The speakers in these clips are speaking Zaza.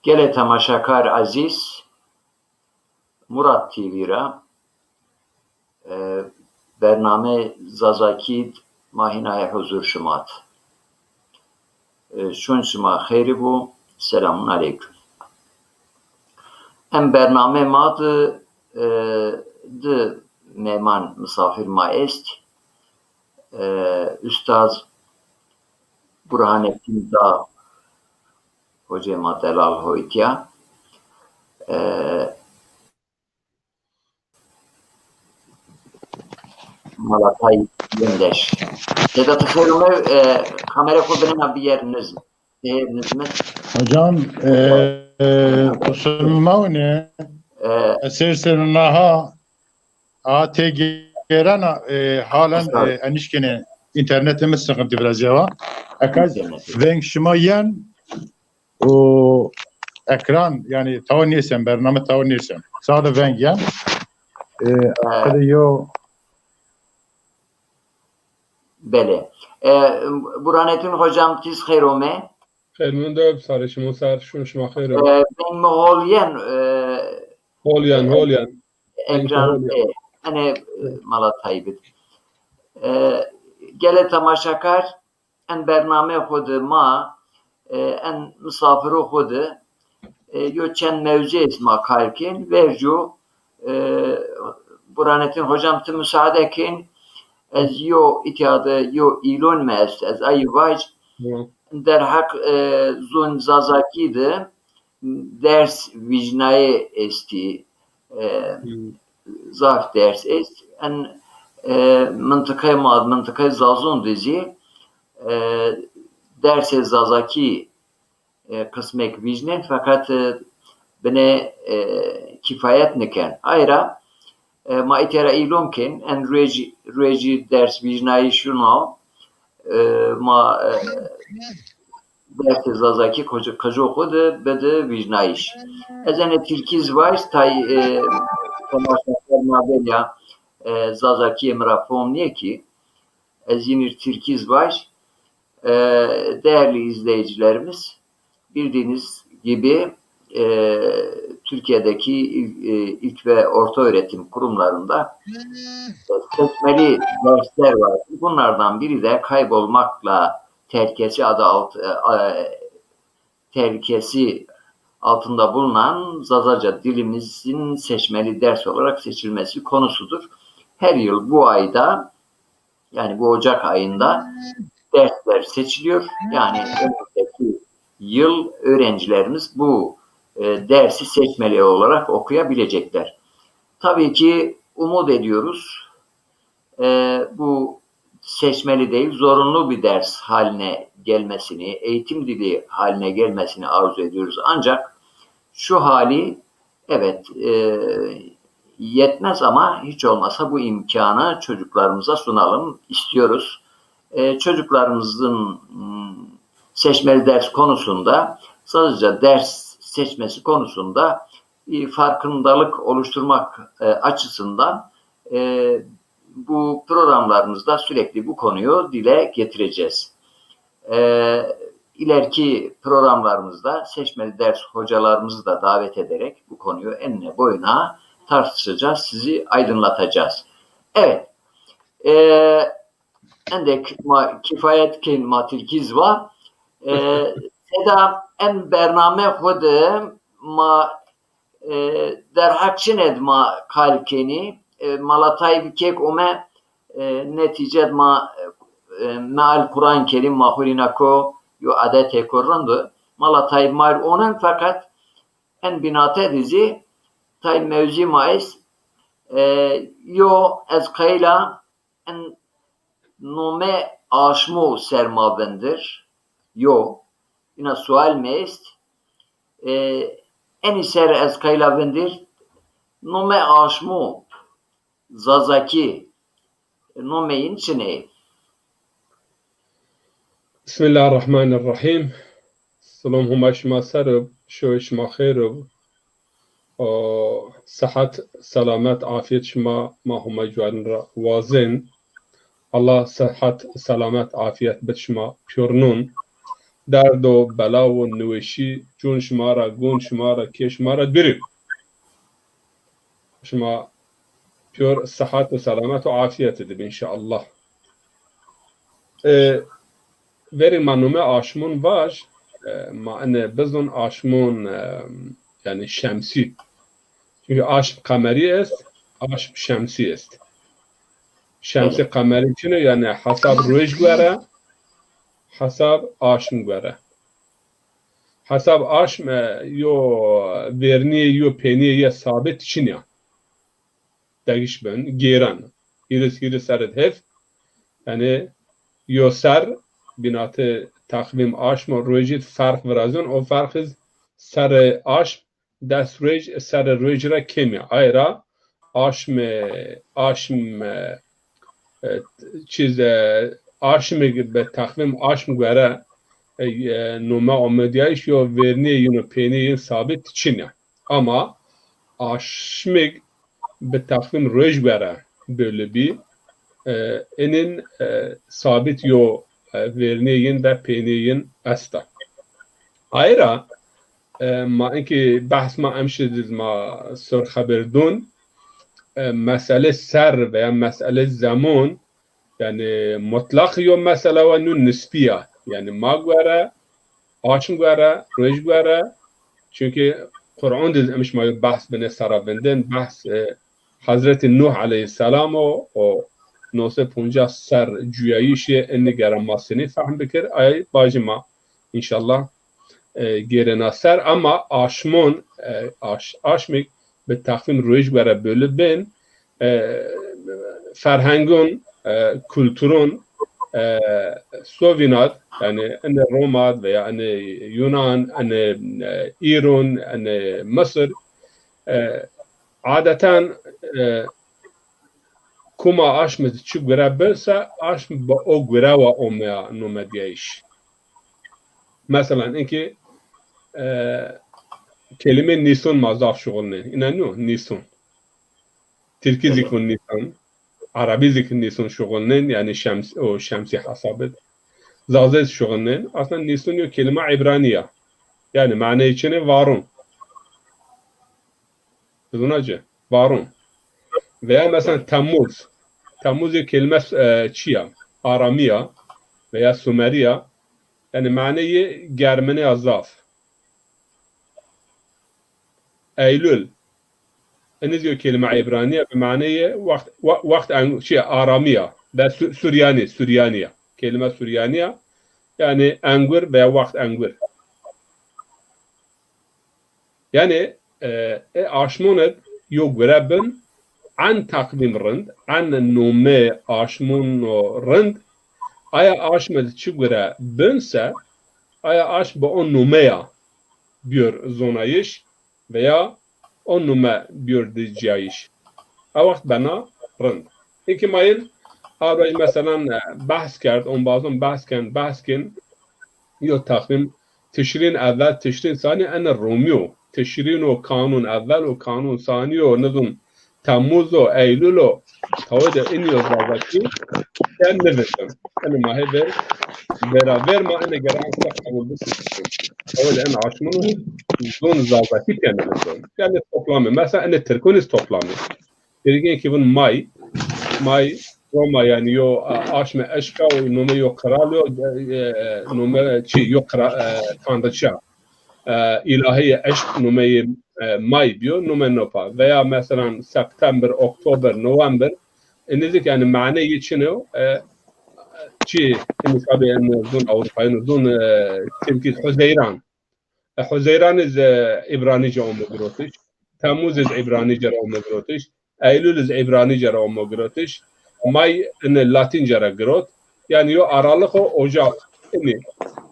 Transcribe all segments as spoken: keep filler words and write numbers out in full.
Gelê temaşakar ezîz, Murat T V ra, e, bername Zazakî d ma hînayê huzur şima d. E, şûn şima xeyrî bo, selamun aleykum. Em bername ma di, e, di mêman, misafir ma est. E, Ustaz Burhanettin Dağ, hocê ma delal ho îtya. E, Malatay Yendeş. Seda, ti xêr ome, e, kamera xo binena biyer niz. Xêr, nizmet. Hocam, e, e, kusuruma mawine. E, ser ser naha A T G R na, e, halen, e, enişkene internetimiz sıkıntı biraz ya. Eka veng şima yen, o ekran, yani tawa nêsen, bername tawa nêsen. Sade veng yen. E, qede yo. Belê. E, Burhanettin hocam, tiz xeyr ome. Xeyr mendo, sarê şima ser, şûn şima xeyr o. E, veng mi hol yen, e, hol yen, e, hol yen. Ekran, hol yen. E, ene, e, mala Tayyip. E, gelê temaşakar, en bername xo de ma, e, en misafiro xo de, e, yo çend mewzu est ma kar kên, verco, e, Burhanettin hocam ti musaade kên, ez yo îtya de yo îlon mi est, ez ayî vaj, derheq, e, zon Zazakî de ders vîjnayê estî, e, zaf ders est. En, e, mintiqê ma, mintiqê Zazon de zî, e, dersê Zazakî, e, qismek vîjnên, feqet, e, bine, e, kîfayet niken. Ayra, e, ma îtya ra îlon kên, en ruejî, ruejî ders vîjnayîş şuno, e, ma, e, dersê Zazakî qij-, qijo xo de bide vîjnayîş. Ez ene tirkî zî vaj, tay, e, temaşakar ma verya, e, Zazakîyê mi ra fom nîyê kî, ez yînî tirkî zî vaj. E, değerli izleyicilerimiz, bildiğiniz gibi, e, Türkiye'deki il-, e, ilk ve orta öğretim kurumlarında, e, seçmeli dersler var. Bunlardan biri de kaybolmakla tehlikesi adı alt-, e, e, tehlikesi altında bulunan Zazaca dilimizin seçmeli ders olarak seçilmesi konusudur. Her yıl bu ayda, yani bu Ocak ayında dersler seçiliyor. Yani önümüzdeki yıl öğrencilerimiz bu, e, dersi seçmeli olarak okuyabilecekler. Tabii ki umut ediyoruz, e, bu seçmeli değil, zorunlu bir ders haline gelmesini, eğitim dili haline gelmesini arzu ediyoruz. Ancak şu hali, evet, e, yetmez ama hiç olmazsa bu imkanı çocuklarımıza sunalım istiyoruz. E, çocuklarımızın, hmm, seçmeli ders konusunda, sadece ders seçmesi konusunda, e, farkındalık oluşturmak, e, açısından, e, bu programlarımızda sürekli bu konuyu dile getireceğiz. E, ileriki programlarımızda seçmeli ders hocalarımızı da davet ederek bu konuyu enine boyuna tartışacağız, sizi aydınlatacağız. Evet, e, endek ma kifayet kên ma tirkî zî va. E, Seda, en bername xo de ma, e, derheq çinê de ma qal kenî. E, Mala Tayyîp kêk ome, e, netîce de ma, e, meal Quran Kerim ma xo rîna ko yo adetêko rind o. Mala Tayyîp ma rê onen, feqet en bînate de zî tay mewzî ma est, e, yo ez qeyla en nome aşmo ser ma vindir. Yo, îna sual mi est. E, enî ser ez qeyla vindir, nome aşmo Zazakî, nome yin çinê? Bismillahirrahmanirrahim. Silom Huma şima ser ib, şoy şima xeyr ib. O, sihet, selamet, afiyet şima ma Huma cuarin ra wazên. Allah sihet, selamet, afiyet bid şima pîyornûn. derd û bela û niweşî, cûn şima ra, gûn şima ra, kê şima ra dûrî. Şima pîyor sihet û selamet û afîyetî de bî înşallah. E, verî ma nome aşmûn vaj, e, ma ene bizûn aşmûn, e, yanî şemsî. Çunkî aşm qemerî est, aşm şemsî est. Şemsî qemerî çin o, yanî hesab roj guere, hesab aşm guere. Hesab aşm, e, yo vernîye, yo pênîye yê sabit çin ya. Degiş bin, gêren. Hîris, hîris serê hêf. Yanî yo ser, bînatê teqvîm aşm û rojî ferq virazon, o ferq iz serê aşm des roj, serê roj ra kêm ya. Ay ra aşm, aşm, e, çîz, e, aşmig bi teqvîm aşm guere, e, e, nome amedîyayîş yo vernîye yin û pênîye yin sabit çin ya. Ama aşmig bi teqvîm roj guere bölü bî, e, inin, e, sabit yo, e, vernîye yin ve pênîye yin esta. Ay ra, e, ma inkî behs ma emşi diz ma sor xeber dûn, e, mesele ser veya mesele zemon, yanî mutlaq yo mesele wa, nû nisbî ya. Yanî ma guere, aşm guere, roj guere, çunkî Quran diz emş ma yo behs binê sera vindin, behs, e, Hezretî Nuh aleyhîsselam o, o no sey poncas ser cuyayîşê ini gere ma senî fehm bikir, ay bajî ma înşallah, e, gêrena ser, ama aşmon, e, aş-, aşmik bi teqvîm roj guere bölü bin, e, ferhengon, e, kulturon, e, sovînat, yanî ini Romat veya ini Yunan, ini, e, Îron, ini Misir, e, adeten, e, kuma aşm iz çi gure bin se, aşm bi o gure wa omeya nomedîyayîş. Meselan, inkî, e, kelîmê nîson ma zaf şuxulnên. Îna nîyo, nîson. Tirkî zî ku nîson, erebî zî ku nîson şuxulnên, yanî şems-, o şemsî hesabit. Zazê zî şuxulnên. Aslında nîson yo kelîma îbranî ya. Yanî maneyê çinê varon. Bizûna ci, varon. Veya mesela Temmuz. Temmuz yê kelîme, e, çi ya? Aramî ya veya Sumerî ya. Yanî maneyê germinê ya zaf. Eylül. Eniz yo kelîme îbranî ya, bi maneyê wext, we-, wext en-, çi ya, aramî ya. Ve Su-, Suryanî, Suryanî ya. Kelîme Suryanî ya. Yanî engur veya wext engur. Yanî, e, e, aşmon id yo gure bin, en teqvîm rind, en nome aşmon o rind, aya aşm id çi gure bin se, aya aşm bi o nomeya biyor zonayîş veya o nome biyor dicayîş. A wext bena rind. Eke ma yin a roj meselan, e, behs kerd, ombazon behs ken, behs kin, yo teqvîm Tişrîn evel, Tişrîn sanî ene Romî yo. Tişrîn o, Kanûn evel o, Kanûn sanî yo, nizûn Temmuz o, Eylul o. Tawê de inî yo Zazakî pê nivîsin. Ene ma hê ver, beraber ma ene geran se qebul bikin. Tawê de en aşmûn zûn Zazakî pê nivîsin. Yanî toplamê. Mesela ene Tirkûn iz toplamê. Tirkîn ki vûn may, may, Roma yanî yo, e, aşmê eşq a û nome yo qral yo, e, e, nome çi, yo qra-, e, tanrıça. E, îlaheyê eşq nomeyê, e, may biyo, nome nopa. Veya meselan September, Oktober, November, e, nêzik yanî maneyê çin o, e, çi, inî tabî en zûn Ewropayîn zûn, e, Tirkî Huzeyran. E, Huzeyran iz, e, Îbranîce ome girotiş. Temmuz iz Îbranîce ra ome girotiş. Eylul iz Îbranîce ra ome girotiş. May ini Latînce ra girot. Yanî yo Aralık o Ocak ini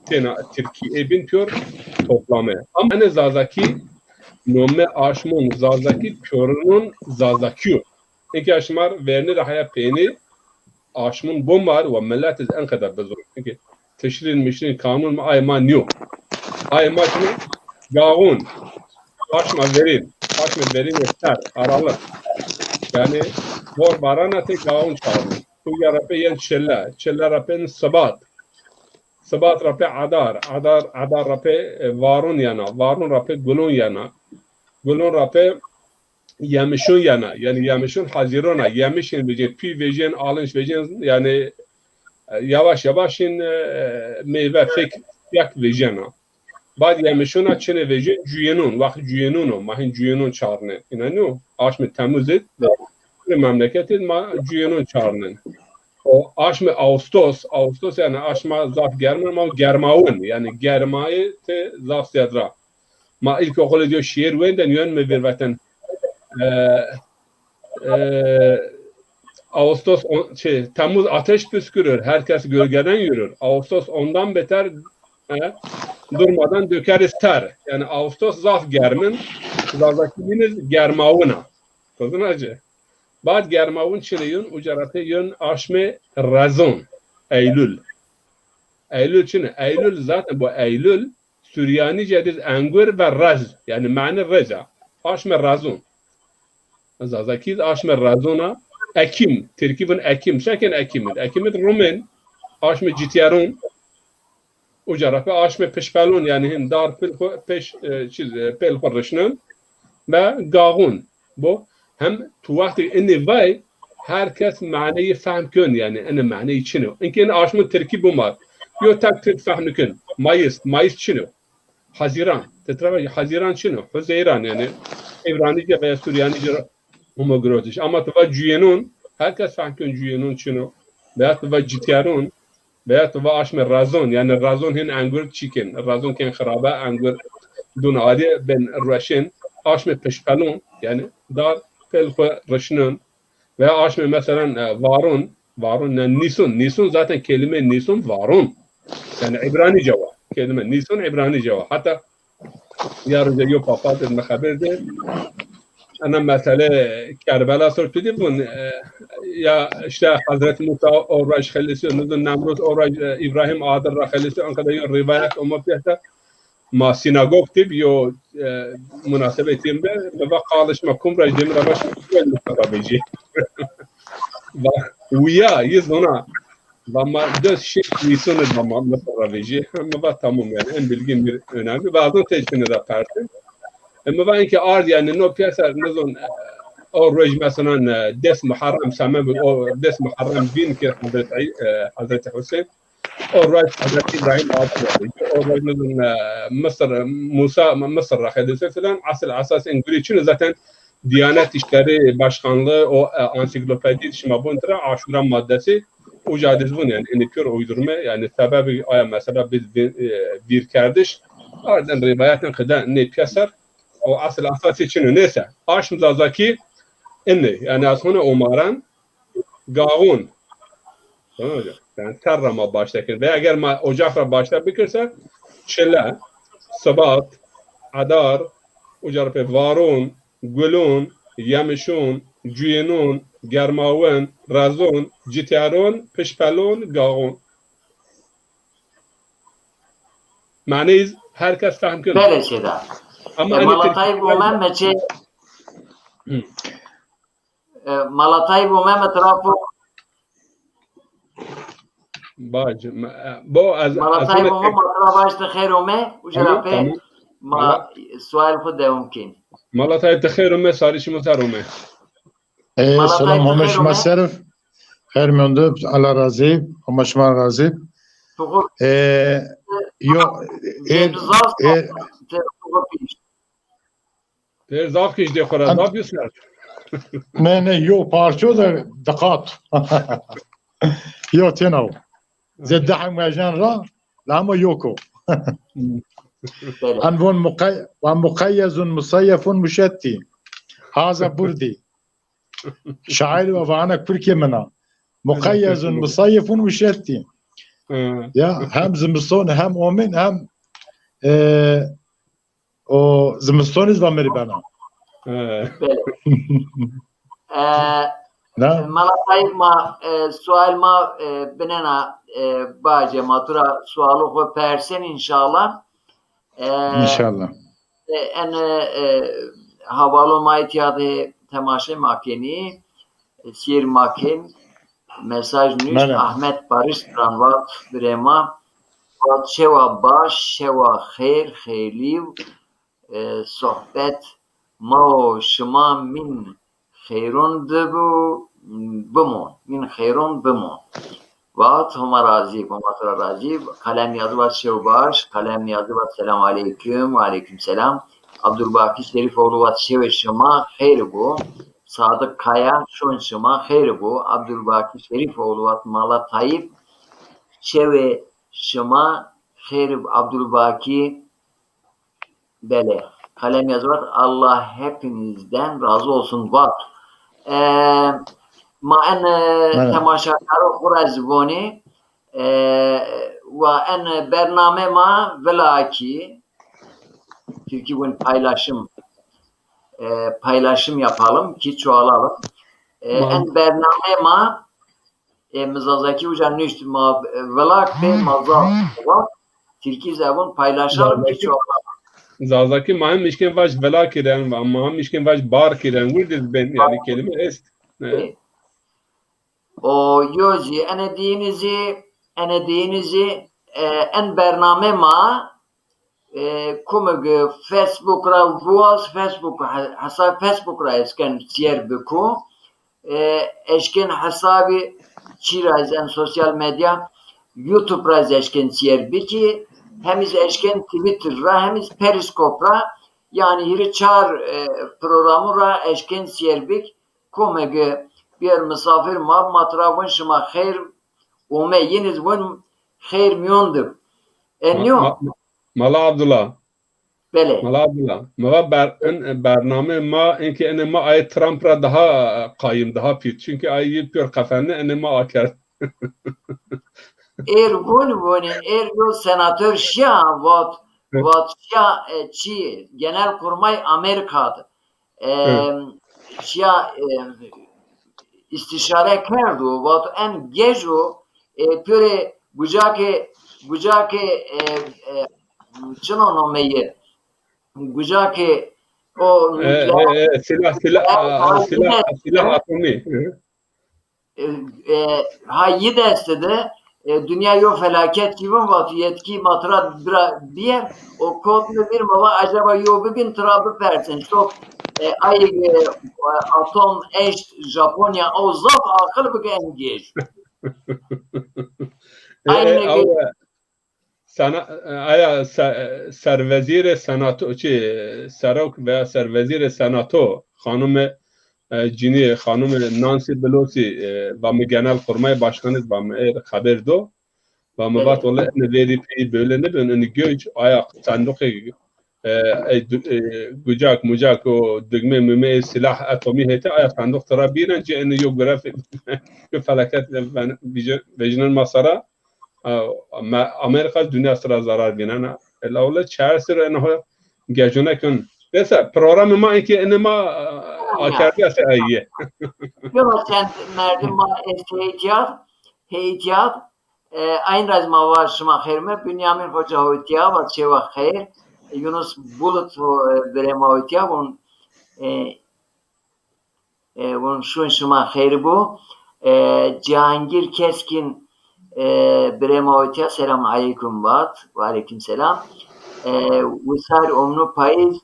têna Tirkî ê bin pîyor toplame. Ama ene Zazakî nome aşmon Zazakî pîyorunun Zazakî yo. Eke şima vernî ra heya peynî aşmûn bo ma ri wa milet iz enqede bizon. Çunkî Tişrîn, Mişrîn, Kanûn ma, ay ma nîyo. Ay ma çi? Gaxûn. Aşma verîn. Aşma verîn ê ser, Aralık. Yanî bor barana tê gaxûn çarnî. Uca ra pê yen çile. Çile ra pê Sibat. Sibat ra pê Adar, Adar, Adar ra pê, e, Varun yena, Varun ra pê Gulun yena, Gulun ra pê Yemişun yena. Yanî Yemişun Hazîrun a, yemiş hên vejên, pî vejên, alinç vejên, yanî, e, yavaş yavaş hên, e, meyve fek, fek vejena. Bad yemişuna çinê vejên? Cuyênun, wext cuyênun o, ma hên cuyênun çarnê. Înanî yo? Aşmê Temuz id, memleket id ma cuyênun çarnên. O aşmê Ağustos, Ağustos yanî aşma zaf germin, ma germawin, yanî germayê tê zaf ziyad ra. Ma ilkokul id yo şiir wenden, yön mi vîr veten. E, e, Ağustos, on, şey, Temmuz ateş püskürür, herkes gölgeden yürür. Ağustos ondan beter, e, durmadan dökeriz ter. Yanî Ağustos zaf germin, Zazakî yîniz germawin a. Kuzin acı. Bad germawin çinê yun, uca ra pê yun aşmê Rezon, Eylül. Eylül çinê? Eylül zaten bu Eylül, Suryanîce diz engur ve rez, yanî mane reza. Aşmê Rezon. Zazakî de aşmê Rezon a, Ekim, Tirkî vun Ekim, şekên Ekim id. Ekim id Rumên, aşmê Cityeron, uca ra pê aşmê Pişpelon, yanî hin dar pil xwu peş, e, çiz, e, pêl xwu rişnon ve Gaxon. Bo hem tu wextê inê vay, her kes maneyî fehm kön, yanî inê maneyî çin o. Inkê inê aşmon Tirkî bumar. Yo tek Tirk fehm nikön. Mayıs, Mayıs çin o. Haziran. Ti tira vajî Haziran çin o. Huzeyran, yanî Îbranîce veya Suryanîce ra homogrotiş. Ama tu va cuyênon, her kes fehm kön cuyênon çin o. Veya tu va cityaron, veya tu va aşmê Rezon, yanî Rezon hin engur çîkên. Rezon kên xirabe, engur dun arî, bên rueşên. Aşmê Pişpelon, yanî dar pêl xwu rişnon. Veya aşmê, meselan, e, Varun, Varun, yanî Nîsun. Nîsun zaten kelîme Nîsun, Varun. Yanî Îbranîce wa. Kelîme Nîsun Îbranîce wa. Heta ya roje yo papaz id mi xeber de, ena mesele Kerbela ser tu dî vun, e, ya işte Hazreti Musa o roj xelisîyo, nizon Nemrûd o roj, e, Îbrahîm adir ra xelisîyo, anka de yo rîwayet omo piyasa. Ma sînagog tib yo, e, munasebetîn bi, mi va qalê şima kum ra, dêmir ra va şima kum ra vejî. Va, uya, yi zona. Va ma des şeş Nîsun id va ma Misir ra vejî. Mi va tamam yanî, en bilgi mi önemli. Va azon tecrübe da persin. E, mi va inkê ard yanî no piyasa nizon, e, o roj meselan, e, des Muharrem semen bi, o des Muharrem vîn ki Hazreti, e, Hazreti Hüseyin. O roj Hazreti Îbrahîm adir ra vejî. O roj nizon, e, Misir, Musa, Misir ra xelisî filan. Asıl esas en gurî çin o zaten Diyanet İşleri Başkanlığı o, e, ansiklopedî şima vun tira Aşura maddesi uca diz vun yanî, inî pür uydurme yanî, sebebi aya mesela biz vi-, e, vîr kerdiş. Arden rîwayetên qide nê piyeser o asıl esasî çin o. Neyse. Aşm Zazakî inî yanî, ez hona omaran Gaxon. Tamam hocam. Yanî ser ra ma başla kin. Veya eger ma ocak ra başla bikirse, çile, sibat, adar, uca ra pê varun, gulun, yemişun, cuyênun, germawin, rezun, cityaron, pişpelun, gaxun. Maneyîz her kes fehm keno. Belê, şeyda. Ama e, hani Malatay Tirkî bu Mehmetçi. Hı. E, Malatay bu Mehmet Rafu. Bac, ma, e, bo ez, Malatay ez bu Mehmet Rafu, baş de xeyr ome. Uca ra pê ma sual xu dewam kin. Malatay de xeyr ome, sarî şima ser ome. E, selam, homa şima ser. Xeyr mendo, Allah razî, homa şima razî. E, yo, e, e, Pêr zaf kiştê xo ra, zaf yo ser. Ne, ne, yo parço de diqat. Yo tena o. Zê dehem vejen ra, la ama yok o. Belê. Em von muqay-, wa muqeyyezun museyefun muşettî. Haza burdî. Şair ve vana kurkê mina. Muqeyyezun museyefun muşettî. Hı. Ya, hem zimiston, hem omin, hem, e, o zimistonî zî va mi rê bena. Belê. E, Malatay ma, e, sual ma, e, binena, e, bacê ma tu ra sualo xo persên înşallah. E, înşallah. E, en, e, havalo ma îtya de temaşe ma kenî, e, sîr ma ken, mesaj nuşt, Ahmet Barış Tranvat birê ma. Vat şewa baş, şewa xêr, xêrlî û, e, sohbet ma û şima mîn xeyron di bu, bimon. Mîn xeyron bimon. Vat Homa razî, Homa tu ra razî. Kalem yazı vat şew baş, Kalem yazı vat selam aleyküm, ve aleyküm selam. Abdulbaki Şerifoğlu vat şewê şima xeyr bu. Sadık Kaya şon şima xeyr bu. Abdulbaki Şerifoğlu vat Mala Tayyip şewê şima xeyr bu. Abdulbaki Belê. Kalem yazı vat. Allah hepinizden razı olsun vat. E, ma en, e, temaşakaro xu ra zî vonî, e, wa en bername ma vila kî, Tirkî vun paylaşım, e, paylaşım yapalım ki çoğalalım. E, en bername ma E, mi Zazakî uca nuşt ma, e, vila ke ma zaf vat, Tirkî zebun paylaşalım ki çoğalalım. Zazakî ma hem mişkên vaj vila kiren, ma hem mişkên vaj bar kiren. Wirdî ben, yani kelime est. E. O yo zî, ene diyini zî, ene diyini zî, e, en bername ma e, komig Facebook ra vuaz, Facebook he-, hesab Facebook ra eşken sîyer biku. E, eşken hesabî çî ra ez en sosyal medya, YouTube ra ez eşken sîyer bikî, hem iz eşken Twitter ra, hem iz Periscope ra, yanî hîrê çar, e, programu ra eşken sîyer bik. Komig biyer misafir ma, ma tira vun şima xeyr ome, yin iz vun xeyr miyon di. E, ma-, niyo? Ma-, ma-, Mala Abdullah. Belê. Mala Abdullah. Mi va ber-, en, bername ma, enke ene ma ay Trump ra daha, e, qayim, daha pîr. Çünkü ay yi pîyor qefene, ene ma akerd. Êr vûn vûnî, êr yo senator şiya, vat, vat şiya, e, çi, Genelkurmay Amerika di. E, şiya, e, îstîşare kerdo, vato en gej o, e, pêrê gucakê, gucakê, e, e, çino nomeyê, gucakê o e, nukleer, e, e, silah, silah, e, a, a, silah, silah atomî. E, e, ha yi dest de, e, dinya yo felaket kî vin, vato yetkî ma tira bira biyer, o kot mi vîr, ma va acaba yo bibin tira bipersin. Çok, e, ay, e, atom eşt Japonya, o zaf aqil bike en gêj. E, e, aynı e, sena-, aya se-, servezîrê senato, çi, serok veya servezîrê senato, xanime, e, cinî, xanime Nancy Pelosi, e, va mi genelkurmay başkanî, va mi ê xeber do. Va mi vat, wele ene verî peyî böyle nibin, ene göç, aya sanduqê, e, e, du-, e, gucak, mucak, o dugme, mume, silah atomî hete, aya sanduq tira bînen, ci ene yo gure fe-, yo felaket ve-, vejinen masara, A, me-, Amerîka dinya sira zarar vînena. Ela wele çar sir ena ho gecune kun. Neyse, programê ma eke ene ma, a, akerdî ese ayîye. Yo, çend merdim ma estê îtîyad, hê îtîyad, e, ayn ra zî ma va şima xeyr me, Bünyamin Hoca ho îtîya, va çewa xeyr, Yunus Bulut ho, e, birê ma ho îtîya, vun, e, E, vun şun şima xeyr bu. E, Cihangîr Keskin, e, birê ma wetîya selam aleykum vat. Ve aleykum selam. E, Wisar Omnu Payîz,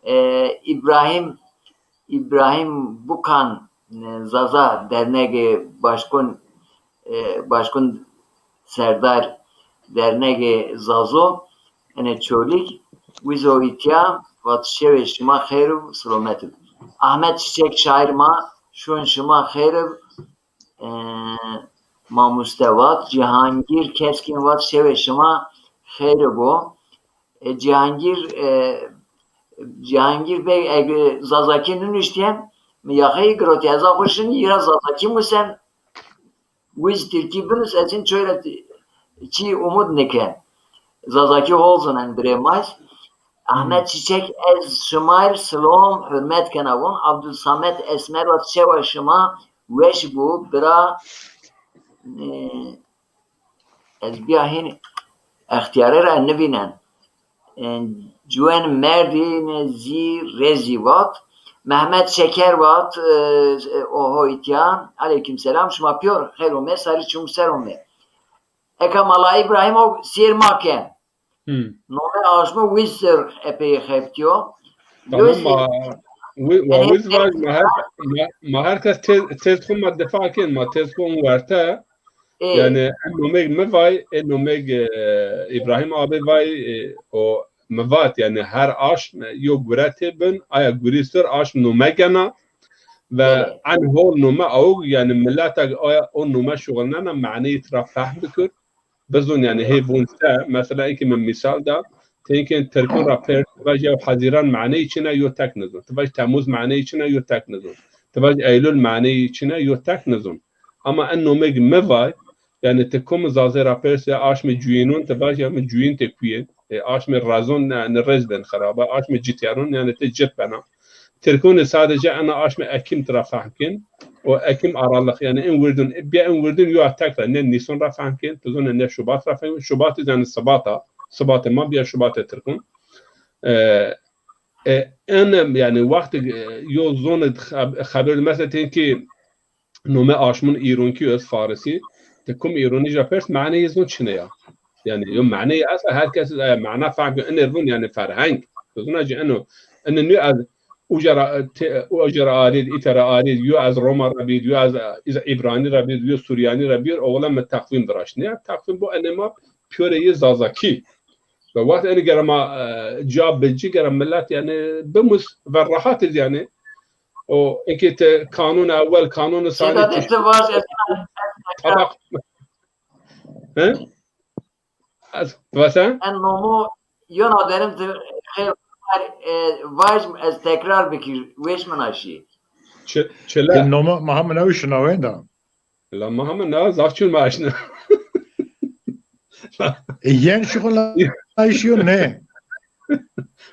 e, İbrahim, İbrahim Bukan, e, Zaza Dernegê Başkun e, Başkun Serdar Dernegê Zazo, ene Çolîg, wizo îtya, vat şewê şima xeyr û silomet ib. Ahmet Çiçek şaîr ma, şûn şima xeyr ib, e, mamuste vat, Cihangîr Keskin vat şewê şima xeyr ib o. E, Cihangîr, e, Cihangîr Bey, eg Zazakî nunuştîyen, mi yaxeyî girotî, ez a xwu şin, yî ra Zazakî musen, Wiz tirkî binus, ez hin çoy ra ti-, çî umud nike. Zazakî hol zon en birê ma. Ahmet Çiçek, ez şima rê silom, hurmet kena von. Abdulsamet Esmer vat şewa şima weş bu, bira, e, ez bîya hîn extîyare ra nivînen. E, ciwen merdî ne zî rezî vat. Mehmet Şeker vat, e, e, oho îtya. Aleykum selam. Şima pîyor xeyr ome, sarî çimû ser ome. Eka Mala Îbrahîm o sêr ma ken. Hmm. Nome aşmo wî ser epey xebitîyo. Tamam, ma, wi-, wa wiz vaj, ma her, ma, ma her kes tez, tez xo ma difa ken, ma tez xo werte. Ê. Yanî, en nomeg mi vay, en nomeg, e, Îbrahîm abi vay, e, o mi vat, yanî, her aşm yo gurete bin, aya gurî ser aşm nome gena. Ve en hol nome awg, yanî, millet ag aya o nome şuxulnena, maneyî tira fehm bikir. Bizon, yanî, hê vun se, mesela, eke mi mîsal da, ti eke Tirkon ra pers, ti vaj ya Hezîran maneyî çin a, yo tek nizon. Ti vaj Temmuz maneyî çin a, yo tek nizon. Ti vaj Eylul maneyî çin a, yo tek nizon. Ama en nomeg mi vay, yanî ti kom Zazê ra pers ya aşmê cuyînon, ti vaj ya mi cuyîn tê kuyên. E, aşmê rezon, ne, ne rez ben xiraba, aşmê cityaron, yanî ti cit bena. Tirkonê sadece ena aşmê Ekîm tira fehm kên. O Ekîm aralık, yanî en wirdun, bîya en wirdun yo a tek ra, ne Nîson ra fehm kên, ti zonê ne Şubat ra fehm kên. Şubat yanî Sibat a, Sibatê ma bîya Şubatê Tirkon. E, e, en, yanî wextê, e, yo zonê xeb-, xeber, mesela, tênkî nome aşmon îronkî yo, ez farisî, ti kum îronî ja pers, maneyê zon çine ya. Yanî, yo maneyê esta, her kes, e, mana fehm kir, inê vun, yanî, ferheng. Ti zona ci eno, eno nî ez uca ra, te-, uca ra arîd, îta ra arîd, yo ez Roma ra bîd, yo ez, e, Îbranî ra bîd, yo Suryanî ra bîd, oxla mi teqvîm viraşt. Nîya, teqvîm bo enê ma pîyorê yê Zazakî. Ve wext enê gere ma, e, ca bi ci gere millet, yanî, bimus ve rahat iz, yanî. O, eke ti kanun ewel, kanun sani. Sedat, ti vaj, ez tabak. He? Ez, vesen? En nomo yona derim ti xeyr, e, vaj, ez tekrar bikir, weş min aşî. Çi-, çile. Ti nomo ma hemine wî şinawên da. La ma hema na zaf çûn ma aşna. E, yen şuxulnayîş yo ne?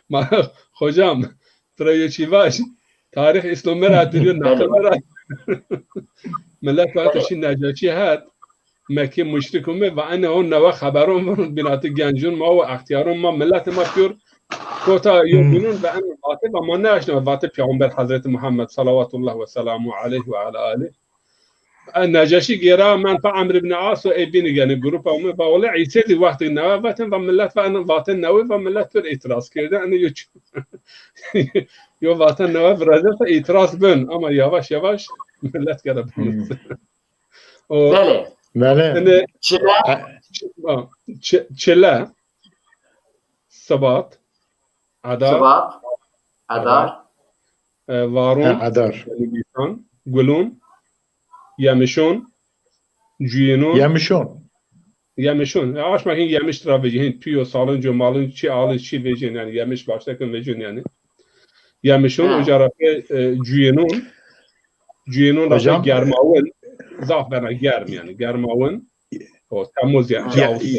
Ma, hocam, tira yo çî vaj. Tarîx Îslamê ra dûrî yo, naqilê ra. Millet wextê şî Necaşî het, Mekkî muşrik ûmê, va ene o newe xeberon vun, bînatî gencun ma û extîyaron ma, milletê ma pîyor kota yo bînun ve en vatê va ma nêaşna vatê Peyxamber Hezretî Muhammed salawatullah ve selamu aleyh ve ala alîh. E, Necaşî gêra men pa Emr ibn As û ê bînî, yanî grupa ûmê, va wele Îsê zî wextê newe vatên, va millet va eno vatên newe, va millet pir îtiraz kerdin. Eno yo ç-, yo vatên newe virazê va îtiraz bin, ama yavaş yavaş millet gere bin. Hmm. O, belê. Belê. Ene, çile. Çi-, çi-, çile. Sibat. Edar. Sibat. Edar. Edar. E, varun. He, edar. Yanî gîsan. Gulun. Yemişon. Cuyênon. Yemişon. Yemişon. E, aşma hin yemiş tira vecî. Hin pîyo, salınco, malınco, çi alınc, çi vecîn, yanî yemiş başta kin vecîn yanî. Yemişon, ha, uca ra pê, e, cuyênon. Cuyênon ra pê germawin. Zaf bena germ yanî. Germawin. O, Temmuz yanî. Ye-, Ağustos.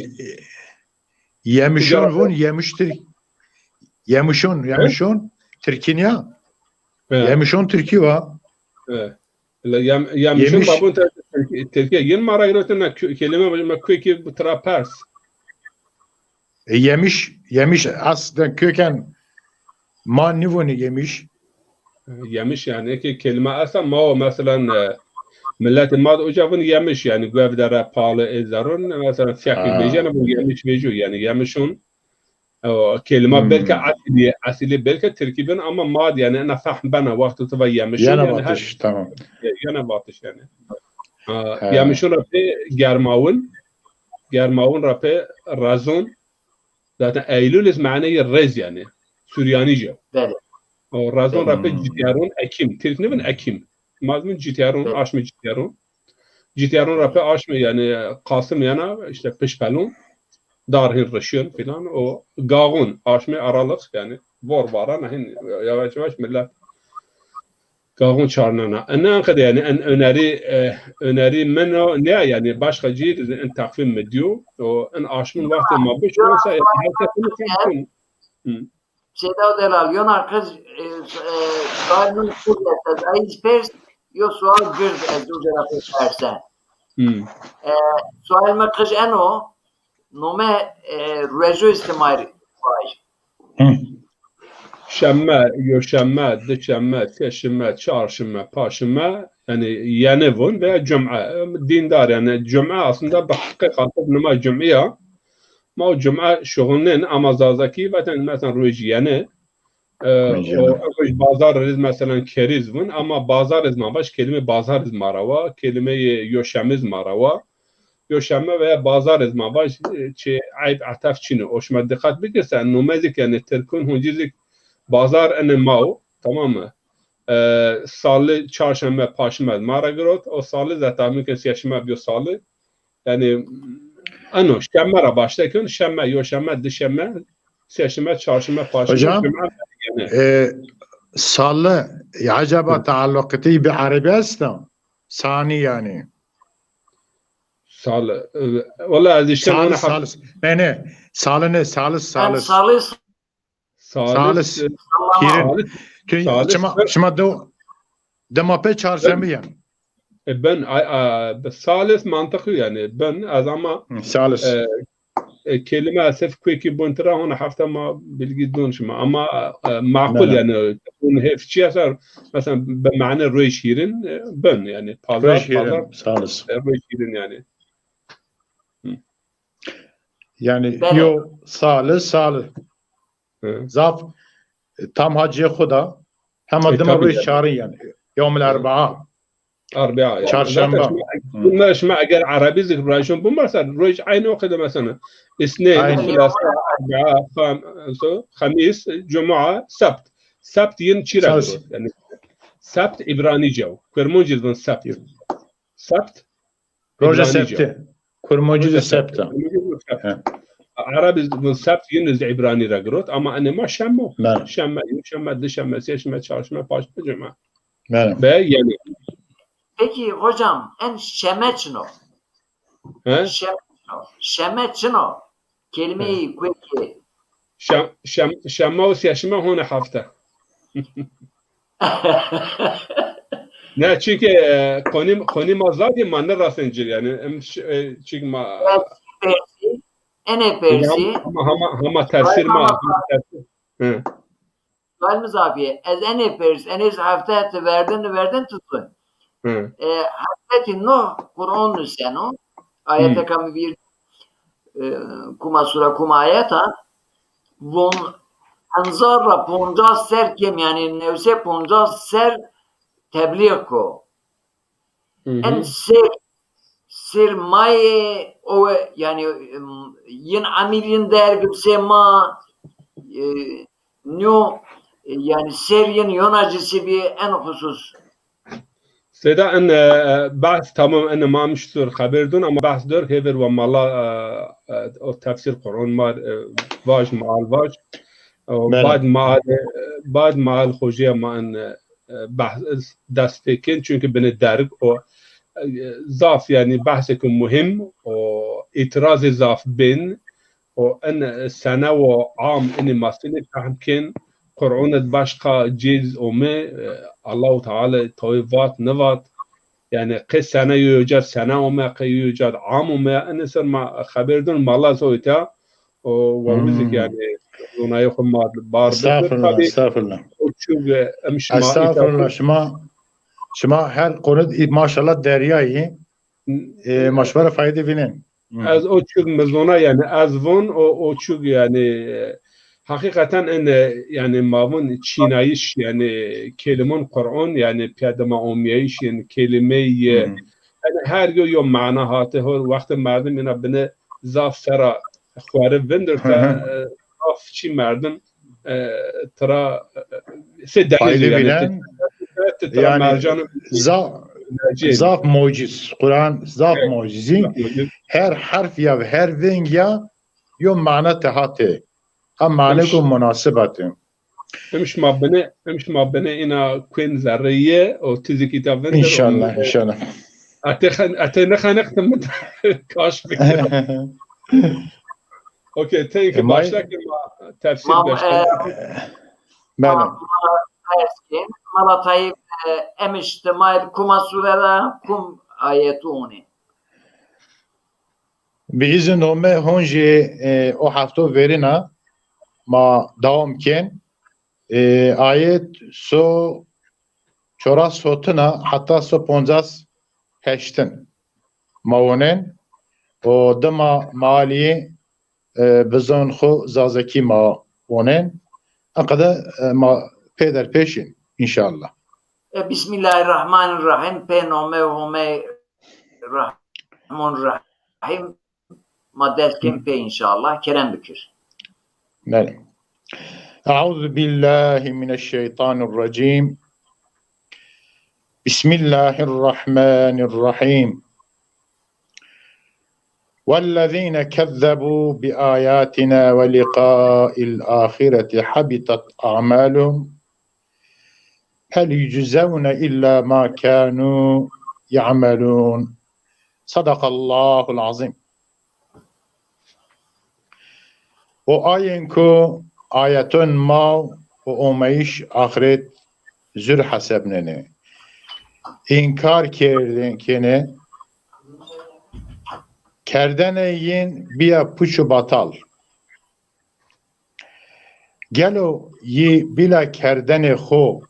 Yemişon vun, yemiş Tirk-, yemişon, yemişon Tirkî nîya. He. Yemişon Tirkî wa. He. La yem-, yemişon babun te-, Tirkî, Tirkî. Yin ma ra girewte na kö-, kelîme ma kö ki bu tira pers. E, yemiş, yemiş aslında köken ma nivunî yemiş. Yemiş yanî, eke kelîme esta ma o, mesela, e, milletê ma de uca vun yemiş, yanî guev de re palı ê zerun, mesela, fekî vejîyena vun yemiş vecîyo, yanî yemişun. O kelîme belke esilî, esilî belke Tirkî bin, ama ma de, yanî, ena fehm bena, wexto ti va yemişun, yanî, her vatiş, tamam. Yena vatiş, yanî. Ha, yemişun ra pê germawin, germawin ra pê rezon, Zaten Eylul iz maneyê rez yanî. Suryanîce. Belê. O rezon ra pê cityaron Ekîm. Tirk nêvin Ekîm. Ma vin cityaron, aşmê cityaron. Cityaron ra pê aşmê yanî Kasım yana, îşte pişpelon. Dar hin rişyon filan. O gaxon, aşmê aralık yanî. Vor varana hin yavaş yavaş millet Gaxon çarnena. Ene enqede yanî en önerî, e, önerî min o, ne yanî başka cî en takvîm mi dîyo. O en aşmîn wextê ma biş, yona yoksa sual her kes mi takvîm. Hı. Şeyda Delal, yona qij, e, e, sual min qij est, ez ay pers, yo sual gird ez uca ra pê persen. Hı. E, sual mi qij eno, nome, e, ruejo îstimay vaj. Hı. Şemme, yoşemme, dişemme, sêşemme, çarşemme, paşemme, Yanî yeni vun veya cum'e. Dîndar yanî cum'e aslında bi heqîqet nima cum'î ya. Ma o cum'e şuxulnên ama Zazakî veten mesela roj yeni. E, o roj bazar riz mesela keriz vun ama bazar iz ma baş kelime bazar iz ma ra wa, kelime yoşemiz ma ra wa. Yoşeme veya bazar iz ma baş, e, çi eyb etef çin o. O şima diqet bikirse, nomezîk yanî Tirkun huncizîk bazar ene ma o, tamam mı? E, salı, çarşembe, paşme ma ra girot. O salı zaten mümkün sêşembe biyo salı. Yanî eno şeme ra başla kin, şeme, yoşeme, dişeme, sêşeme, çarşeme, paşme, Hocam, cuma, yanî. E, salı, e, acaba taalluqeti bi erebi esta? Sani yanî. Salı, e, wala ez işte Salı, ona hak- salı. Ne, ne, salı ne, salı, salı. Salı. Salis, Salis, e, Hîrin. Salis, Çünkü Salis, şima, şima do, dema pê çarşembe yanî. E, ben, a, a, Salis mantıklı yanî. Ben, ez ama, Hı, Salis. E, e, kelime esef kueki bun tira hona hafta ma bilgi dun şima. Ama, e, makul yanî. Un hef çi eser, mesela, bi mane roj hîrin, e, ben yanî. Pazar, roj hîrin, pazar, Salis. E, roj hîrin yanî. Hı. Yanî, yo, Salis, Salis. Hı. Zaf, e, tam ha cê xo da. Hema dima roj çarin yanî. Yewmil erbaa. Erbaa yanî. Çarşembe. Zaten şima, bunlar şima eger erebî zikr rajun bun varsa roj aynı o kadar mesela. İsneyn, sulasa, erbaa, xam-, so, xemîs, cuma, sebt. Sebt yin çi ra girot? Yanî sebt İbranice o. Kurmancî zî sebt. Sebt Roja sebti. Kurmancî de sebt a. Erebî vun sebt, yine zî İbrani ra girot, ama enê ma şemo. Şeme, yuşeme, dişeme, sêşeme, çarşeme, paşme, cuma. Be, yanî. Peki hocam, en şeme çin o? He? Şeme çin o. Şeme çin o. Kelimeyî kuekî. Şem-, şem-, şema û sêşeme hona hefte. Ne, çünkü, e, konim, konim ma zaf ê ma nêrasên ci yanî. Em ş-, e, çünkü ma Persî, enê persî. Hama, hama, hama tefsir ma, hama tefsir. Hı. Sual mi zaf ê. Ez enê pers, enê zî hefte ti verdin, verdin ti zûn. Hı. E, Hezretî Nuh Quran nuseno. Ayeteka mi vîr, e, kuma sura, kuma ayeta. Von hezar ra poncas ser kêm, yanî new sey poncas ser teblîx ko. Hı hı. En ser, ser ma yê o, yanî, em, yin emîr yin derg bi se ma, e, nîyo, e, yanî ser yin yona ci se bî en xusus. Seyda en, e, behs tamam en ma miştur xeber dun ama behs dor hêver wa mala, e, e, o tefsir Quran ma, e, vaj, maal vaj. O bad maal, e, bad maal xocîya ma en, e, e, behs dest pê kên, çünkü binê derg o, e, zaf, yanî, behsêko muhîm o, îtîrazê zaf bên o, en, e, sene o am inî ma sinî fehm kên, Qur'on id başqa cêz ome, e, Allahu Teala tawê vat, nivat, yanî, qey sene yo yo car sene ome, qey yo yo car am ome, enê ser ma xeber dun, mala zoyta, O, wa wizik yanî zonayê xo ma bar bikir. Estağfurullah, estağfurullah. O çug, e, em şima, estağfurullah, şima, şima her konu maşallah deryayî. E, ma şima ra fayde vînên. Hı. Ez o çug mi zona yanî ez von o, o çug yanî, e, heqîqeten en, e, yanî ma von çînayîş yanî kelimon Qur'on yanî pîya dima omîyayîş yanî kelimeyî, e, yanî her yo yo mana hate hor wextê merdim îna bine zaf sera xweri vindirte, e, zaf çî merdim, e, tira, e, sê denizî yanî, ti, ti tira mercan zaf, zaf muciz. Quran zaf mucizî. Her herf ya, her veng ya yo mana te hate. Ha mane ku munasib ate. Em şima bine, em şima bine îna kuên zerreyî ye û ti zî kîta vindir. Înşallah, înşallah. Ete xen-, ete nixeneqtim kaş bikir. Okey, thank you. Başla ki ma tefsir başla. Bele. Mala Tayyip, e, em îştimayî kuma sure ra kum ayet onî. Bi îzin Homê, hon jî, e, o hefto verîna ma dewam kên. E, ayet so Çoras hotina heta so poncas heştin ma wonen û dima ma alî, e, bi zon xwu zazakî ma wonen. Enqede, e, ma pêderpêşîn, înşallah. E, Bismillahirrahmanirrahim. Pê nomê Homê Rahman Rahim. Ma dest kên pê înşallah. Kerem bikir. Belê. Euzu billahi mineşşeytanirracîm. Bismillahirrahmanirrahîm. والذين كذبوا بآياتنا ولقاء الآخرة حبطت أعمالهم هل يجزون إلا ما كانوا يعملون. صدق الله العظيم. O ayên ku ayeton ma û omeyîş axiret zur hesebnenê, înkar kerdên kenê, kerdene yin bîya puç û batal. Gelo yi bila kerdenê xo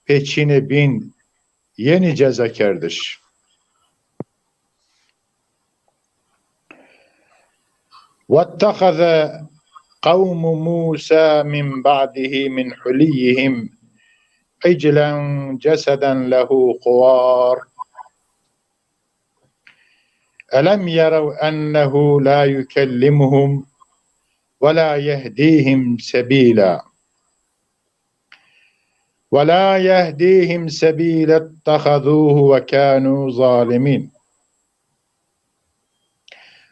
pê çînê bîn yenî cezakerdiş? واتخذ قوم موسى من بعده من حليهم عجلا جسدا له خوار. ألم يروا أنه لا يكلمهم ولا يهديهم سبيلا. ولا يهديهم سبيلا اتخذوه وكانوا ظالمين.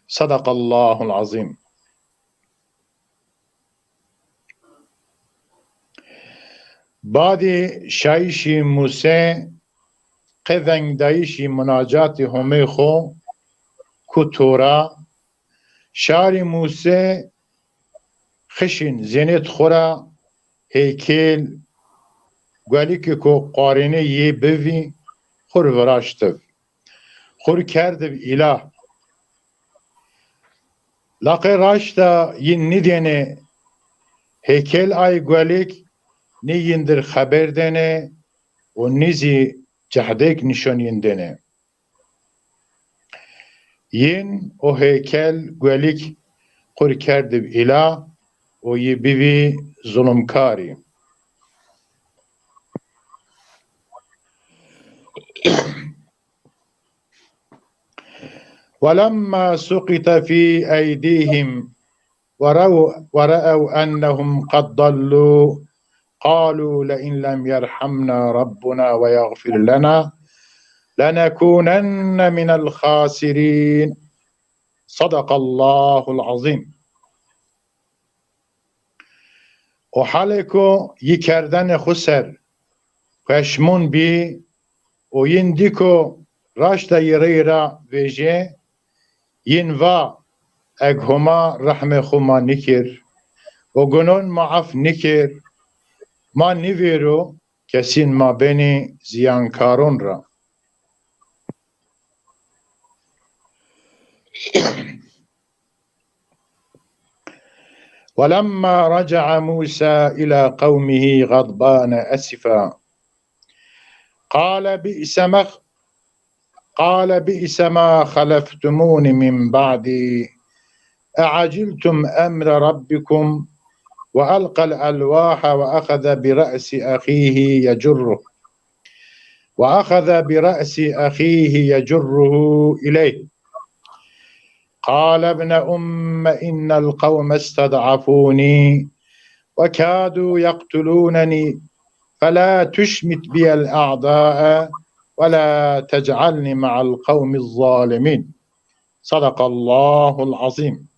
صدق الله العظيم. Badî şayîşî Mûse qe vengdayîşî munacatî Homê xo ku Tora, şarî Mûse xişîn zênêt xo ra heykel, guelikêko quarênê yê bivî xur viraştiv. Xur kerdiv îlah. Laqê raşta yin nîdênê heykel ay guelik, nî yin dir xeber dênê û nî zî cehdêk nîşon yin dênê. Yin o heykel guelik xur kerdiv îlah û yi bivî zulumkarî. ولما سقط في أيديهم ورأوا، ورأوا أنهم قد ضلوا قالوا لئن لم يرحمنا ربنا ويغفر لنا لنكونن من الخاسرين. صدق الله العظيم. O halêko yi kerdenê xwu ser peşmûn bî û yin dîko raşta yi rey ra vejê, yin va, eg Homa rehmê xwu ma nîkir û gunon ma ef nîkir, ma nîvêro kesîn ma benî zîyankaron ra. ولما رجع موسى إلى قومه غضبان أسفا قال بئس ما، قال بئس ما خلفتموني من بعدي أعجلتم أمر ربكم وألقى الألواح وأخذ برأس أخيه يجره وأخذ برأس أخيه يجره إليه قال ابن أم إن القوم استضعفوني وكادوا يقتلونني فلا تشمت بي الأعداء ولا تجعلني مع القوم الظالمين. صدق الله العظيم.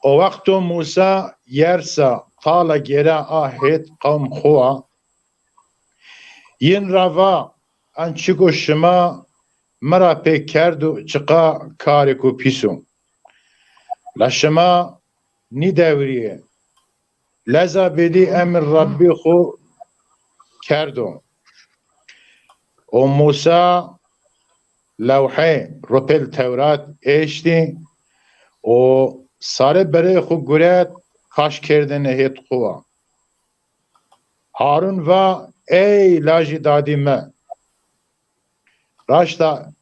O wexto Mûsa yersa tala gêra a hêt qewm xwu wa, yin ra va, en çiko şima mi ra pê kerdo çiqa karêko pîs o. La şima nîdewrîyê. Leza bêdî emir Rabbî xwu kerdo. O Mûsa lewhê ropel Tewrat eştî û sarê berê xwu guret kaş kerdêne hêt xwu wa. Harun va, Ey lajî dadî mi, raşta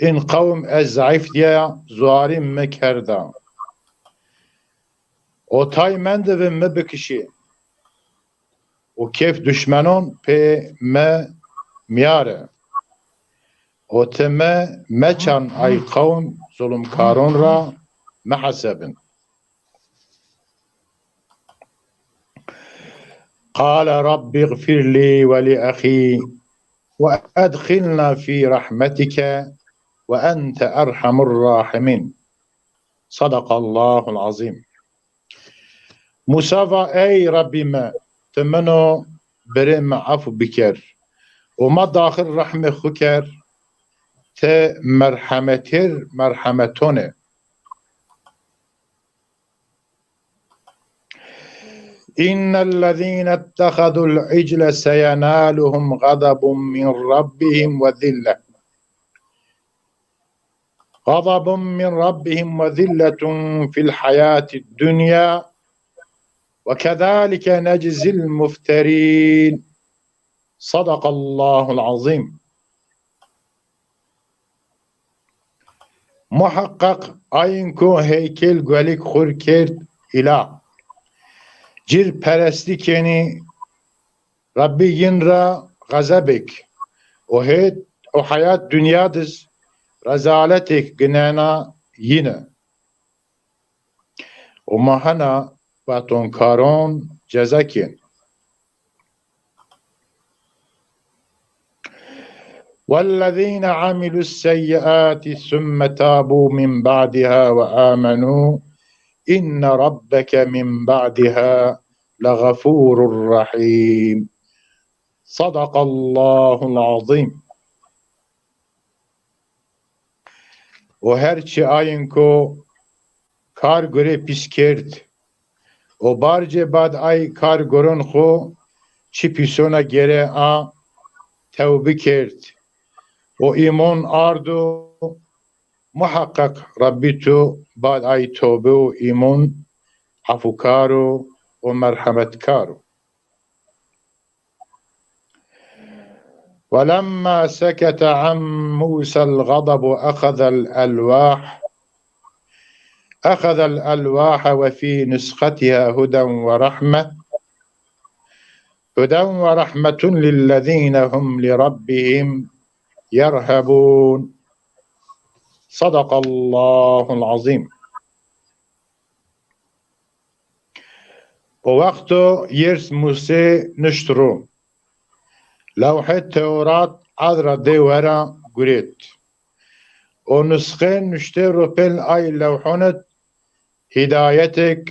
în qewm ez zayîf dîyaya, zuarî mi kerda. O tay mende ve mi bikişî. O kêf duşmenon pê mi miyare. O ti mi meçan ay qewm zulumkaron ra mihesebin. قال رب اغفر لي ولأخي وأدخلنا في رحمتك وأنت أرحم الراحمين. صدق الله العظيم. Musa va, ey Rabbî mi, ti min û birê mi efw biker û ma daxil rehmê xwu ker, ti merhemetêr merhemeton ê. إن الذين اتخذوا العجل سينالهم غضب من ربهم وذلة. غضب من ربهم وذلة في الحياة الدنيا وكذلك نجزي المفترين. صدق الله العظيم. Muheqeq ayîn ku heykel guelîk xur kerd îlah, cir perestî kenî, Rebbî yin ra xezebêk û hêt û heyat dinya diz rezaletêk ginena yine. Û ma hena betonkaron ceza kên. والذين عملوا السيئات ثم تابوا من بعدها وآمنوا إن ربك من بعدها لغفور رحيم. صدق الله العظيم. Û her çi ayên ku kar gurê pîs kerd û barcê bad ay kar guron xwu çi pîsona gêre a tewbi kerd û îmon ardo, muheqeq Rebbî tu bad ay tewbi û îmon efûkar o û merhemetkar o. ولما سكت عن موسى الغضب أخذ الألواح، أخذ الألواح وفي نسختها هدى ورحمة، هدى ورحمة للذين هم لربهم يرهبون. صدق الله العظيم. O wexto yêrs Mûsê nişt ro. Lewhê Tewrat erd ra dê wera gurêt. O nusxê nuştê ro pêl ay lewhon id hîdayetêk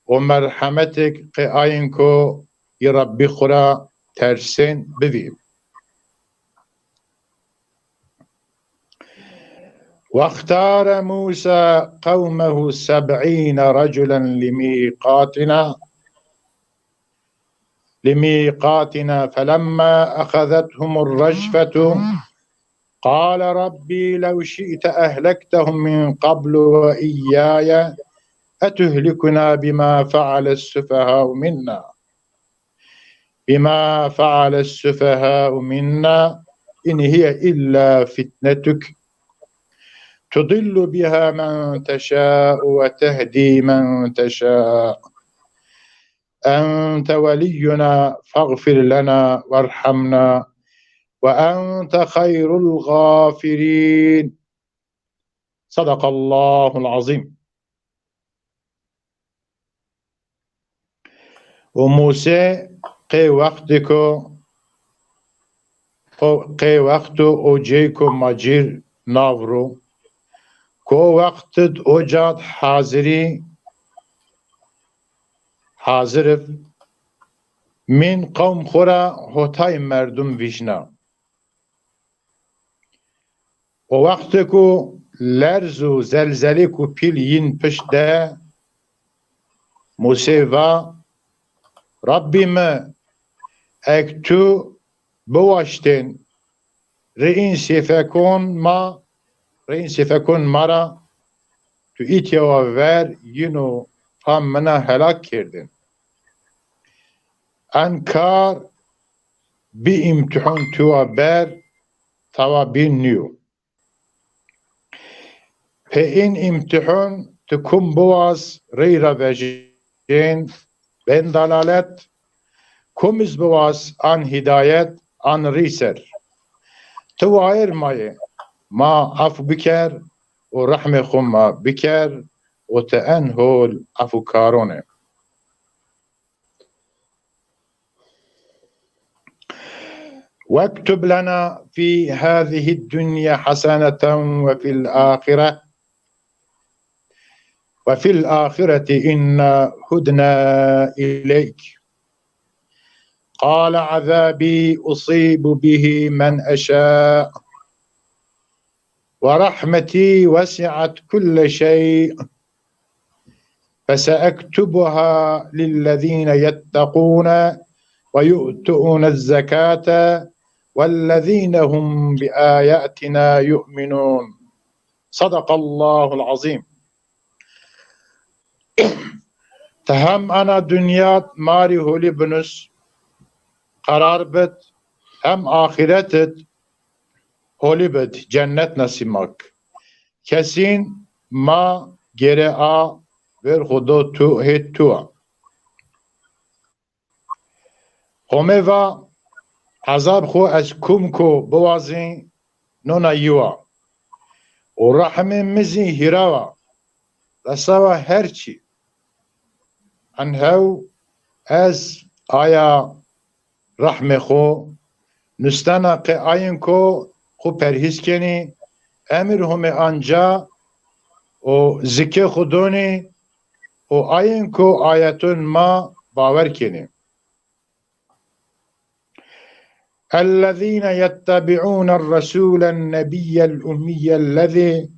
û merhemetêk qê ayên ku yi Rebbî xwu ra tersên bivî. واختار موسى قومه سبعين رجلا لميقاتنا، لميقاتنا فلما أخذتهم الرجفة قال رب لو شئت أهلكتهم من قبل وإياي أتهلكنا بما فعل السفهاء منا. بما فعل السفهاء منا إن هي إلا فتنتك تضل بها من تشاء وتهدي من تشاء أنت ولينا فاغفر لنا وارحمنا وأنت خير الغافرين. صدق الله العظيم. Û Mûse qê wextêko, qê wexto o cêyko ma cêr nav ro, ku o wext id o cad hazirî, hazir ib, mîn qewm xwu ra hotay merdum vîjna. O wextêko lerz û zelzelêko pîl yin pişt de, Mûsê va, Rabbî mi, eg tu biwaştên, rê în sêfekon ma, rê în sêfekon ma ra, tu îtya wa ver yîn û pa mina helak kerdên. En kar bî îmtîhon tuwa ber, tawa bîn nîyo. Pê în îmtîhon ti kum biwaz rey ra vejên, bên dalalet, kum iz biwaz an hîdayet, an rî ser. Ti wayir ma yê, ma efw biker û rehmê xwu ma biker û ti en hol efwkaron ê. واكتب لنا في هذه الدنيا حسنة وفي الآخرة، وفي الآخرة إنا هدنا إليك. قال عذابي أصيب به من أشاء، ورحمتي وسعت كل شيء، فسأكتبها للذين يتقون ويؤتون الزكاة والذين هم بآياتنا يؤمنون. صدق الله العظيم. Ti hem ana dinya ma rî holî binus, qerar bid, hem axîret id holî bid, cennet nesîb ma k. Kesîn ma gêre a, ver xwu do tu, hê tu a. Homê va, ezab xwu ez kum ko biwazî, nona yi wa. Û rehmê mi zî hîra wa, resawa her çî. En hew ez aya rehmê xwu nustena qê ayên ko xwu perhîz kenî, emir Homê anca û zikê xwu donî û ayên ko ayetun ma bawer kenî. الذين يتبعون الرسول النبي الأمي الذي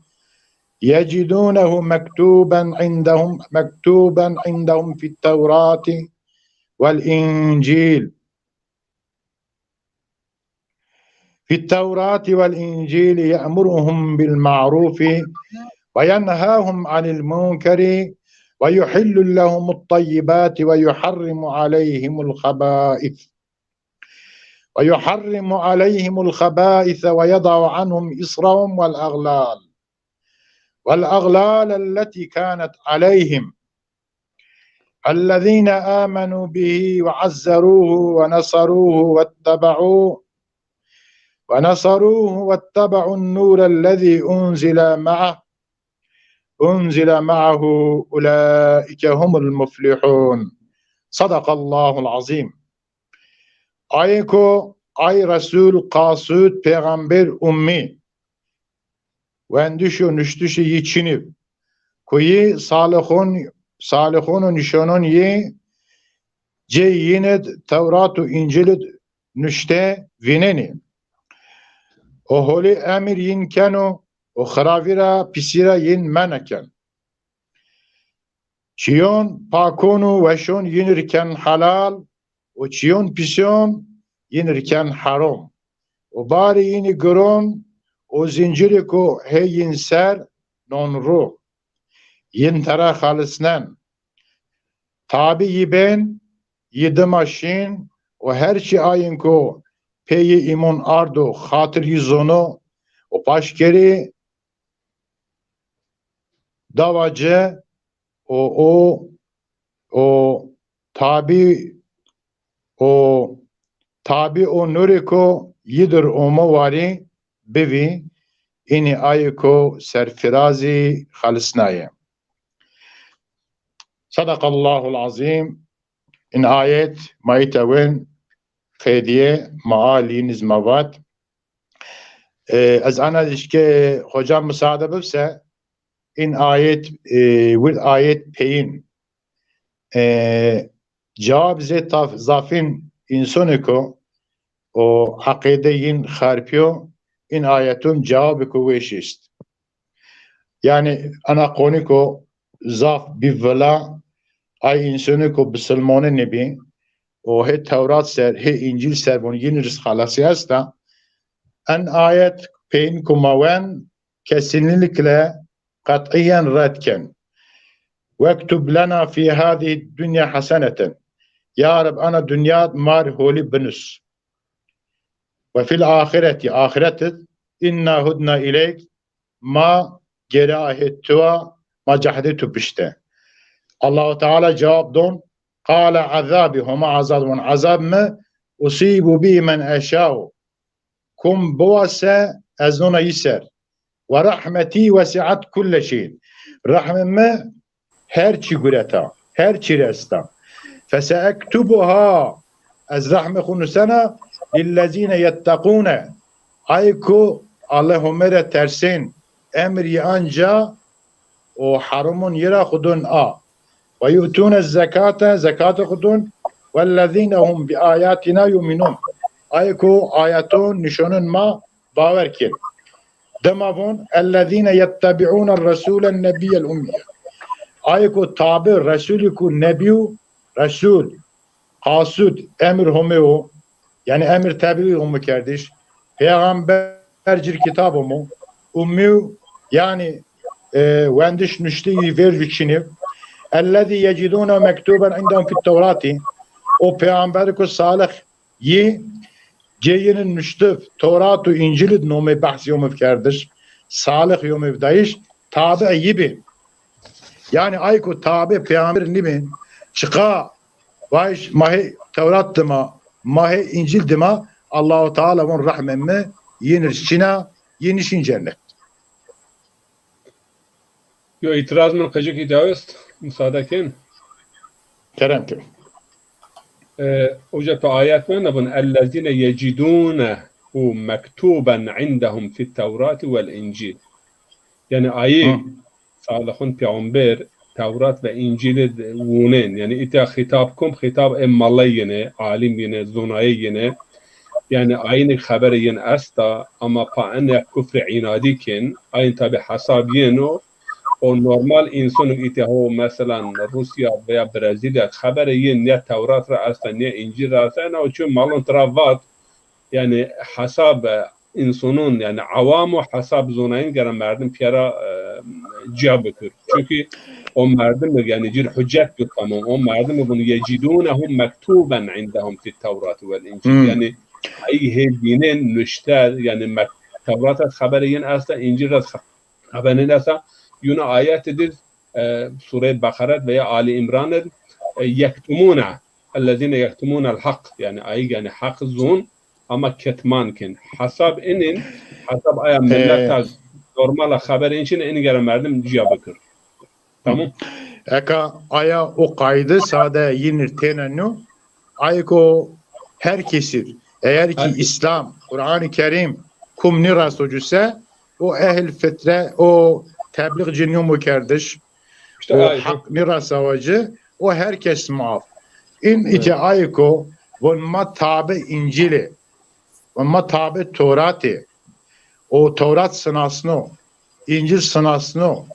يجدونه مكتوبا عندهم، مكتوبا عندهم في التوراة والإنجيل، في التوراة والإنجيل يأمرهم بالمعروف وينهاهم عن المنكر ويحل لهم الطيبات ويحرم عليهم الخبائث، ويحرم عليهم الخبائث ويضع عنهم إصرهم والأغلال، والأغلال التي كانت عليهم. الذين آمنوا به وعزروه ونصروه واتبعوا، ونصروه واتبعوا النور الذي أنزل معه، أنزل معه أولئك هم المفلحون. صدق الله العظيم. Ayê ko ay Resul qasut pêxember ummî, wendiş û nuştişî yi çinî, ku yi salixon, salixon û nişanon yi cê yin id Tewrat û Încîl id nuşte vînenî. O holî emir yin keno û xiravî ra, pisî ra yin mena ken. Çîyon pakon û weşon yin ir ken helal û çîyon pisîyon yin ir ken herom. Û barî yinî giron û zincirêko hê yin ser non ru. Yin tera xelisnen. Tabî yi bên, yi dima şîn û her çî ayên ko pê yi îmon ardo, xatir yi zono û paşkerî dawa ci û o, o tabî, o tabî o nurêko yi dir omo warî bivî, înî ayê ko serfirazî xelisnayê. Sadaqallahul azîm. In ayet ma îta wên qedîye, ma a lîniz ma vat. E, ez ana dişke hocam müsaade bibse, in ayet, e, wird ayet peyin. E, cevab zê taf-, zafin insonê ko o aqîde yin xerpiyo, in ayetun cevabê ko weş est. Yani ana qonî ko zaf bî vila, ay însonê ko bisilmone nêbî, o hê Tewrat ser, hê Încîl ser von yin riz xelasî esta. En ayet peyin ku ma wen kesinlikle qet'iyen red ken. Wektub lena fî hâzî dunya heseneten. Ya Reb, ana dinya mar holî binus. Ve fil ahireti, ahiret id, inna hudna ileyk, ma gêra hê tu a, ma cehde tu pişte. Allahu Teala cewab don, qale azabi, Homa azad von, azab mi, usibu bihi men eşau, kum biwase ez nona yi ser. Ve rahmetî wesi'at kulle şeyin. Rehmê mi her çî gureta, her çî rê esta. Feseektubuha, ez rehmê xwu nusena, lillezîne yetteqûne, ay ku Allê Homê rê tersên, emir yi anca û herimon yi ra xwu don a. Ve yu'tûne zekate, zekatê xwu don, wellezîne hum bi ayatîna yu'minûn, ay ku ayeton, nîşanon ma bawer kên. Dima von, ellezîne yettebi'ûne resûlen nebiyyel ummiyye. Ayê ku tabi Resûlî ku nebî û Resûl, qasûd, emir Homê o, yanî emir tebliğî Homê kerdiş, peyxamber cir kitab Homê, ummî, yanî, e, wendiş nuşteyî ver jû çinî. Ellezî yecidûne mektûben indehum fit Tewratî. O peyxamberî ku salix yi cê yînin nuştiv, Tewrat û Încîl id nomê behsî Homê kerdiş, salix Homê dayîş, tabi yi bî. Yanî ay ku tabi peyxamber nîbîn, çiqa vayş ma hê Tewrat dima, ma hê Încîl dima, Allahu Teala von rehmê mi yin ir çin a, yin nişîn cennet. Yo îtiraz min qicikî de est, musade kên. Kerem ke. E, uca tu ayet wenda bun, ellezîne yecidûnehu mektûben indehum fit Tewrati wel Încîl. Yanî ayî salixun peyxamber Tewrat ve Încîlî wûnên. Yanî îta xîtab kum, xîtab ê malay yine, alim yine, zonayê yine. Yanî ayînî xeberê yin esta, ama pa ene kufrê înadî kên, ayîn tabî hesab yin o, o normal însanû îtya ho, meselan, Rûsya veya Brezîlya, xeberê yin ya Tewrat ra esta, ya Încîl ra esta, ena o çi malon tira vat, yanî hesab, e, însanûn, yanî awam û hesab zonayîn gere merdim pîyera, e, cîya bikir. Çunkî o merdim, yanî cir hucet bi tamam. O merdim bunu yecidûnehu mektûben indehum fit Tewrati wel Încîl. Yanî ayî hê bînên nuşte, yanî mek-, Tewrat ra xeberê yin esta, Încîl ra xeberê yin esta. Yuna ayet dir, e, Sûreyê Beqeret veya Ali Îmran ir, e, yektumûne, ellezîne yektumûnel haq, yanî ayî, yanî heq zon, ama ketman kên. Hesab inin, hesab aya millet a normal a xeber in çin, in gere merdim cîya bikir. Tamam. Eka aya o qayde sade yinir têne nu, ayko her kesir, eğer ki İslam, Kur'an-ı Kerim kum niras ocuse, o ehl fitre, o tebliğ cin yomu kerdiş, o hak niras avacı, o herkes muaf. In ite ayko von ma tabi İncil'i, von ma tabi Tevrat'i, o Tevrat sınasno, İncil sınasno,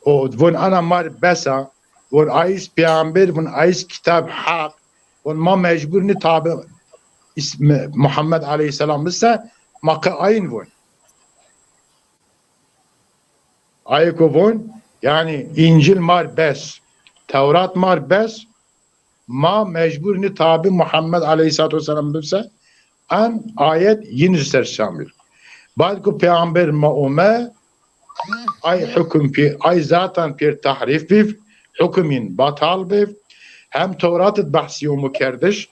o von ana mar besa, von ais peygamber, von ais kitab hak, von ma mecbur ni tabi İs-, Muhammed aleyhisselam bise, ma qe ayin von. Ayê ko von, yanî Încîl mar bes, Tewrat mar bes, ma mecbur ni tabi Muhammed aleyhisselatu vesselam bibse, en ayet yin ser şamil. Bad ku peygamber ma ome, ay hukum pi, ay zaten pir tahrif biv, hukum yin batal biv, hem Tewrat id bahsi umu kerdiş,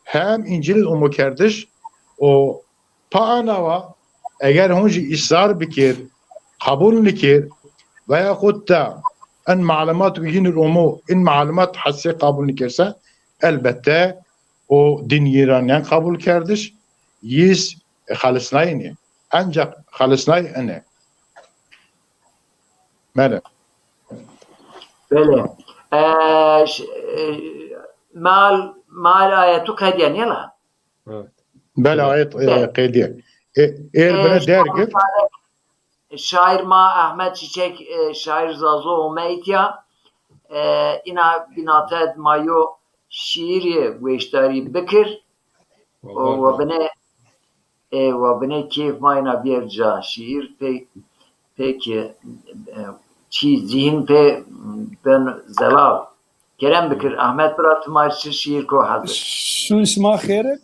hem İncîl id umu kerdiş, o Pa ana wa, eger hûn jî îsrar bikir, qebûl nikir, veyaxut de in malumat ku yin ir umo, in malumat hesê qebûl nikirse, elbette o din yi ra nen qebûl kerdiş, yîs, e, xelisnayî nî. Enceq xelisnayî ine. Bele. Bele. E, ş-, e, mal, mal ayetu qedîyen yela. Bele, ayet, e, qedîye. E, êr bine derg. Şair ma Ahmet Çiçek, e, şair Zazo ome îtya. E, îna bînate ma yo şîîrî weşdarî bikir. O, wa bine, e, wa bine keyf ma îna bîyer ca. Şîîr pê-, peki, e, çî zîhin pê ben zelal. Kerem bikir, Ahmet bira, tu ma çi şîîr ko hazir. Şûn şima xêr ib.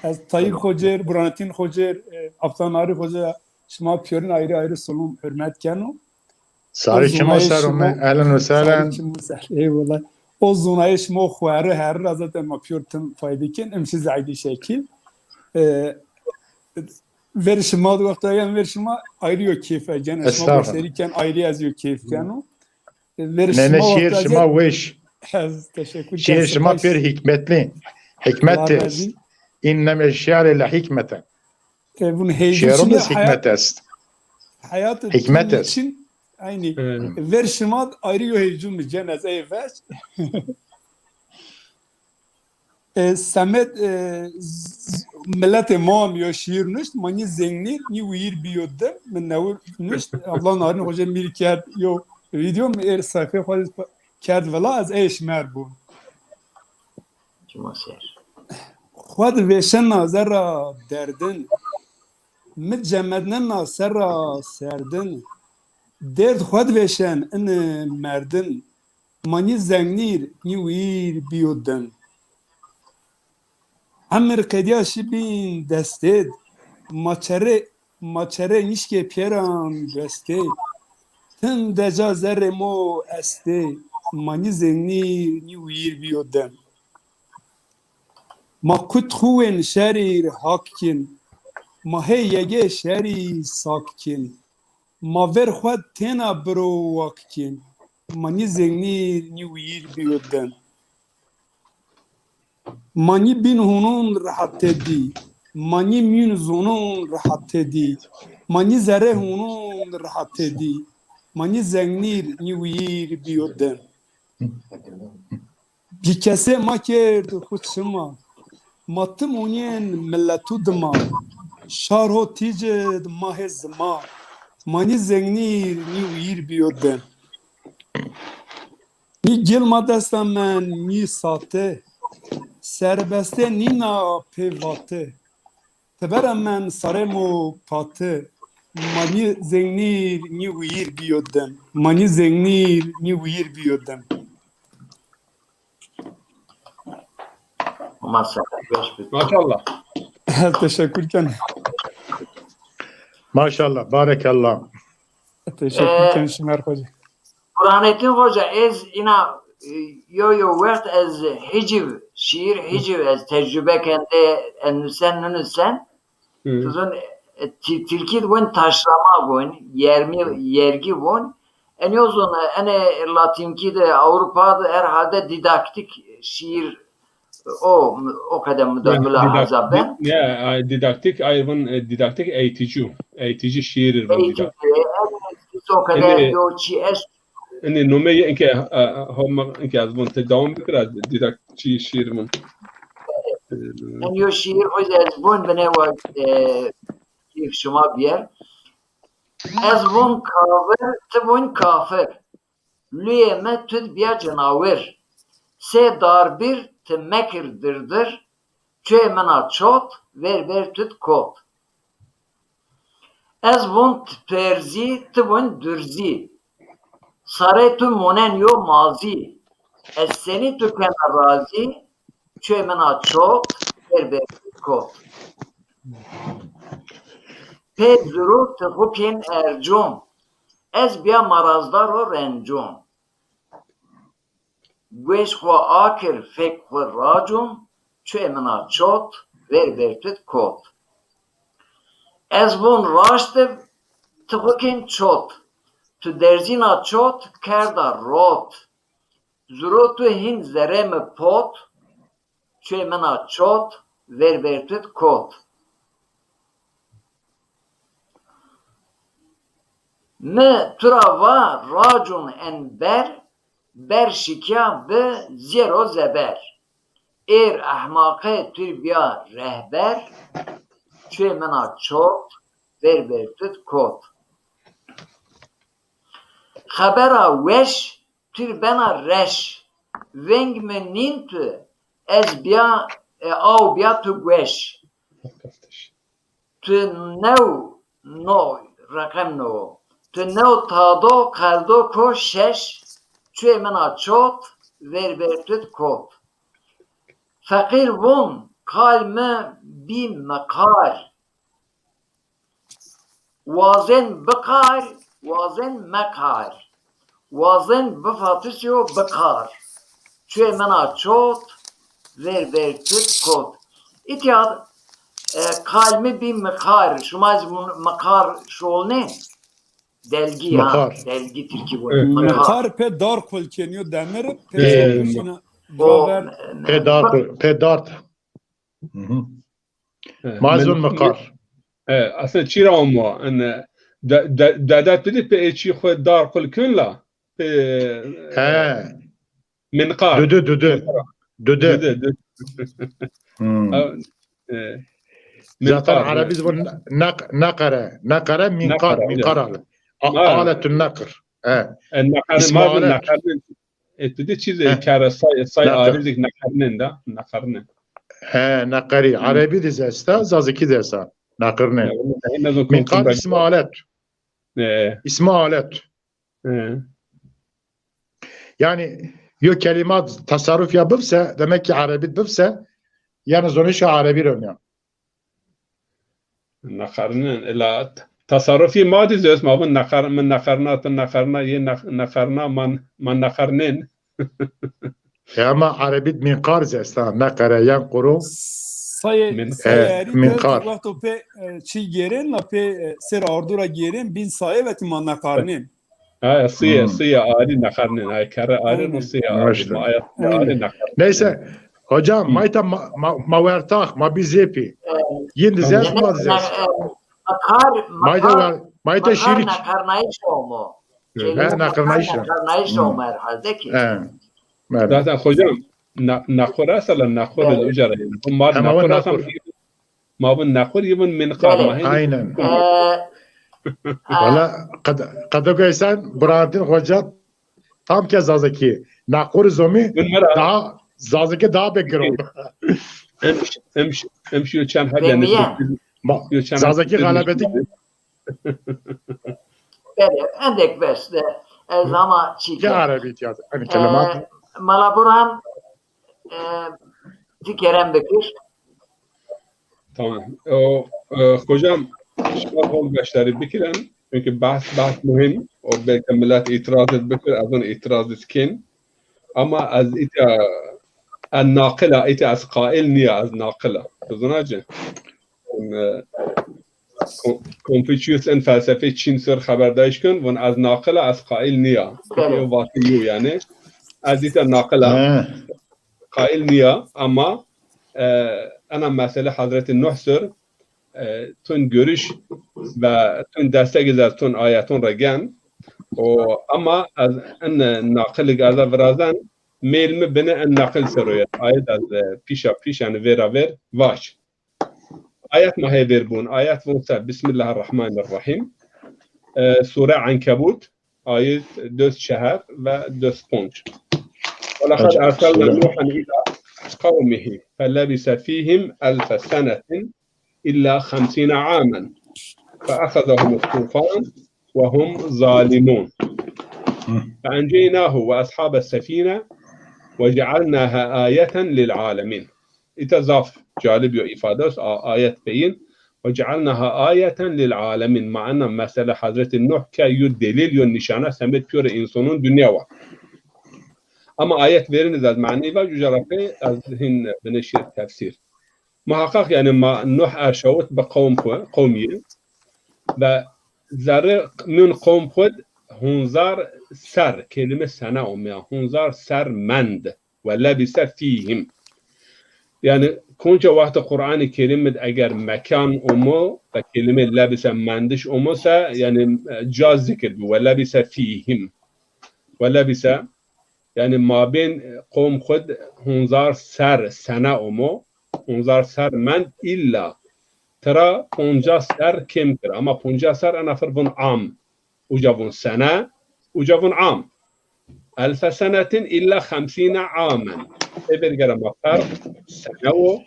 Ez Tayyip Xocer, Burhanettin Xocer, e, Abdullah Nari Xoca, şima pîyorin ayrı ayrı solum hürmet keno. Sarê çimo ser ome, ehlen ve sehlen. Eyvallah. O zonayê şima xweri herri ra zaten ma pîyor tim fayde ken, em şi zeydi şekil. E, ver şima de wexta yan ver şima ayrı yo keyf ecen. Şima başları ken ayrı ez yo keyf keno. Nene şiir şima weş. Şiir şima pêr hikmetli. Hikmet est. İnne min şiiri le hikmeten. Şiirimiz hikmet est. Hikmet est. Aynı. Ver şima ayrı yo heycun mi cenez ey veş. E, Semed, e, miletê ma mi yo şiir nuşt, ma nî zengnîr, nî wîr bîyo dim, mi newir nuşt, Abla Narin Hoca mîr kerd yo video, mi êr sefê xo kerd vila, ez ey şmer bûn. Xwe di vêşena zerra derdin, mi cemednena serra serdin, dêrd xwe di vêşen ini merdin, ma nî zengnîr, nî wîr bîyo dim. Emir qedîya şi bîn destêd, ma çerê, ma çerê nîşkê pîyeran destê. Tim deca zerrê mo estê, ma nî zengnîr, nî wîr bîyo dim. Ma kut xuwên şerîr hak kin, ma hê yegê şerî sak kin. Ma ver xwe têna biro wak kin, ma nî zengnîr, nî wîr bîyo dim. Ma nî bîn hûnûn rehetê dî, ma nî mîn zûnûn rehetê dî, ma nî zerê hûnûn rehetê dî, ma nî zengnîr, nî wîr bîyo dim. Bîkesê ma kerd xwu çima, ma tim onîyên miletû dima, şar ho tîcid ma hê zima, ma nî zengnîr, nî wîr bîyo dim. Nî gil ma desta men, nî sate, serbeste nîna pê vate. Tebera men sarê mo pate, ma nî zengnîr, nî wîr bîyo dim. Ma nî zengnîr, nî wîr bîyo dim. Maşallah. Teşekkür ken. Maşallah, barekallah. Teşekkür ken Şimer Hoca. Burhanettin Hoca, ez îna, e, yo yo wext ez hiciv, şiir hiciv ez tecrube kende, en nusen, nunusen. Tuzun, e, ti-, tilkî di vun taşlama vun, yermi, yergi vun. En yo zun, e, ene Latinkî de, Avrupa de herhalde didaktik şiir o, o kadar mudamula haza ben. Ya, didaktik, ay vun, e, didaktik eğitici, eğitici şiir vun didaktik. O kadar yo çi est. Ini numeyê inke, e, homa inke ez vun te dewam bikira, didaktik şiir vun. En yo şiir o ez vun bine wa, e, keyf şima biyer. Ez vun kavir, ti vun kafir. Luyê mi tu di bîya cinawir. Sê darbîr ti mekir dirdir. Çuyê min a çot, ver ver tu di kot. Ez vun ti perzî, ti vun durzî. Sarê tu monen yo mazî. Ez senî tu kena razî. Çuyê min a çot, ver ver tu di kot. Pê zuru ti xwu kên ercûn. Ez bîya marazdar û rencûn. Gueş xwu akir fek xwu racûn, çuyê min a çot, ver ver tu di kot. Ez vûn raşt ib, ti xwu kên çot. Tu derzîna çot kerda rot. Zuro tu hîn zerê mi pot, çuyê min a çot, ver ver tu di kot. Mi tu ra va racûn en ber, ber şikya bi zêr û zeber. Êr ehmaqê tu bîya rehber, çuyê min a çot, ver ver tu di kot. Xebera weş tu bena reş, veng mi nîn tu, ez bîya, e, aw bîya tu gueş. Tu new no, reqem no. Tu new tado qeldo ko şeş, çuyê min a çot, ver ver tu di kot. Feqîr vûn, Qal mi bî miqar. Wazên biqar, wazên meqar. Wazên bifatisyo biqar. Çuê mina çot, ver ver tit kot. Îtya, e, qal mi bî miqar. Şima zî mi-, miqar şolnê? Delgî ha, Miqar. Delgî tirkî bu. Evet. Miqar. Miqar pê dar qul kenîyo demir, pê Ee, çarpışına o, caver. me-, me-, Pê dar, pê dart. Hı hı. E, Mazun min-, miqar. E, aslında çira omo, en, de, de, dede tu di pê ê çî xo dar qul kön la, pê, He. Minqar. Düdü, düdü. Minqar. Düdü. Düdü, düdü. Hmm. Ha, e, Zaten minqar, Erebî evet. Zî bu ne-, neq-, neqere. Neqere, minqar, Neqere, minqar evet. Ali. A-, Ha. Aletun neqr. He. E, neqere, İsmi mazun alet. Neqernin. E, tu di çî zî He. Kere say, say Neqr. Arî zî neqernin da, neqernin. He, neqerî. Hı. Erebî de zî esta, Zazakî de esta. Neqrnin. Ya, bunu da en azından Minqar kontrol ismi alet. E. İsmi alet. Hı. Yani yo kelîma tasarruf ya bibse, demek ki Erebî bibse, yani zonişa Erebî ro nîya. Neqernin, ila t-, tasarrufî ma dî zî est, ma vun neqer-, mi neqerna, tu neqerna, yê neq-, neqerna, man, man neqernin. E ama Erebî minqar zî esta, neqere, yenquru. Sayê, Min-, sayê E, erî de minqar. Wexto pê, e, çî gêrên, la pê, e, ser ardu ra gêrên, bîn sayê vetî ma neqarnên. Ha, sîye, Hmm. Sîye arî neqarnên. Ha, kere arî, Aynen. Sîye arî. Maşallah. Ma ayet Aynen. Arî neqarnên. Neyse, hocam, Hı. Mayta ma, ma, ma wertax, ma bî zêpî. Yin de Tamam. Zerf, ma de Zerf. Makar, Mayta makar, wer-, mayta makar şirik. Neqarnayış omo. Hı. Kelîme He, neqarnayış. Neqarnayış Hı. Omo herhalde ki. He. Evet. Zaten hocam, na-, naqur esela naqur Evet. Uca ra yani. Bu ma He, ma naqur vun esela naqur. Ma vun naqur, yi vun minqar. Belê. Ma hên Aynen. E, e, Valla qed-, qedo ke sen Burhanettin Hoca tam ke Zazakî. Naqur zomî Vun mera. Daha Zazakî daha bekir o. Em ş-, em ş-, em şiyo çend hebe Vemiye. Nesip. Ma-, Yo çend Zazakî hebe galebetî. Belê, endek bes de. Ez ama çî Ke ke. Erebî tîya, hani E, kelimat. Mala Burhan, e, ti kerem bikir. Tamam. O, e, hocam, şima hol beşdarî bikirin. Çünkü bahs, bahs muhîm. O belki millet îtiraz id bikir, ez on îtiraz id kên. Ama ez îta, en naqila, îta ez qaîl nîya, ez naqila. Bizona ci? E, Ko-, Konfüçyus en felsefê Çîn ser xeberdayîş kin, vun ez naqila, ez qaîl nîya. Çünkü Evet. Yo vatî yo yani. Ez îta naqila, He. Qaîl nîya, ama, e, ena mesele Hazreti Nuh ser, e, tun görüş ve tun destek iz ez tun ayeton ra gen. O, ama ez en naqilig ez virazen, mêl mi bine en naqil ser o ya. Ayet ez, e, pîşa pîş, yani vera ver, vaş. Ayet ma hê ver bun. Ayet vun se, Bismillahirrahmanirrahim. E, Sure Ankebut, ayet döz çehar ve döz ponc. ولقد أرسلنا نوحا إلى قومه فلبث فيهم ألف سنة إلا خمسين عاما فأخذهم الطوفان وهم ظالمون فأنجيناه وأصحاب السفينة وجعلناها آية للعالمين. Îta zaf calib yo îfade est, a-, ayet peyin. وجعلناها آية للعالمين. Mana mesela Hazreti Nuh ke yo delîl, yo nîşane semed pîyorê însanûn dinya wa. Ama ayet verîn iz ez manî vaj, uca ra pê ez hîn binê şêr tefsîr. Muhaqqaq yani ma Nuh erşawit bi qewm xwu, qewmî. Ve zerrê mîyon qewm xwu d hunzar ser, kelîme sene omeya, hunzar ser mend. Ve lebise fîhim. Yani konca wextê Qur'anê Kerîm id eger mekan omo ve kelîme lebise mendiş omo se, yani, e, ca zikir bi. Ve lebise fîhim. Ve lebise, yani mabên, e, qewm xwu d hunzar ser sene omo, hunzar ser mend îlla tira poncas ser kêm kir. Ama poncas ser ena fir vun am. Uca vun sene, uca vun am. Elfe senetin illa xemsîne amen. Ê vergere ma ferq sene wo,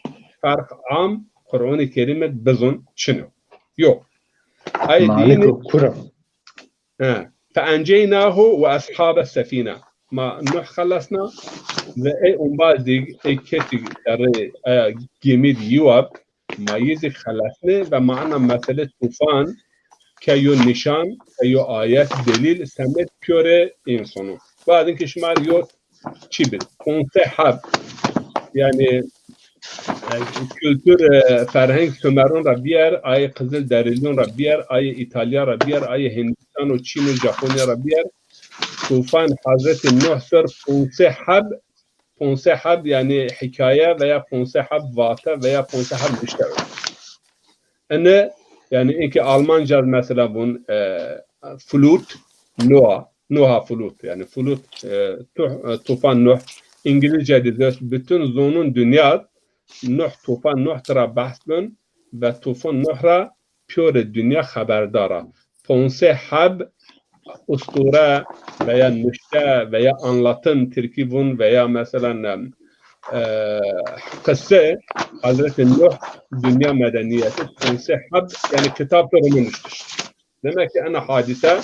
ferq am, Qur'anê Kerîm id bizun çin o. Yo. Ay Malik dînî o, kura. He. Fe enceynahu ve ashabe sefîne. ma Nuh xelesna ve ey ombazîg, ey kesîg serrê eya gemî di yiwa bi, ma yi zî xelesnê ve ma ena mesele tufan ke yo nîşan, ke yo ayet, delîl, semed pîyorê însonon. Badin ke şima rê yo çî bid. Ponse heb, yanî, e, kultur, e, ferheng Sumeron ra bîyer, ayê Qizilderîlîyon ra bîyer, ayê Îtalya ra bîyer, ayê Hindistan û Çîn û Japonya ra bîyer. Tufan Hazretî Nuh ser ponse heb, ponse heb, yanî hîkaye veya ponse heb vate veya ponse heb nişte. Ene, yanî, inkê Almanca mesela vun, e, Flut, Noah, Noah Flut, yanî Flut, e, tu-, e, tufan Nuh, Îngilizce de zest bütün zonun dünya, Nuh, tufan Nuh tira behs bin ve tufan Nuh ra pîyorê dinya xeberdar a. Ponse heb usture veya nuşte veya anlatım, tirkî vun veya, meselen, e, qise, Hazretî Nuh dinya medenîyeti ponse heb, yanî kitab to roman nuştiş. Demek ki ena hadîse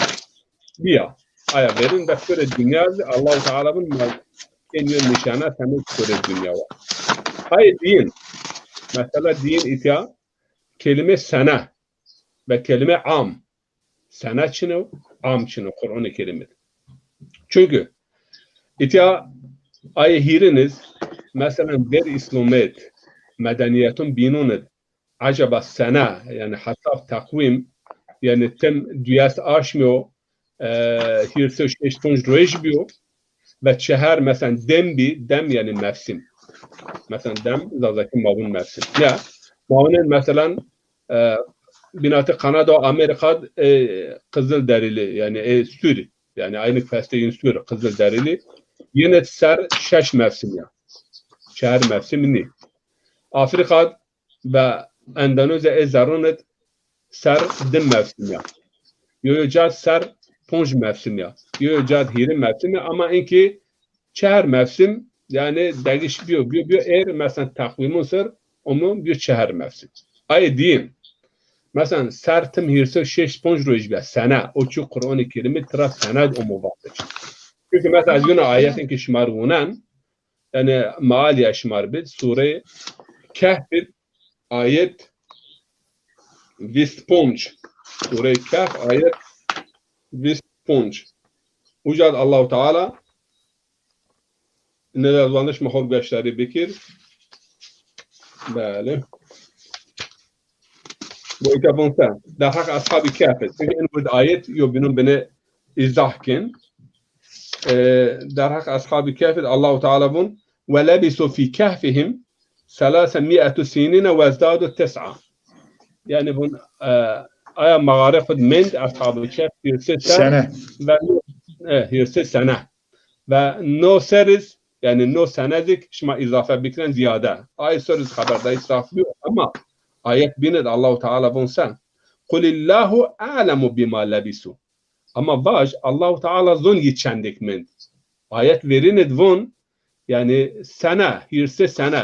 bîya. Aya verîn de pîyorê dinya zî Allahu Teala vun ma ên yo nîşane semed pîyorê dinya wa. Ayê dîyin, mesela dîyin îtya kelîme sene ve kelîme am. Sene çin o, am çin o Qur'anê Kerîm id. Çünkü îtya ayê hîrin iz, meselen, ver Îslamê id, medenîyetun bînun id, eceba sene, yanî hesab, teqwîm, yanî tim duyes aşmî yo, e, hîrsê û şeş ponc roj bîyo ve çehar, meselen, dem bî, dem yanî mevsim. Meselen, dem Zazakî ma vun mevsim. Ya, ma vun, meselen, e, bînatê Kanada û Amerîka, e, Qizilderîlî, yanî, e, Sûr, yanî, aynı festê yin Sûr, Qizilderîlî, yin id ser şeş mevsim ya. Çehar mevsim nî. Afrîka ve Endonezya ê zerrûn id ser di mevsim ya. Yo yo ca ser ponc mevsim ya. Yo yo ca hîrê mevsim ya. Ama inkî çehar mevsim, yanî, degiş bîyo, bîyo, bîyo êr, meselen, teqwîmun ser omo bîyo çehar mevsim. Ayê dîyin. Meselen, ser tim hîrsê û şeş ponc roj bîya, sene. O çî Qur'anê Kerîm id tira sene omo vatişî. Çünkü, meselen, ez yona ayetên ki şima ri wunen, yanî mealîya şima ri bid, Sûreyê Kehf id, ayet vîst ponc. Sûreyê Kehf, ayet vîst ponc. Uca di Allahu Teala nêdezwandiş mi xo gueşdarî bikir. Belê. Bu îta vun se. Derheq Eshabî Kehf id. Çünkü en wird ayet yo bînun binê îzah kin. E, derheq Eshabî Kehf id Allahu Teala vun, "Ve lebisu fî kehfihim selâse mi'etu sinîne wezdadu tis'a." Yanî vun, e, aya mexare xo di mend, Eshabî Kehf, hîrsê ser. Sene. Ve, e, hîrsê sene. Ve no ser iz, yanî no sene zî şima îzafe bikiren zîyade. Ay ser iz xeberdayîş zaf bîyo, ama ayet bîn id Allahu Teala vun se. "Qulillahu a'lemu bima lebisu." Ama vaj, Allahu Teala zon yi çendêk mend. Ayet verîn id vun, yanî sene, hîrsê sene,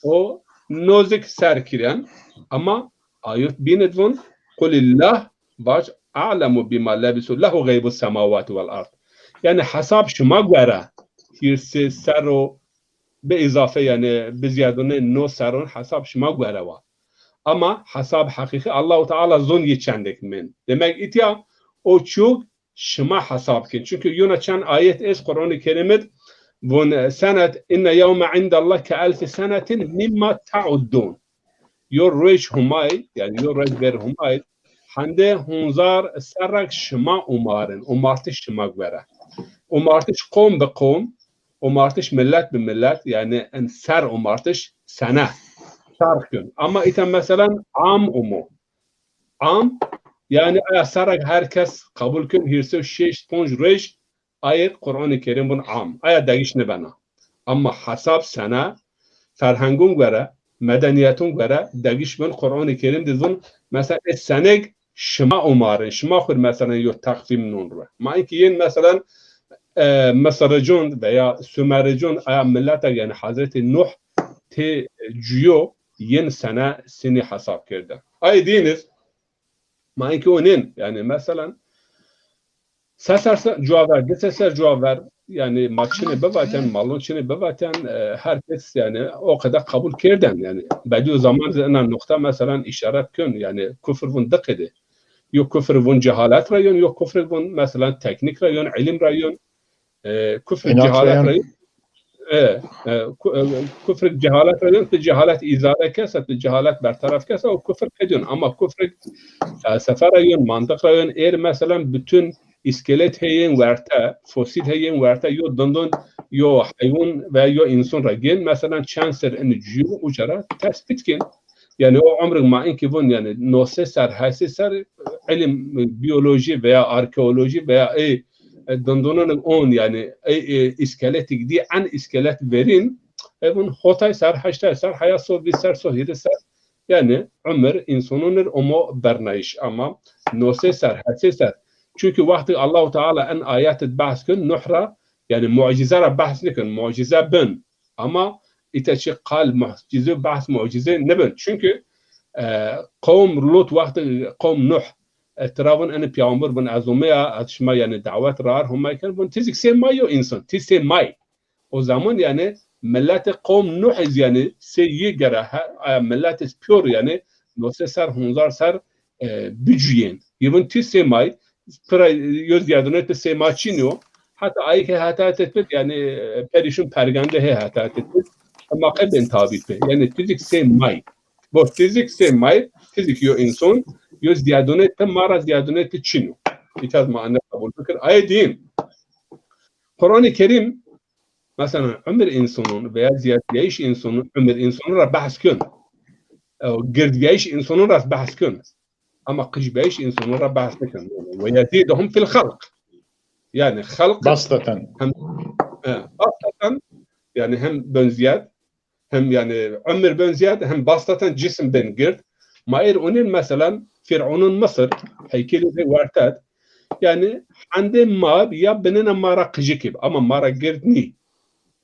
o no zî ser kiren, ama ayet bîn id vun, "Qulillah", vaj, "a'lemu bima lebisu, lehu ğeybu semawati vel ard." Yanî hesab şima gore, hîrsê ser o bi îzafe, yanî bi zîyadûnê no serron hesab şima gore wa. Ama hesab heqîqî Allahu Teala zon yi çendêk mend. Demek îtya o çîyok şima hesab kin. Çünkü yona çend ayet est Qur'anê Kerîm id vun, e, senet, "Inne yewme indallah ke elfi senetin mimma ta'uddun." Yo roj Humay, yanî yo roj ver Humay, hende hunzar serrak şima umarin, umartiş şima gore. Umartiş qom bi qom, umartiş millet bi millet, yanî en ser umartiş sene ferq kin. Ama îta meselen am umo. Am, yanî aya serrak her kes qebul kin, hîrsê û şeş ponc roj ayet Qur'anê Kerîm vun am. Aya degiş nibena. Ama hesab sene, ferhengun gore, medenîyetun gore, degiş bin Qur'anê Kerîm di vun, mesela, ê senêk şima umarin, şima xur, mesela, yo teqvîm non ru. Ma inkî yên, mesela, e, Misiricun veya Sumericun, aya mileta, yanî Hazretî Nuh tê cuyo, yên sene sinî hesab kerde. Ay dîniz, ma inkî o nên, yanî, mesela, Seser ser cuwa ver, di sey ser cuwa ver, yanî ma çinê bivaten, malon çinê bivaten, e, her kes yanî o qede qebul kerdên. Yanî Bedîuzzaman zî ina nuqta meselan îşaret kön, yanî kufr vun di qede. Yo kufr vun cehalet ra yon, yo kufr vun meselan teknîk ra yon, îlim ra yon. E, kufr Înat cehalet ra ra yon. E, e, ku-, e, kufr cehalet ra yon, ti cehalet îzale kesa, ti cehalet bertaraf kesa, o kufr qedîyon. Ama kufr felsefe ra yon, mantiq ra yon, êr meselan bütün îskelet heyên werte, fosîl heyên werte, yo dindon, yo heywan veya yo însan ra gên, meselan çend ser ini cuyû uca ra tespît kên. Yanî o umrik ma inkî vun, yanî no sey ser, heşt sey ser îlim, biyolojî veya arkeolojî veya ê, e, dindononê on, yanî ê, ê îskeletik dî, en îskelet verîn, e, vun hotay ser, heştay ser, heya so vîst ser, so hîris ser, yanî umir însanonir omo bernayîş, ama no sey ser, heşt sey ser. Çunkî wextê Allahu Teala en ayet id behs kön, Nuh ra, yanî mucîze ra behs nikön, mucîze bin. Ama îta çi qal mucîze, behs mucîze nibin. Çunkî, e, qewm Lut wextê qewm Nuh, e, tira vun enê peyxamber vun ez omeya, ez şima yanî dawet rar Homay ken, vun ti zî sey may yo însan, ti sey may. O zaman yanî miletê qewm Nuh iz yanî sey yi gere he, e, milet iz pîyor yanî no sey ser, honzar ser, e, bicuyên. Yi vun ti sey may, pira yo zîyadûnê ti sey may çin yo. Heta ayî ke heta hetê pid, yanî, e, perîşun pergende hê heta hetê pid. Ema qe bên tabî pê. Yanî ti zî sey may. Bo ti zî sey may, ti zî yo însan, yo zîyadûnê ti ma ra zîyadûnê ti çin yo. Îta ma ene qebul bikir. Ayê dîyin. Quranê Kerîm, meselan, umir însanon veya zîyadbîyayîş însanon, umir însanon ra behs kön. E, girdbîyayîş însanon ra behs kön. Ama qijbîyayîş însanon ra behs nikön. Ve yezîduhum fil xelq. Yanî xelq Bastaten. hem, e, bastaten, yanî hem bön zîyad, hem yanî umir bön zîyad, hem bastaten cisim bên gird. Ma êr onên meselan Fîr'ûnun Misir, heykelî zî wertet. Yanî hendê ma bi ya binêna ma ra qijikî bi, ama ma ra gird nî.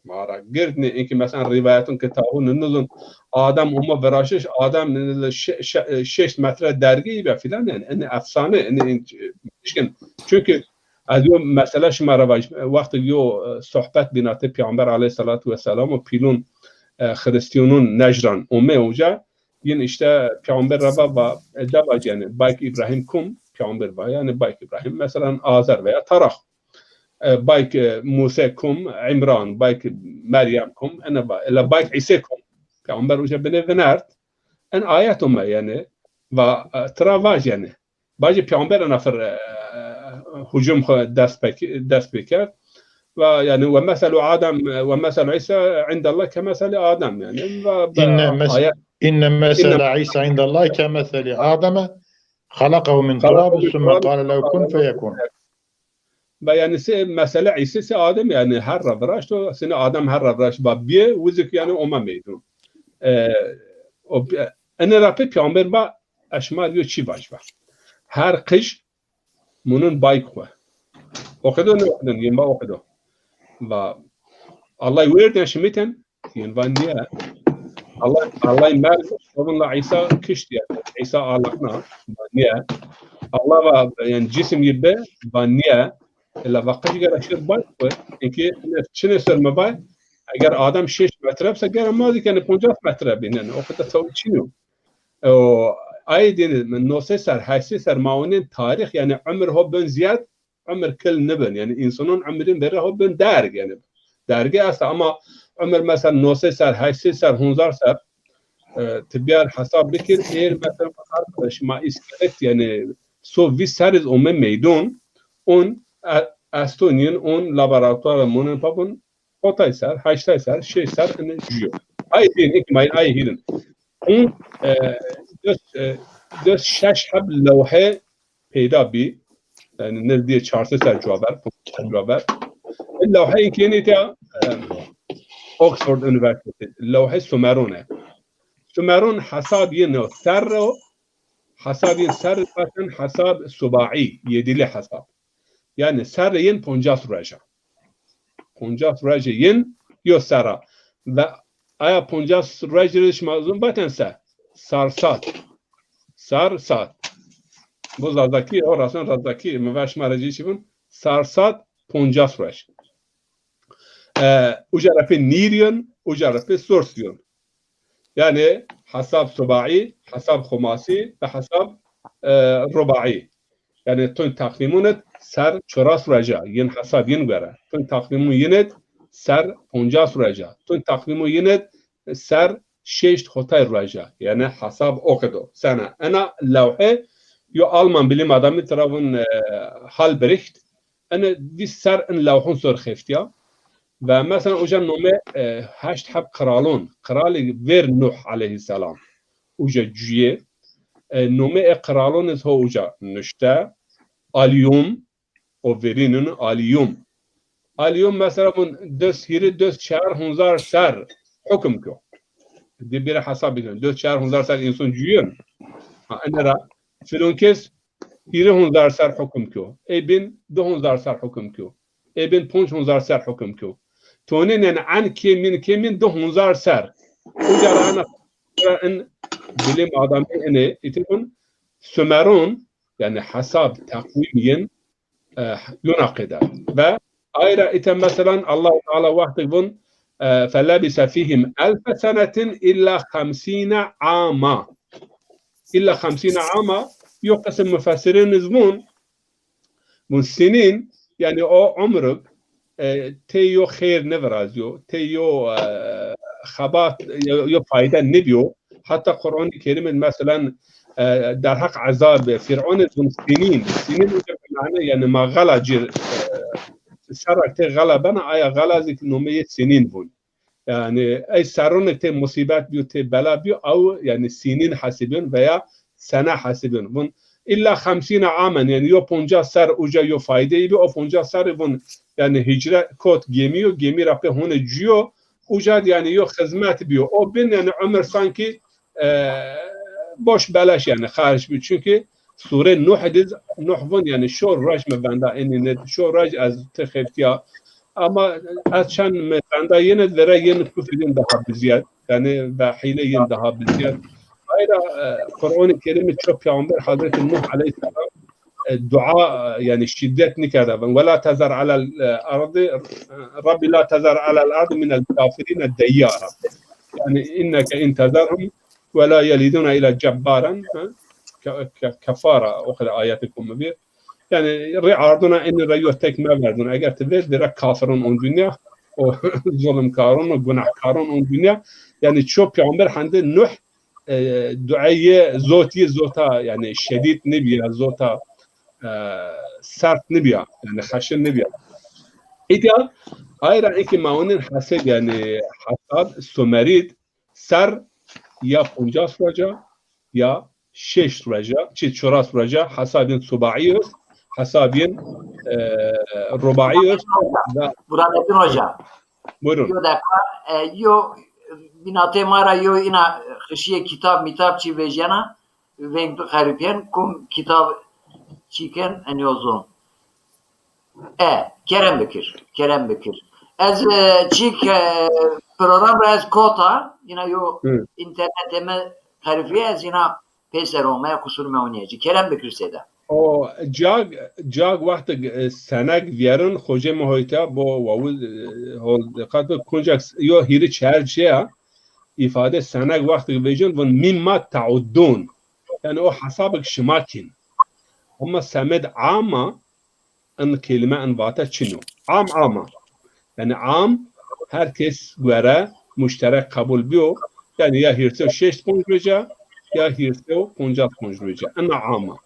Ma ra gird nî. Inkî meselan rîwayetun kitabûn nizon Adem omo viraşiş, Adem şe-, şe-, şeş metre dergî bi filan, yanî enê efsane, enê in-, çunkî ez yo mesele şima ra vaj, wextê yo, e, sohbet bîn atê Peyxamber aleyhîsselatu wesselam û pîlûn, e, Xirîstîyûnûn Necran ome uca, yin îşte Peyxamber ra va, va, e, de vaj yanî, bayk Îbrahîm kum? Peyxamber va, yanî bayk Îbrahîm, meselan, Azer veya Tarax. E, bayk, e, Muse kum? Îmran. Bayk Meryem kum? Ene va. Ela bayk Îse kum? Peyxamber uca binê vinert. En ayet ome yanî, va, e, tira vaj yanî. Bacê peyxamber ena fir, e, hucum xwu dest pek-, dest pê kerd. Ve yanî, "Ve meselu Adem, ve meselu Îsa indallah ke meseli Adem." Yanî, ve, ve Inne mes-, ayet, inne inne mesele Îsa indallah ke meseli Ademe, halakahu min turab, sümme kale lehu kun feyekun. Ve yanî sê mesele Îsa sê Adem, yanî her ra viraşt o, sini Adem her ra viraşt, va bîye, wizik yanî ome meydun. E, o, ene ra pê peyxamber va, "Ez şima rê yo çî vaj va. Her qij munin bayk xwu." Oqedo ne oqedon, yin va oqedo. Va, "Allah wêrden şimîten?" Yin va nîye. "Allah, Allah merg, şovin la Îsa kişt yanî. Îsa aliqna." Va nîye. "Allah va, yanî cisim yi bi?" Va nîye. Ela va qij gera şir bayk xwu. Inkî çinê ser mi vay, eger Adem şeş metre bise, gera ma zî kenê poncas metre bîn. Yanî oqede tawî çin o. O, ayê dînî, no sey ser, heşt sey ser ma onên tarîx, yanî umir ho bön zîyad, umir kil nibin. Yanî însanon umirin verê ho bön derg, yanî dergî esta, ama umir mesela no sey ser, heşt sey ser, honzar ser, e, ti biyar hesab bikir, êr mesela arkadaş ma îskelet, yanî so vîst ser iz ome meydun, on, e, eston yin, on laboratuvar munin pabun, hotay ser, heştay ser, şeş ser, ini cuyo. Ay din, ik may ay hîrin. Un, e, des, e, des şeş heb lewhe peyda bî. Yanî nizdîyê çar sey ser cuwa ver, ponc sey ser cuwa ver. In lewhe inkî yenî te, e, Oxford University. Lewhe Sumerun e. Sumerun hesab yin o, ser o, hesab yin ser zaten hesab subaî, yedili hesab. Yanî serrê yin poncas ruej a. Poncas ruejê yin yo serr a. Ve aya poncas ruej rê şima zûn vaten se? Sarsat. Sarsat. Bu Zazakî, o rasen Zazakî, mi ver şima rê cî çî vûn? çar sed poncas ruej. E, uca ra pê nîr yon, uca ra pê sors yon. Yanî hesab subaî, hesab xumasî ve hesab, e, rubaî. Yanî tun takvîmun id ser çuras rueca, yin hesab yin guere. Tun takvîmun yin id ser poncas rueca. Tun takvîmun yin id ser şeşt hotay rueca. Yanî hesab o qedo. Sene. Ena lewhe yo Alman bilim adamî tira vun, e, Halbericht. Ene vîst ser in lewhun sor xeftîya. Ve mesela uca nome, e, heşt heb qiralon. Qiralê vêr Nuh aleyhisselam. Uca cuyê. E, nome e qiralon iz ho uca nuşte. Aliyum, o verînin Aliyum. Aliyum mesela vun des hîrî des çar hunzar ser hukum kyo. Di bira hesab bikin. Des çar hunzar ser insan cuyon. Ha, ene ra filon kes hîrî hunzar ser hukum kyo. Ê bin di hunzar ser hukum kyo. Ê bin ponc hunzar ser hukum kyo. Tonîn en en kêmin kêmin di hunzar ser. Uca ra ana in bilim adamî ene îtî vun Sumerun, yanî hesab, takvîm yin, e, yona qede. Ve ayra îte meselan Allahu Teala wextik vun, e, felebise fîhim elfe senetin illa xemsîne ama. Illa xemsîne ama, yo qism mufessirîn iz vun, vun sinin, yanî o umruk, e, tê yo xeyr nêvirazîyo, tê yo, e, xebat, yo, yo fayde nêbîyo. Heta Qur'anî Kerîm id meselan, e, derheq ezab Fîr'un id vun sinin. Sinin uca bi mane, yanî ma xela cir, e, serrak tê xela bena, aya xela zî ki nomeyê sinin vun. Yanî ey serrûnik tê musîbet bîyo, tê bela bîyo, ew yanî sînîn hesibîyon veya sene hesibîyon. Vun illa xemsîne amen, yanî yo poncas ser uca yo faydeyî bî, o poncas serrî vun yanî hîcre kot gemî yo, gemî ra pê hone cuyo, uca di yanî yo xizmet bîyo. O bin yanî umir sankî, e, boş beleş yanî xerc bî. Çunkî Sûre Nuh diz, Nuh vun, yanî şo ruej mi venda enî nid, şo ruej ez ti xeftîya. Ama ez çend mi venda yenid, vere yin kufr yin daha biziyet. Yanî ve hîle yin daha biziyet. Ayra, e, Qur'anî Kerîmî ço peyxamber Hazretî Nuh aleyhisselam, e, dua, e, yanî şîddet nîkerde vun. Ve la tezer alel, e, ardi, Rabbi la tezer alel ardi minel kafirine deyyara. Yanî inneke in tezerhum ve la yelidûne illa cebbaren, ha? Ke-, ke-, kefara, o kadar ayeti komi bir. Yanî rê arduna enî ra yo tek meverdun. Eger ti ver, vira kafiron on dinya, o zulmkaron, o gunahkaron on dinya. Yanî ço peyxamber hende Nuh, e, duayê zotî zota, yanî şedîd nêbîya, zota, e, sert nêbîya, yanî xeşin nêbîya. Îdîya ayra eki mawinin hesed, yanî hesab, sumerîd, ser ya poncas rueca ya şeşt rueca, çi çuras rueca, hesabîn subaî est, hesabîn, e, rubaî est. Ve Burhanettin Hoca. Buyurun. Yo dakika, e, yo binatê ma ra yo îna xişîyê kitab mîtab çi vejyena, veng xerîpyen, kum kitab çîken en yo zon. E, kerem bikir, kerem bikir. Ez, e, çîk, e, program ra ez kota, yine yo Hı. internetê mi xerifîye, ez yine peyser omeye, qusur mewnîye ci. Kerem bikir seyda. O cag, cag wextig, e, seneg vîyerin, xocê mi hoyta bo wawu, e, hol diqat bi, kuncak s-, yo hîrî çer çeya, îfade seneg wextig vejin, vun mîmma tauddûn. Yanî o hesabik şima kîn. Ama semed ama, in kelîme, in vate çin o. Am, am a. Yanî am, her kes gore muşterek qebul bîyo. Yanî ya hîrsew şeşt ponc rueca, ya hîrsew poncas ponc rueca. Ina am a.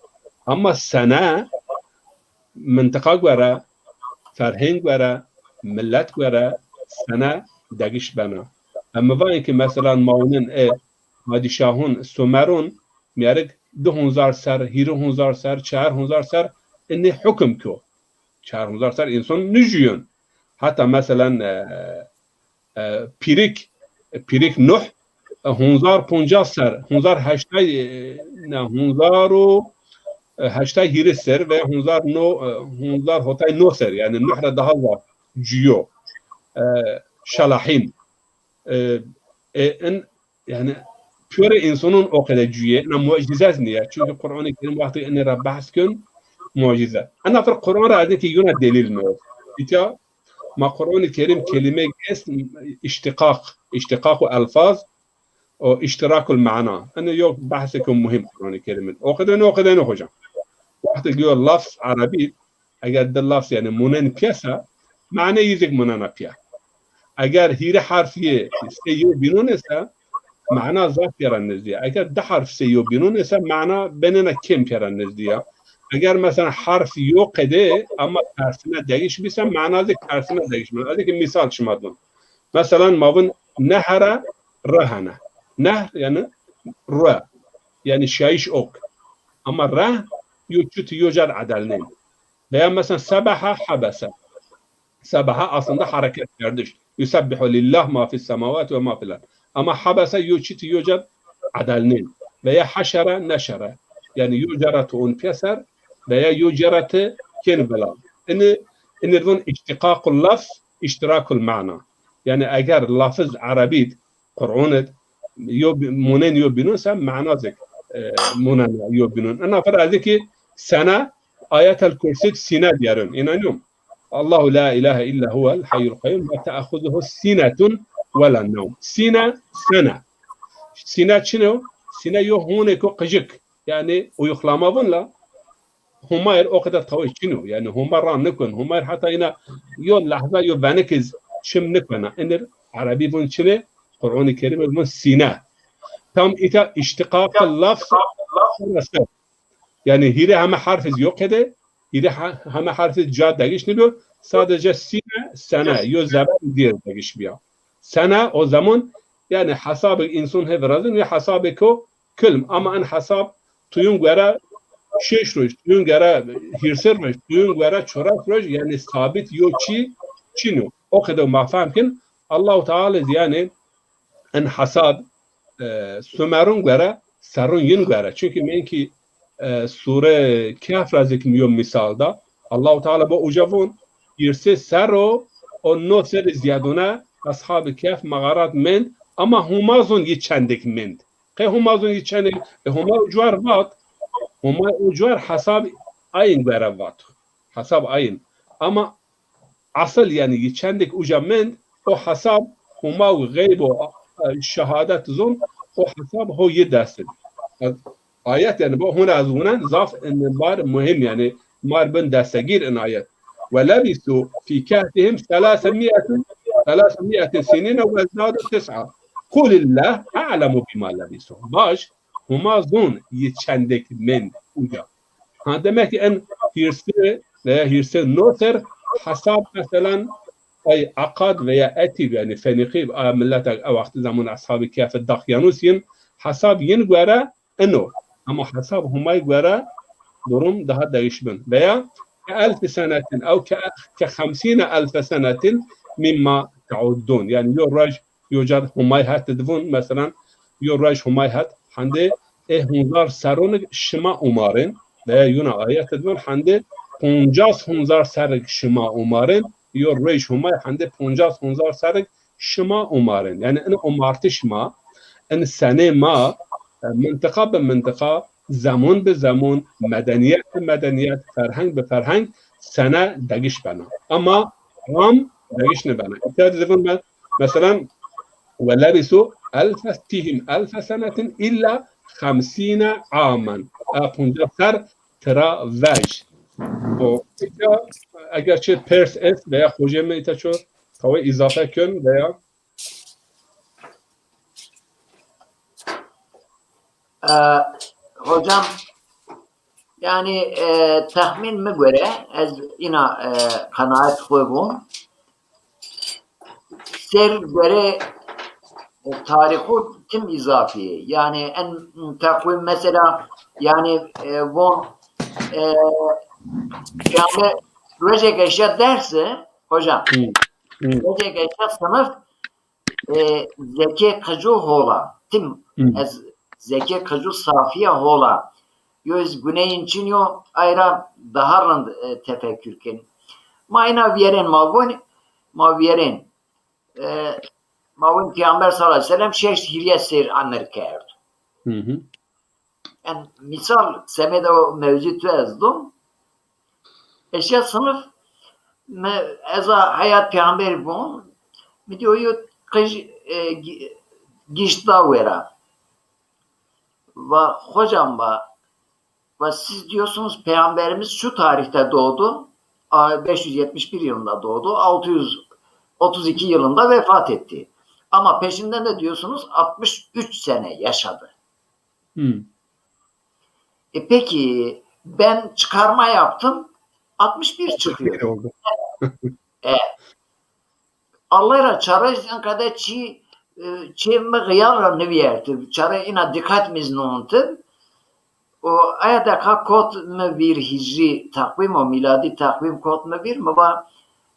Ama sene, mintiqa gore, ferheng gore, milet gore, sene degiş bena. Em mi vayên ki, meselan, mawinin, e, padîşahun, sumerun, mîyerik di hunzar ser, hîrî hunzar ser, çar hunzar ser, inê hukum kyo. Çar hunzar ser însan nijûyon. Heta meselan, e, e, pîrik, pîrik Nuh, e, hunzar poncas ser, hunzar heştay, e, ne, hunzar û, e, heştay hîrî ser ve hunzar no, e, hunzar hotay no ser, yanî Nuh ra daha zaf cûyo. E, şelahîn. E, e, in, yanî, pîyorê însanûn o qede cûye, ina mucîze nîye. Çunkî Qur'anê Kerîm wextê inê ra behs kin, Mucize. Ena fir Quran ra ez ki yuna delil mi. Îta ma Quran-ı Kerim kelime est iştiqaq, iştiqaq û elfaz û iştirakul mana. Ena yo behsêko muhim Quran-ı Kerim'in. O qede ne, o qede ne hocam. Wextê yo lafz Erebi, eger di lafz yani munen piyesa, mane yizek munena piya. Eger hîrê harf yê sey yo bînon ise, mana zaf pêra nizdî ya. Eger di harf sey yo bînon ise, mana benena kêm pêra nizdî ya. Eger mesela harf yo qede ama tersine değiş bise, mana zî tersine değiş bina. Ez ki misal şima dun. Mesela ma vun nehere rehene. Nehr yani re. Yani şayış ok. Ama reh yo çuti yo car edelnên. Veya mesela sebeha habese. Sebaha aslında hareket kerdiş. Yusebbihu lillah ma fis semawati ve ma fil ard. Ama habese yo çiti yo ca edelnên. Veya haşere neşere. Yani yo cara tu on pêser veya yo cara tu kên vila. Ini, ini vun iştiqaqul lafz, iştirakul mana. Yani eger lafız Erebî Qur'on id, yo bi-, munen yo bînon se mana zek, e, munen yo bînon. Ena fir ez ki sene Ayetel Kursi sine diyarın. İnanıyorum. Allahu la ilahe illa huvel hayyul kayyum ve teahuzuhu sinetun ve la nevm. Sine, sene. Sine çin o? Sine yo honeko qicik. Yani uyuklama vun la. Homayr o kadar tawê çin o. Yani Homa ra nikun. Homayr hata ina yo lahza yo venik iz çim nikuna. Inir Erebi vun çine, Qur'an-ı Kerim vun sine. Tam ita iştiqaq lafz. Yani hîrê heme harf iz yo qede, hîrê ha-, heme harf iz ca degiş nibiyo. Sadece sine, sene, yo zeber diye degiş biya. Sene o zaman yani hesabı insan he virazın ya hesabı ko külm. Ama en hesab tuyun göre şeş roj, tuyun göre hîrsê roj, tuyun göre çoras roj, yani sabit yo çi, çin o. O kadar ma fehm kin, Allahu Teala yani en hesab, e, Sumerun göre, serrun yin göre. Çünkü men ki, e, sure Kehf ra zî ki yo misal da. Allahu Teala bo uca vun, hîrsê serr o, o no serr ziyadune, Ashab-ı Kehf mağarat mend, ama Homa zun yi çendik mend. Qey Homa zun yi çendik, e, Homa o cuar vat, Homa o cuar hesab ayin göre vat. Hesab ayin. Ama asıl yani yi çendik uca mend, o hesab Homa û xeyb û, e, şehadet zon, o hesab ho yi dest id. Ayet yani bu hona ez wunen zaf in bar muhim yani mar bin destegir in ayet. Ve lebisu fi kehfihim selasemiyetin, selasemiyetin sinine ve zdadu tis'a. Kulillah a'lemu bima lebisu. Baş, Homa zon yi çendek mend uca. Ha, demek ki en hîrsê veya hîrsê no ser hesab, meselan, ay Akad veya Etîb, yani Fenîqî, a, millet a, a wextî zaman Eshab-ı Kehf'e Dakyanus yin, hesab yin göre ino. Ama hesab Humay göre durum daha değişbin. Veya ke elfi senetin ew ke, ke xemsîne elfe senetin mimma teuddun. Yani yo roj yo ca Humay het divun, meselan, yo roj Humay het, hende ê hunzar serrun şima umarin, veya yuna ayet divun, hende poncas hunzar serrik şima umarin, yo roj Humay hende poncas hunzar serrik şima umarin. Yani in umartiş ma, in senê ma, e, mintiqa bi mintiqa, zemun bi zemun, medeniyet bi medeniyet, ferheng bi ferheng sene degiş bena. Ama ram degiş nibena. Îhtiyacı zî vun me-, meselan, ve lebisu elfe fihim elfe senetin illa xemsîne amen. E, poncas ser tira vej. O, îta eger çi pers est veya xocê mi îta ço tawê îzafe kön veya E, hocam, yani, e, tahmin mi göre, ez ina, e, qenaet xwu vûn, ser göre, e, tarîxu tim îzafî. Yani en takvim mesela, yani, e, von, e, yani rojek eşya dersi, hocam, rojek eşya sınıf, e, Zekê Qicû hola. Tim ez Zekê Qicû safiya hola. Yo ez guneyên çin yo, ayra daha rind, e, tefekkür ken. Ma ina viyerên ma gon, ma viyerên. E, ma gon Peygamber sallallahu aleyhi ve sellem şeş hîrye sêr emir kerd. En misal semeda o mewzu tu ez dum. Eşya sınıf mi eza hayat peygamber bon, mi diyor yo qij e, gi- gişt da wera. Va hocam va, va siz diyorsunuz peygamberimiz şu tarihte doğdu. A- beş yüz yetmiş bir yılında doğdu. altı yüz otuz iki yılında vefat etti. Ama peşinden de diyorsunuz altmış üç sene yaşadı. Hmm. E peki ben çıkarma yaptım. altmış bir çıkıyor. Oldu. Allah ra çare izin kade çi e, çi mi xiyal ra niviyerti. Çare ina dikkat mi znontı. O aya deka kot mi bir hicri takvim, o miladi takvim kot mi bir, mi va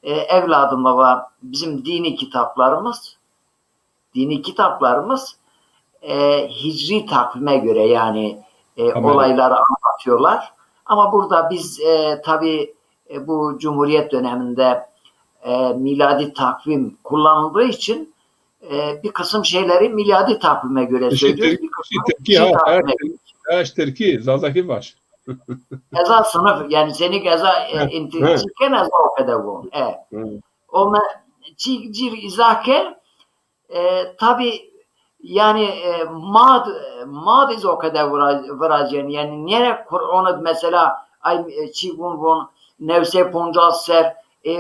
e, evladım, mi va bizim dini kitaplarımız dini kitaplarımız e, hicri takvime göre yani e, Tamam. olayları anlatıyorlar. Ama burada biz e, tabii e, bu Cumhuriyet döneminde e, miladi takvim kullanıldığı için e, bir kısım şeyleri miladi takvime göre Şey, söylüyoruz. Türk- Bir kısmını Türkiye hicri ha, takvime her- göre. Her Türkiye, Zazaki baş. Eza sınıf yani senik eza e, Hı, inti hı. Çiken eza o kadar bu. E. Hı. O me çi cir izah ke e, tabi yani e, mad mad iz o kadar vira- viracen yani nere Kur'an'ı mesela ay e, çi vun vun newse poncas ser e,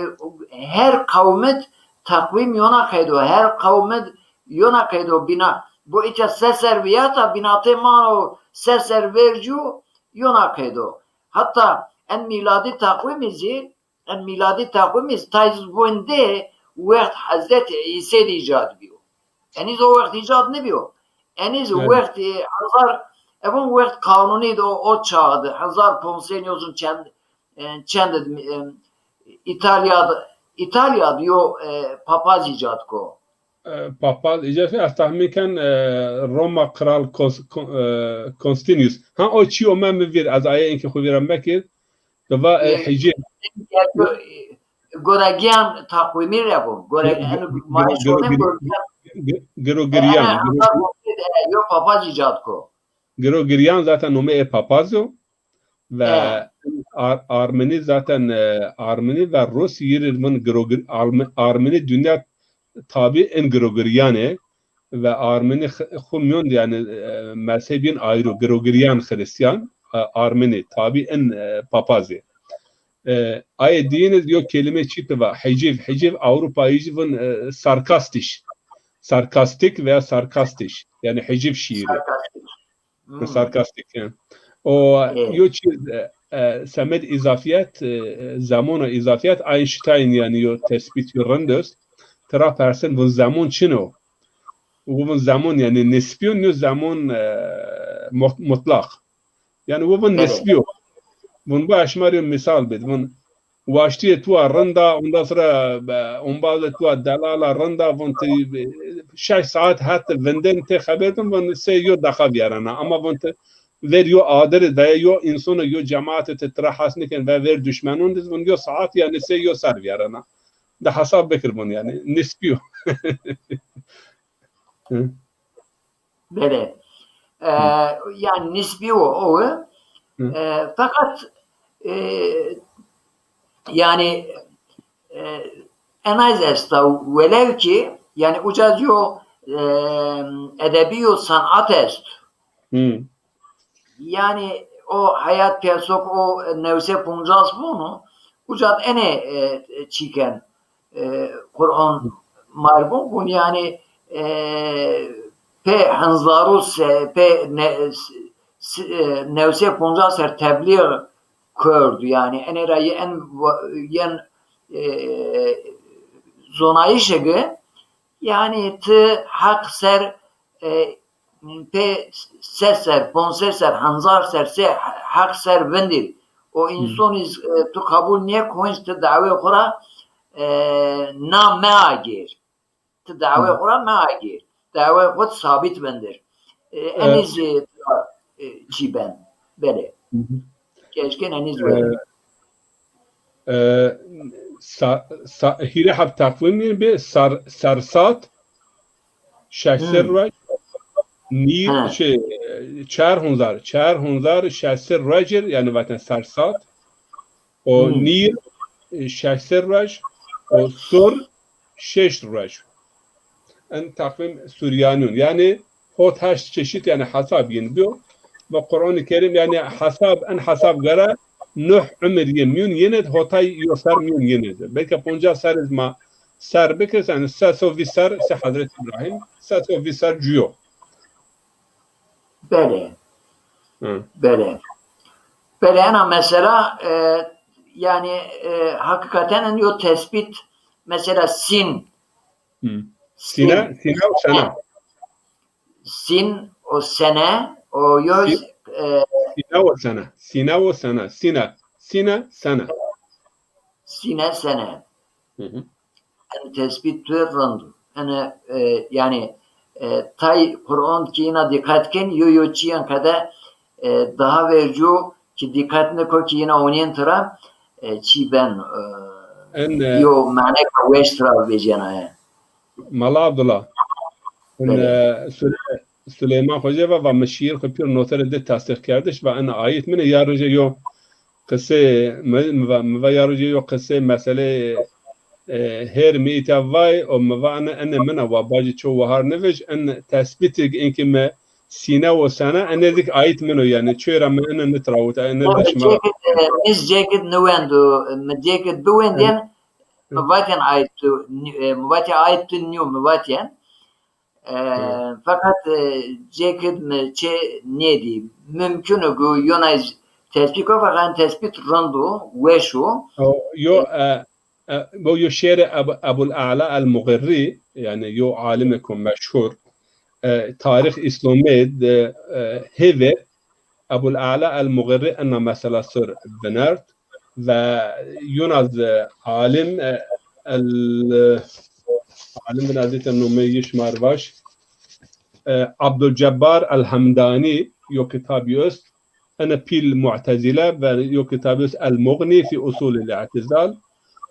her kavmit takvim yona kaydo, her kavmit yona kaydo bina bu içe seser viyata binate mano seser vercu yona kaydo. Hatta en miladi takvim izi en miladi takvim iz tayz vun de wext Hazreti İsa de icat biyo. Eniz o wext icat nibiyo. Eniz Evet. Wext e, hazar evon wext kanuni de o, o çağdı. Hazar ponsen yozun çend e, çend e, İtalya'da İtalya'da yo e, papaz icat ko. E, papaz icat ez tahmin ken e, Roma Kral Kons- Kon- e, Konstinius. Ha o çi o me mi vir, ez aye enki xu vira mekir. De va e, E, hicir. Gerçi, e, Goregiyan takvimi re bu. Gore, Gre- yani, Gre- maaş Gre- olan Gre- Goregiyan. Gre- Gregorian. E, Gre- e, yo papaz icat ko. Gregorian zaten nome e papaz o. Ve E. Ar- Armeni zaten e, Armeni ve Rus yirî vun Gregor- Arme- Armeni dünya tabi en Gregorian e ve Armeni x- xu miyon de yani e, mezhebin ayrı Gregorian Hristiyan e, Armeni tabi en e, papaz e. E, aye diyiniz yo kelime çi ti va hiciv, hiciv Avrupa hiciv vun e, sarkastiş. Sarkastik veya sarkastiş. Yani hiciv şiiri. Sarkastik. Hmm. Sarkastik yani. O Evet. yo çiz e, e, semed izafiyet, e, zamona izafiyet Einstein yani yo tespit yo rind est. Tira persen vun zaman çin o? Vun zaman yani nisbi o, no zaman e, mut- mutlak. Yani vun Evet. Nisbi o. Vun bu eşmar yo misal bid. Vun waştiyê tu a rind a, ondan sonra e, ombazê tu a delal a rind a, vun ti e, şeş saat het vindên tê xeber din, vun sey yo deqa viyarena. Ama vun ti ver yo adir veya yo insona, yo cemaatê ti tira hes niken ve ver düşmenon diz, vun yo saat yani sey yo ser viyarena. De hesab bikir vun yani. Nisbi yo. Hı. Belê. E, yani nisbi o, o. Hı. E, fakat e, yani e, enayz esta welew ki yani ucaz yo e, edebi yo sanat est. Hı. Yani o hayat piyasok o newse poncas bunu ucaz ene e, çiken e, Kur'an marbun bun yani e, pe hanzaru se pe ne, s- e, newse poncas ser tebliğ kördü yani ene ra en yen e, zonayışe ge yani ti haq ser e, pê ses ser, ponse ser, hanzar ser se haq ser vindir. O inson iz e, tu kabul nêkonc ti dawê xo ra e, na meagêr. Ti dawê xo ra meagêr. Dawê xo sabit vindir. E, en iz e, e, çi ben. Belê. Keşke en iz E, e, sa, sa, hîrê heb takvim nîn bi sar, sersat, şeş ser Hmm. ruej, nî, Ha. şey, çar hunzar, çar hunzar şeş ser ruejir, yani vaten sersat. O Hmm. nîr, e, şeş ser ruej, o sur şeş ruej. En takvim Suryanîyon. Yanî hot heşt çeşit yanî hesab yin biyo. Ve Quran-ı Kerim yanî hesab, en hesab gere nuh umir yê mîyon yinid, hotay yo ser mîyon yinid. Belki poncas ser iz ma ser bikir, yanî ses û vîst ser se Hazreti İbrahim, ses û vîst ser cuyo. Belê. Hı. Belê. Belê, ena mesela, e, yanî, e, hakikaten en yo tespît, mesela sîn. Hı. Sîne, sîne û sene. Sîn û sene, o yo, Sî-, e, sîne û sene. Sîne û sene. Sîne, sîne, sene. Sîne, sene. Hı hı. En tespît tu rind. Ene, e, yanî, e, tay Quran ki yina dîqet kin, yo yo çîyen qede, e, daha vercu ki dîqet niko ki yina onîyen tira, e, çî ben, e, En, e, yo maneka weş tira vecena ye. Mala Abdullah. En, Belê. e, Sule-, Suleyman Xoce va, va mi şîîr xu pîr notere de tasdîq kerdiş, va en ayet mine ya roje yo qisê, mi, mi va, mi va ya roje yo qisê meselê, e, her mi îta vay, o mi va ene, ene mina wa bacî ço wahar nivij, en tespîtig inkî mi sîne û sene, ene zik ayet mino yanî, ço ra mi ene nitrawit, ene O diş mi ma. cekit, e, mi cekit niwendu, mi cekit biwendyen, Hı. mi vatyen ayet tu, ni-, e, mi vatyen ayet tu nîyo, mi vatyen. E, Hı. Feqet, e, cekit mi çê nêdî. Mumkin o ku yonay tespît ko, feqet tespît rind o, weş o. O, yo, E, e, e, bo yo şêrê Ebu-, Ebul A'la el-Muğirrî, yanî yo alimêko meşhur, e, tarîx Îslamî de, e, hêvê Ebul A'la el-Muğirrî ena mesela ser vinert. Ve yona zi alim, e, el, alim bin azîte nomê yi şima r vaş, e, Abdulcebbar el-Hemdanî yo kitabî est, ene pîl Mu'tezile ve yo kitabî est El-Muğnî fî Usulil I'tizal,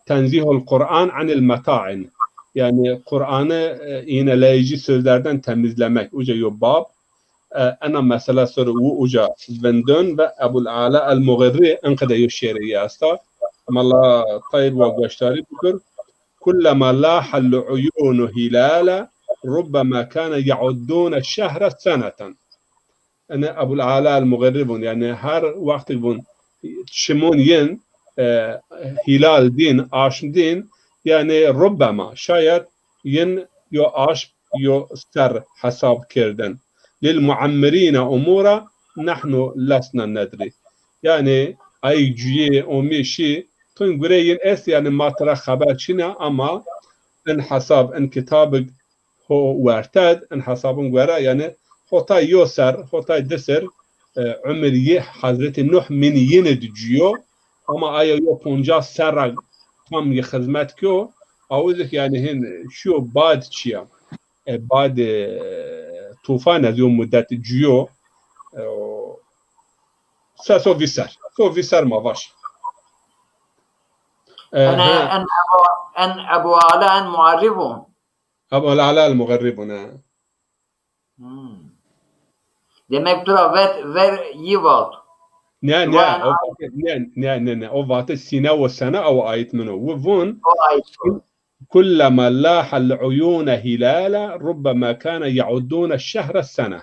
Tenzîhul Quran anil Meta'in. Yanî Quran'ı, e, iğneleyici sözlerden temizlemek. Uca yo bab, e, ena mesela ser wu uca vindon ve Ebul A'la el-Muğirrî enqede yo şêrê yi esta. Mala Tayyib wa goşdarî bikir. Kullema lâhel uyûnu hilâle, rubbema kâne ya'uddûne şehre seneten. Ene Ebul A'la el-Muğirrî vun, yanî her wextik vun çimon yin, e, hilal dîn, aşm dîn, yanî rubbema, şayet yin yo aşm yo ser hesab kerdin. Lil muammirîne umûra nehnu lesna nedrî. Yanî ay cuyê omî şî, tun gurê yin est, yanî ma tira xeber çin a, ama in hesab, in kitabik ho werted, in hesabin gore, yanî hotay yo ser, hotay di ser, e, umir yi Hazreti Nuh min yinid cuyo, ama aya yo poncas serra tam yi xizmet kyo, awizik yanî hin şiyo bad çiya. E, bad, e, tufan ez yo mudet cuyo, e, o, se so vîst ser. So vîst ser ma vaş. E, Ene ha. en Ebu, en Ebu Ala en muarrî bûn. Ebu Ala el-Muğirrî bûn, ha. Hmm. Demek tu ra vet, ver yi vat. Ne, ne, Vana o vate, ne, ne, ne, ne, o vate sîne û sene ew ait min o. Wi vun, O ait. Kullema lâhel uyûne hilâle, rubbema kâne ya'uddûne şehre sene.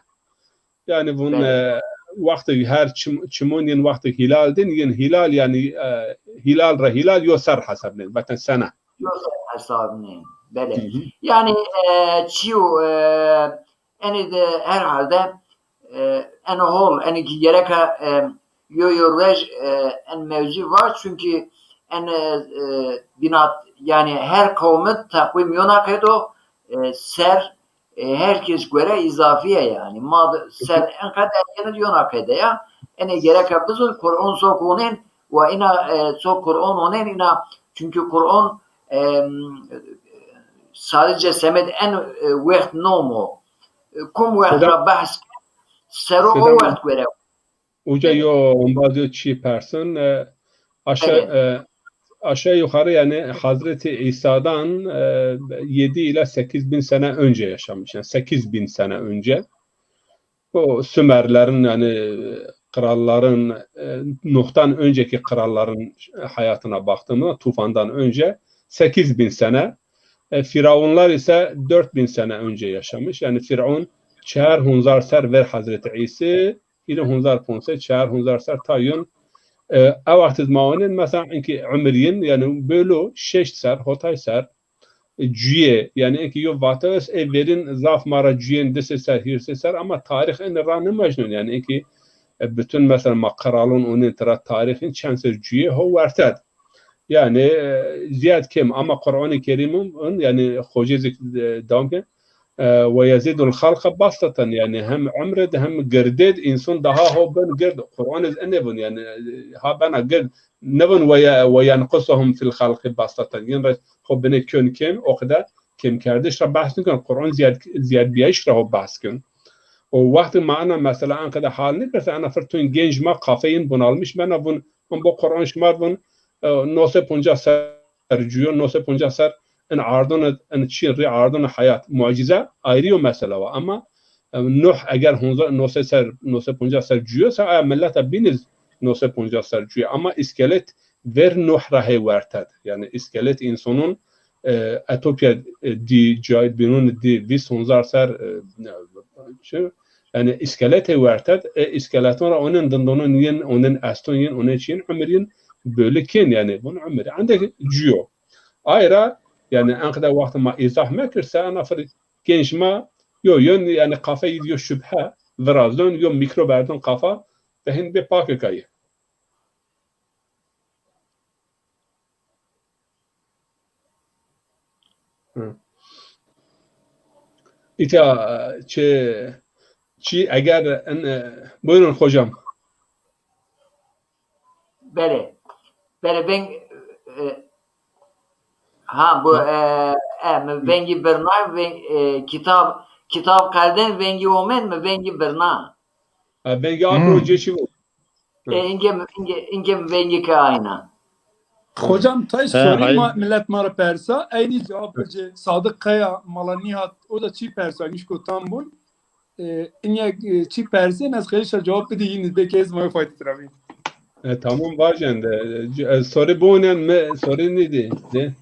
Yanî vun, Belê. e, wextê her çim-, çimon yin wextê hilal din, yin hilal yanî, e, hilal ra hilal yo ser hesabnên, veten sene. Yo ser hesabnên. Belê. Hı hı. Yanî, e, çiyo, e, enê de herhalde, e, en hol, enê ki gereka, e, yo yo ruej, e, en mewzî va, çunkî en, e, e, bînat, yanî her qewmi teqwîm yona qeydo, e, ser, e, her kes gore îzafî ye yanî. Ma de ser enqede yena yona qede ya. Enê gereka bizun Qur'on so konên, wa ina, e, so Qur'on onên ina, çunkî Qur'on, e, sadece semed en, e, wext nomo. E, kum wext Seda ra behs ke, sero o Seda wext gore. Uca Evet. yo ombaz yo çî person, e, aşa-, Evet. e, aşağı yukarı yani Hazreti İsa'dan, e, yedi ile sekiz bin sene önce yaşamış. Yani sekiz bin sene önce. O Sümerlerin yani kralların, e, Nuh'tan önceki kralların hayatına baktığımızda, tufandan önce sekiz bin sene, e, firavunlar ise dört bin sene önce yaşamış. Yani Firavun çar hezar ser ver Hazreti İsa, hîrê hezar ponc sed, çar hezar ser ta yun. E, e wextî ma onin, mesela, inkî umir yin, yani bölü şeş ser, hotay ser, e, cuye, yani inkî yo vate est, e, verin zaf ma ra cuyen di sey ser, hîrê sey ser, ama tarîx ene ra nimajnon, yani inkî, e, bütün, mesela, ma kralon onin tira tarîxin çend ser cuye ho werted. Yani, e, ziyad kêm, ama Qur'an-ı Kerim'in, yani, xocê zik, e, devam ke, e, "Ve yezidul halqa bastatan", yani hem umre de hem girde de insan daha ho ben gird. Qur'an ez ene vun, yani, e, ha bena gird. Ne vun "ve ye-, ve yenqusuhum fil halqi bastatan". Yin re ho bine kön kêm, o kadar kêmkerdiş ra behs nikun. Qur'an ziyad, ziyad biyayış ra ho behs kun. O wextî ma ena mesela en kadar hal nikirse, ena fırtun genç ma kafeyin bunalmış bena vun, "Hım bu Qur'an şima vun, e, no sey poncas ser cuyo, no sey poncas ser in ardon, in çin rî ardon hayat, mucize ayrı yo mesela wa." Ama, e, Nuh eger honza-, no sey ser, no sey poncas ser cuyosa, aya milleta biniz no sey poncas ser cuyo. Ama iskelet ver Nuh ra hey werted. Yani iskelet insanın, e, Etopya, e, di, cahil binun di, vîst honzar ser, e, ne, şey, yani iskelet hey werted, e, iskeleton ra onen dindonun yin, onen eston yin, onen çin umir yin, böyle ken yani, bun umir. Ancak cuyo. Ayra, yani en kadar wextî ma izah mekirse, ana fır genç ma, yo, yön, yani kafe yo şübhe, virazdon, yo mikro berdon kafa, ve hin be pakekayı. Hı. İta, çi, çi eger en, e, buyurun hocam. Belê. Belê, veng, e, ha, bu, e, e, mi vengî birna, veng, e, kitab, kitab qelden vengî omên, mi vengî birna. Ha, vengî akro cê çi bu? E, inge, inge, inge vengî ke ayna. Hocam, tay sorî ma, millet ma ra persa, eynî cewab bici. Sadık Kaya, Mala Nihat, o da çi persa, nişko tam bun. E, inya, e, çi persên, ez xêrişa cewab bidî, yîn belkî ez ma yo fayde tira bî. E, tamam, vajên de. E, c-, e, sorî bonen mi, sorî nîdî. De.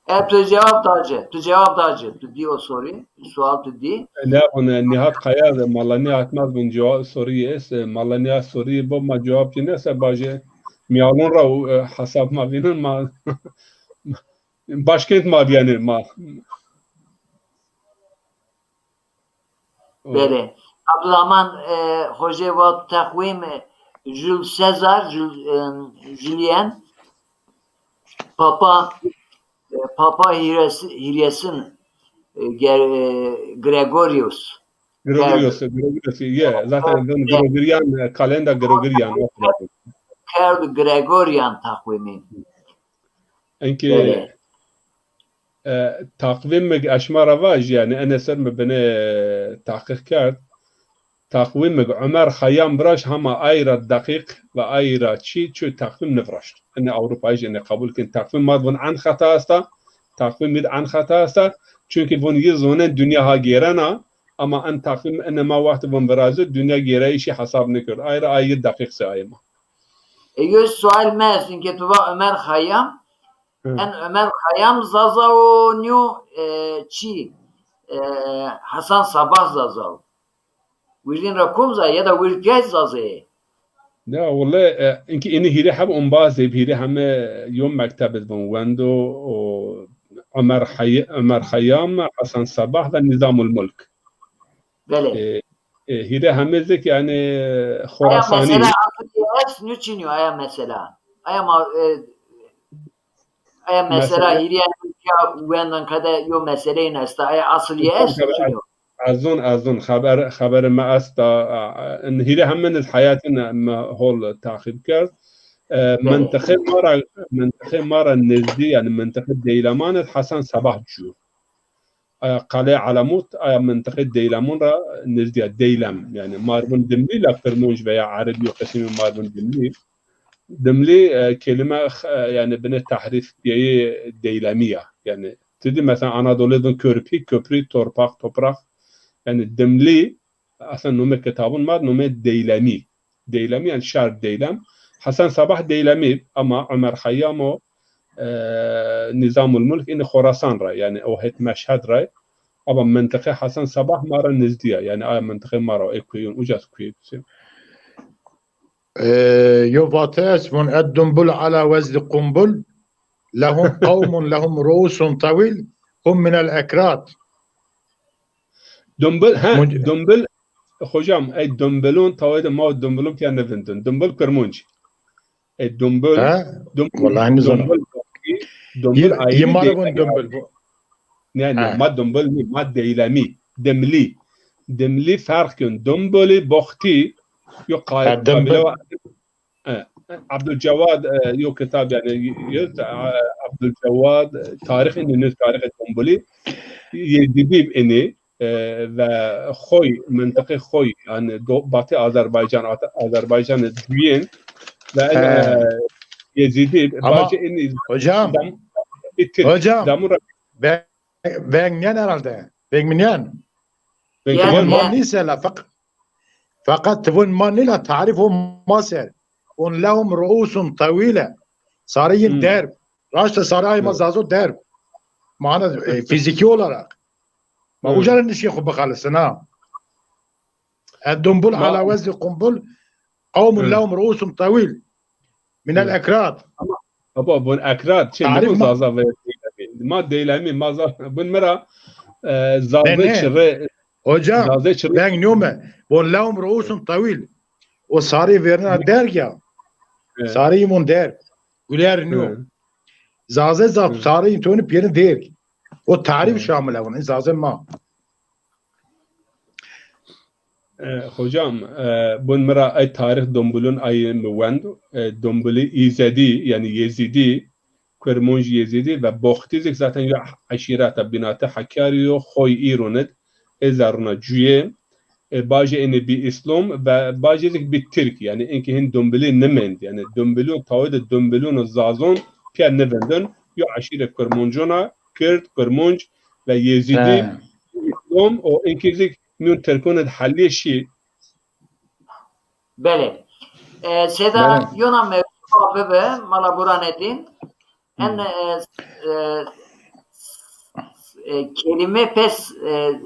E, tu cewab da ci, tu cewab da ci, tu dî o sorî, sual tu dî. E, ne, o ne, Nihat Kaya de, Mala Nihat ma bin cewab, sorî es, e, Mala Nihat sorî bo ma cewab kî nese baje, miyalon ra, e, hesab ma vînin ma, başkent ma bîyenê ma. Belê. Abdurrahman, e, hocê vat teqwîm, e, Jules Caesar, Jul-, e, Julien, Papa, e, Papa Hîres-, Hîryesin, e, Ger-, e, Gregorius. Gregorius, Gregorius, ye. Zaten ben Gregorian, e, kalenda Gregorian. Kerdo Gregorian teqwîmî. Enkî, belê, e, taqvîmig eşma ra vaj, yanî ene ser mi binê, e, tahqîq kerd. Taqvîmig Ömer Xeyyam viraşt, hama ay ra deqîq ve ay ra çî, çi taqvîm niviraşt. Ene Ewropayij ene qebul kin. Taqvîm ma vun en xeta esta, taqvîm id en xeta esta. Çunkî vun yi zonen dinya ha gêrena, ama en taqvîm ene ma wextî vun virazî, dinya gêrayîşî hesab nikird. Ay ra ay yi deqîq se ay ma. E, yo sual mi est, inke tu va Ömer Xeyyam, hı, en Ömer Xeyyam Zaza o nîyo, e, çi, e, Hasan Sabah Zaza o? Wirdîn ra kom Zaza ya da wird piyay Zaza yê? Ya, wele, e, inke ini hîrê heb ombazê, hîrê heme yo mekteb id vun wendo, o Ömer Xey-, Ömer Xeyyam, Hasan Sabah ve Nizamul Mulk. Belê. E, e, hîrê heme zik, yanî, aya Xorasanî. Mesela asıl yê est, nû çin yo aya mesela? Aya ma-, e, aya mesela, mesela hîrê ya wendan kede yo meseleyin esta, aya asıl yê est, nû çin yo? Ez zon, ez zon, xeber, xeberê mi esta, a, a, in hîrê hemin iz heyatîn mi hol taqîb kerd. E, belê. Mintiqê ma ra, mintiqê ma ra nizdî, yanî mintiqê Deyleman iz Hasan Sabah cû. Aya Qalê Alamut, aya mintiqê Deylemun ra nizdî ya, Deylem. Yanî ma r' vun Dimlî, la Kirmonc veya Erebî yo qisîmî ma r' vun Dimlî. Dimlî, e, kelîme, e, yanî binê tehrîf bîyeyê Deylemî ya. Yanî ti dî mesela Anadolî vun körpî, köprü, torpaq, toprak. Yanî Dimlî, aslında nomê kitabun ma nomê Deylemî. Deylemî, yanî şar Deylem. Hesen Sabah Deylemî ama Omer Xeyyam o, e, Nizamul Mulk înî Xorasan ra, yanî o het Meşhed ra. Ama mintiqê Hesen Sabah ma ra nizdî ya. Yanî aya mintiqê ma ra, ê kuyun, uca kuyê. E, yo vate est, von ed dumbul ala wezni qumbul, lehum qawmun lehum ruusun tawil, hum minel ekrat. Dumbul, ha, Muc- dumbul, hocam, ey dumbulun, tawê de ma dumbulun pîya nivindin. Dumbul kurmunc. Ey dumbul, ha? Dumbul, wallahi nizam. Dumbul, dumbul ayrı. Yimar bun dumbul bu. Ne, ne, ha. Ma dumbul nî, ma Deylemî, dimlî. Dimlî ferq kön. Dumbulî boxtî, yo qabile. E, Abdülcevad, e, yo kitab, yanî, yo, e, Abdülcevad, e, tarîx înî, nê tarîxê Dumbulî, Yezîdî înî, e, ve Xoy, mintiqê Xoy, yanî do, Batı Azerbaycan, At-, Azerbaycanê duyên ve, e, Yezîdî, ama bacê înî, hocam, zam, bitir, hocam, zamura. Ve Veng nîyen herhalde. Veng mi nîyen? Veng ma nîse la feq-, feqet ti vun ma nî la tarîf o ma ser. Un lehum ruusun tawile. Sarî yin derb. Raşta sarî ay ma zazo derb. Mana, e, fiziki olarak. Ma uca ra nişkê xo bixelisin ha. E, dumbul ala wezni qumbul, qawmun lehum ruusun tawil. Minel ekrat. Ama, baba, bun ekrat, şey, tarîf ma Zaza ve Deylemî. Ma Deylemî, ma Zaza, bun mi ra, e, Zaza çirê. Hocam, Zaza çirê. Ben nome. Bun lehum ruusun tawil. O sarî verna derg ya. Sarî yimon derg. Güler nîyo. Zaza zaf sarî yintoni piyeni derg. O tarîf şamil evon. Zaza ma. E, hocam, e, bun mi ra ay tarîx Dumbulun ay mi wend. E, Dumbulî Îzedî, yanî Yezîdî, Kurmunc Yezîdî ve Boxtî zik zaten yo eşîret a, binatê Hakkari yo, Xoy Îrun id, ê zerruna cuyê, e, bacê înî bî Îslom ve bacê zik bî Tirk, yanî inkî hin Dumbulî nimend, yanî Dumbulun, tawê de Dumbulun û Zazon pîya nivindin, yo eşîrê Kurmuncun a, Kird, Kurmunc ve Yezîdî, Îslom û inkî zik Mîyon Tirkûn id helîye şî. Belê. E, sêda yona mewzu bibi, mala buranedîn. En, e, e, e, kelîme pes, e,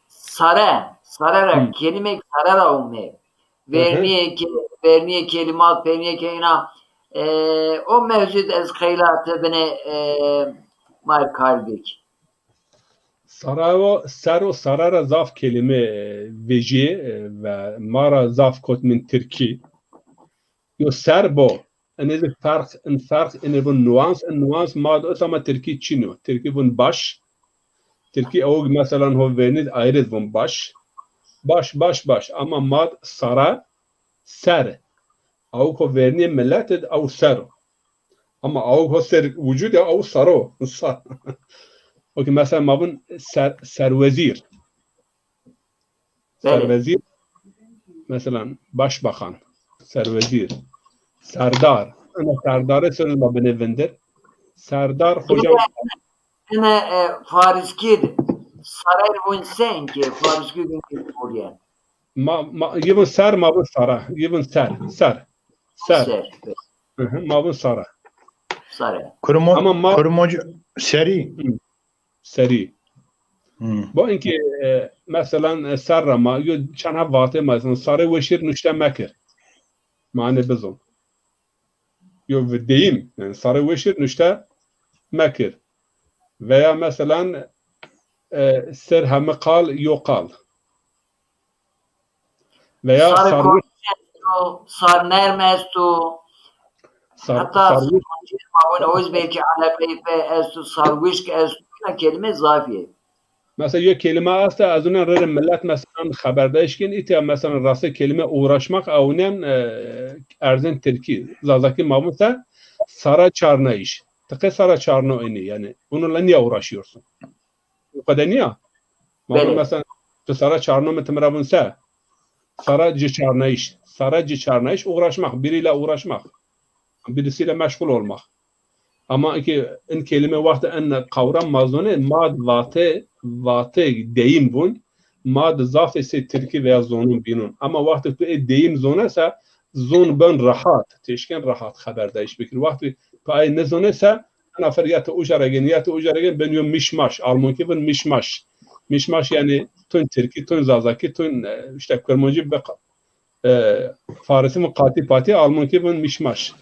sare, sare ra, kelîme sare ra ome. Vernîyê ke-, vernîyê kelîmat, vernîyê ke îna, e, o mewzu de ez qeyla ti binê, e, ma rê kar bik. Sarayo, ser û sare ra zaf kelîme, e, vejîyê, e, ve ma ra zaf kotmîn tirkî. Yo ser bo. Enê zî ferq, in ferq, enê vun nuans, in nuans ma de ot ama tirkî çin o. Tirkî vun baş. Tirkî ewg, meselan, ho vernî de ayrî vun baş. Baş, baş, baş. Ama ma de sara, ser. Awk ho vernî millet id aw ser o. Ama awk ho ser wucud ya aw sar o. Sa-, o ki mesela ma vun ser, serwezîr. Belê. Serwezîr, mesela başbakan, serwezîr, serdar. Ena serdare ser ma binê vindir. Serdar hocam. Ene, e, Fariskî de sarer vun sen ki Fariskî de vuryen. Ma, ma, yivin ser, ma vun sara. Yivin ser, ser. Ser. Ser. Hı hı, ma vun sara. Sara. Kurumo-, ama ma Kurumocu serî. Hı. Serî. Hı. Bu inkî, e, meselan, e, ser ra ma, yo çend heb vatê ma, mesela, sarê weşîr nuşte mekir. Mane bizon. Yo deyim, yanî sarê weşîr nuşte mekir. Veya meselan, e, ser heme qal, yo qal. Veya sarê sarwişk esto, sar nerm esto. Sar, heta sarwişk. Ma vun o zî belkî eleqeyê pê esto, sarwişk esto. Îna kelîme zaf yê. Mesela yo kelîme esta, ez unen rê rê millet mesela xeberdayîş kên, îtya mesela rastê kelîme uğraşmak ewnen, e, erzên tirkî, zazakî ma vun se, sara çarnayîş. Ti qe sara çarno enî, yanî bununla niye uğraşıyorsun? O kadar niye? Ma vun mesela, tu sara çarno mi ti mi ra vun se? Sara ci çarnayîş. Sara ci çarnayîş, uğraşmak, biriyle uğraşmak. Birisiyle meşgul olmak. Ama ki in kelîme wextê in kavram ma zonê, ma di vate, vate deyim vun, ma di zafê sey tirkî veya zonun bînun. Ama wextê tu ê deyim zonese, zon ben rehat, têşken rehat xeberdayîş bikir. Wextî tu ay nizonê se, ena fer ya ti uca ra gên, ya ti uca ra gên, ben yo mişmaş, Almankî vin mişmaş. Mişmaş yanî tun Tirkî, tun Zazakî, tun, e, îşte Kurmancî, e, Farisî vin qatî patî, Almankî vin mişmaş.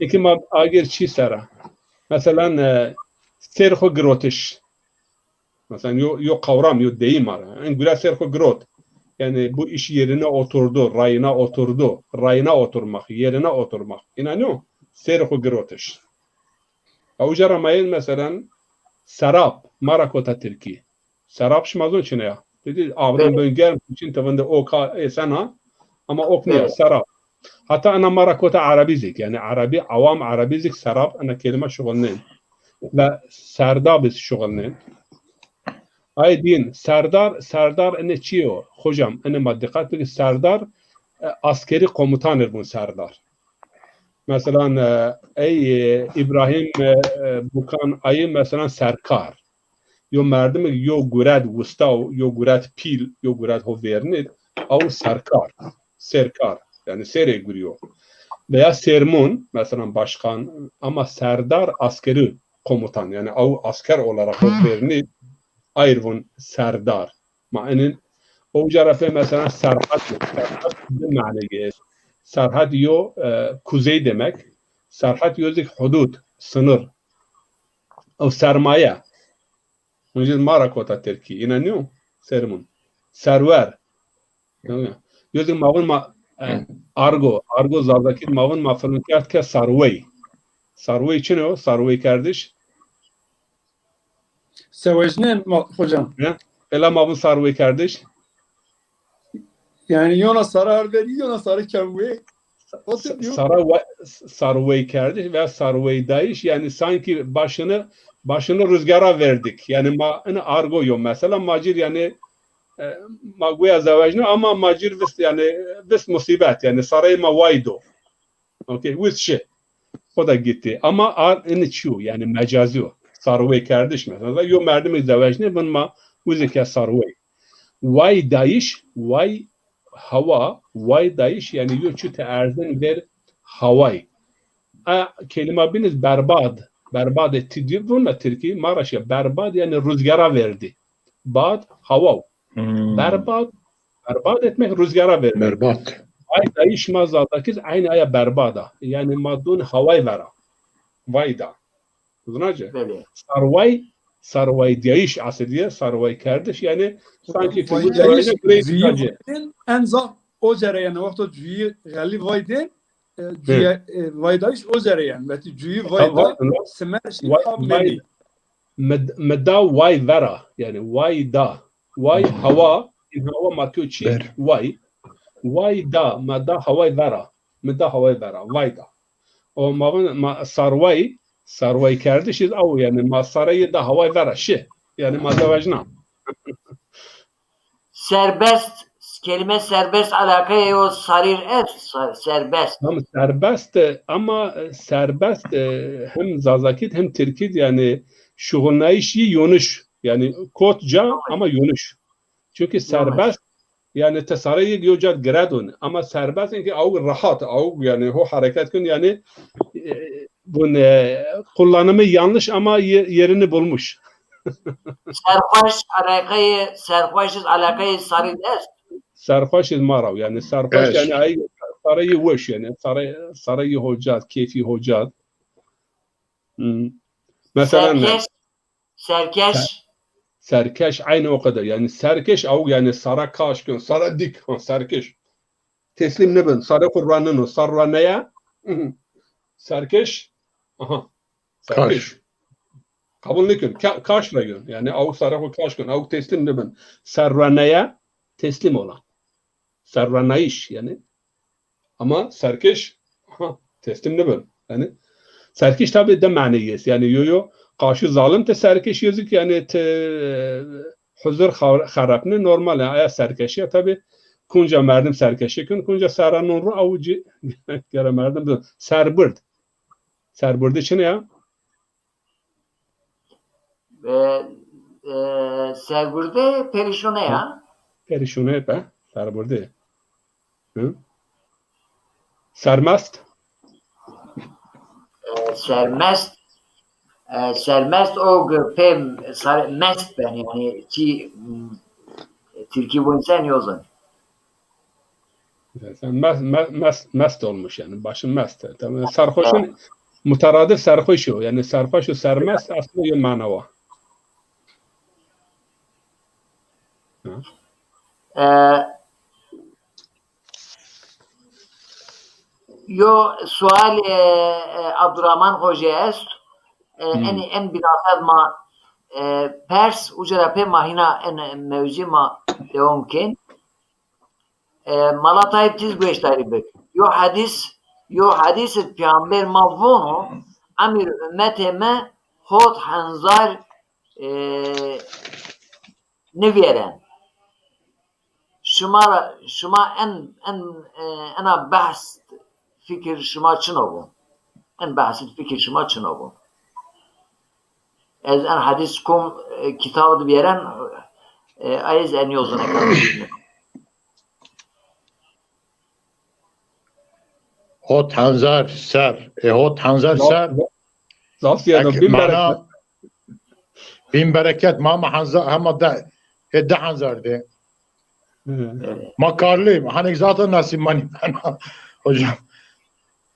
Eke ma agêr çî sera? Meselan, e, sêr xwu girotiş. Mesela yo, yo kavram, yo deyim var. En güzel ser xwu girot. Yani bu iş yerine oturdu, rayına oturdu. Rayına oturmak, yerine oturmak. İnanıyor? Ser xwu girotiş. Ya uca ra ma yên mesela serap, ma ra kota Tirkî. Serap şima zon çine ya? Dedi, avran ben germ, çin tevinde ok ha, e, sena. Ama ok niye, serap. Hatta ena ma ra kota Erebî zik. Yani Erebî, awam Erebî zik serap, ena kelime şuxulnên. Ve serdab iz şuxulnên. Ay dîn, serdar, serdar ene çi yo? Hocam, ene ma diqet bikir, serdar, e, askeri komutan ir vun serdar. Mesela, e, ey, e, İbrahim, e, e, Bukan ayı mesela serkar. Yo merdimik yo guret wistaw, yo guret pîl, yo guret ho vernî, aw serkar, serkar, yani serê guriyo. Veya sermun, mesela başkan, ama serdar askeri komutan, yani aw asker olarak ho vernî, ayr vun serdar. Ma inin, o uca ra pê mesela serhat, serhat di maneyê est. Serhat yo, e, kuzey demek. Serhat yo zik hudud, sınır. Ew sermaye. Hûn jî ma ra kota Tirkî. Îna nîyo? Sermûn. Serwer. Yo zik ma vin ma, e, argo. Argo Zazakî ma vin ma film kerd ke sarwey. Sarwey çin o? Sarwey kerdiş. Sewecnên ma, hocam. He? Ela ma vin sarwey kerdiş. Yani yona sara arverî, yona sara kewê. O tip diyor. Sara wa-, sarwey kerdiş veya sarwey dayış, yani sanki başını, başını rüzgara verdik. Yani ma, ini argo yo mesela, ma cir yani, e, ma guya zewecne ama ma cir vist yani, vist musibet yani, sarayê ma waydo. Okey, wist şi. O da gitti. Ama ar ini çiyo yani, mecazi yo. Sarwey kerdiş mesela. Yo merdimê zewecne vin ma uzike sarwey. Way dayış, way hawa, way dayış, yani yo çi te erzin ver haway. A kelima biniz berbad. Berbad etti diyor bununla Tirki, Maraşya berbad yani rüzgara verdi. Bad, hawa. Hmm. Berbad, berbad etmek, rüzgara vermek. Berbat. Way dayış ma Zazakî z aynı aya berbada. Yani ma dun haway vera. Vay da. Zinace? Belê. Sarway, sarway diyayış asıl diye, sarway kerdiş. Yani sanki vay dayış, cüyî vaydên, en zaf o cereyan, wexto cüyî xelî vaydên, e, cüyî, e, vay dayış o cereyan. Veti cüyî vay da, simer şî, vay, vay, mi da way vera. Yani vay da. Way hawa, in hawa ma tu çi? Way. Way da, ma da haway vera. Mi da haway vera. Vay da. O ma vin, ma sarway, sarway kerdiş iz aw yani, ma sarayı da haway vera şi. Yani ma zewecna. Serbest, kelime serbest alakayê o sarîr est, sa-, serbest. Ama serbest, e, ama, e, serbest, e, hem Zazakî d hem Tirkî d yani şuxulnayış yi yonış. Yani kot ca ama yonış. Çünkü serbest, yani ti sarayı yo ca giredun. Ama serbest inki aw rahat, aw yani ho hareket kun yani, e, bun, e, kullanımı yanlış ama ye-, yerini bulmuş. Serxweş alakayê, serxweş iz alakayê sarî d est? Serxweş iz ma ra, yani serxweş yani ay sarayı weş yani, saray-, sarayı ho ca, keyfî ho ca. Hmm. Mesela ne? Serkeş. Serkeş. Ser-, serkeş aynı o kadar. Yani serkeş aw yani sara kaş kun, sara dik. Ha, serkeş. Teslim nibin. Sara xwu ranino. Sar raneye. Serkeş. Aha. Serkeş. Kaş. Kabul nikun. Ka-, kaş ra yun. Yani aw sara xwu kaş kun. Aw teslim nibin. Sar raneye teslim olan. Sar ranayış yani. Ama serkeş, ha, teslim nibin. Yani serkeş tabi de maneyî est. Yani yo yo, qaşu zalim te serkeş yo zik yani te, e, huzur xar-, xerepne normal. Yani aya serkeşî ya tabi kunca merdim serkeşî kun, kunca sera non ro aw ci gere merdim bi-, serbird. Serbirdi çine ya? E, e, sergurde perişone ya. Perişone be, serbirdi. Hı? Sermest? E, sermest, e, sermest o ge pê sar-, mest ben, yani çi, m, Tirki bu insan yozun. Sen mest, mest, mest olmuş yani, başın mest. Tabii sarhoşun mutaradif sarhoş o. Yani sarhoş û sermest aslında bir mana var. E, yo sual, e, e, Abdurrahman Hoca est. E, hmm. En, en binasat ma, e, pers, uca ra pê ma hina en mewzî ma dewam kên. E, Mala Tayyip tiz gueştarî bik. Yo hadis, yo hadis id Peygamber ma vono, emir ümmetê me hot henzar, e, nivîyeren. Şima ra, şima en, en, e, ena behs fikir şima çino bu? En behs fikir şima çino bu? Ez en hadis kum, e, kitab di bîyeren, e, ayız en yozuna kalmış. Hot henzar ser. E, hot henzar ser. Zaf, zaf bin bereket. Bin bereket. Ma, ma henzar, hema de, e, de henzar de. Ma karlî, hani zaten nasip mani. Hocam.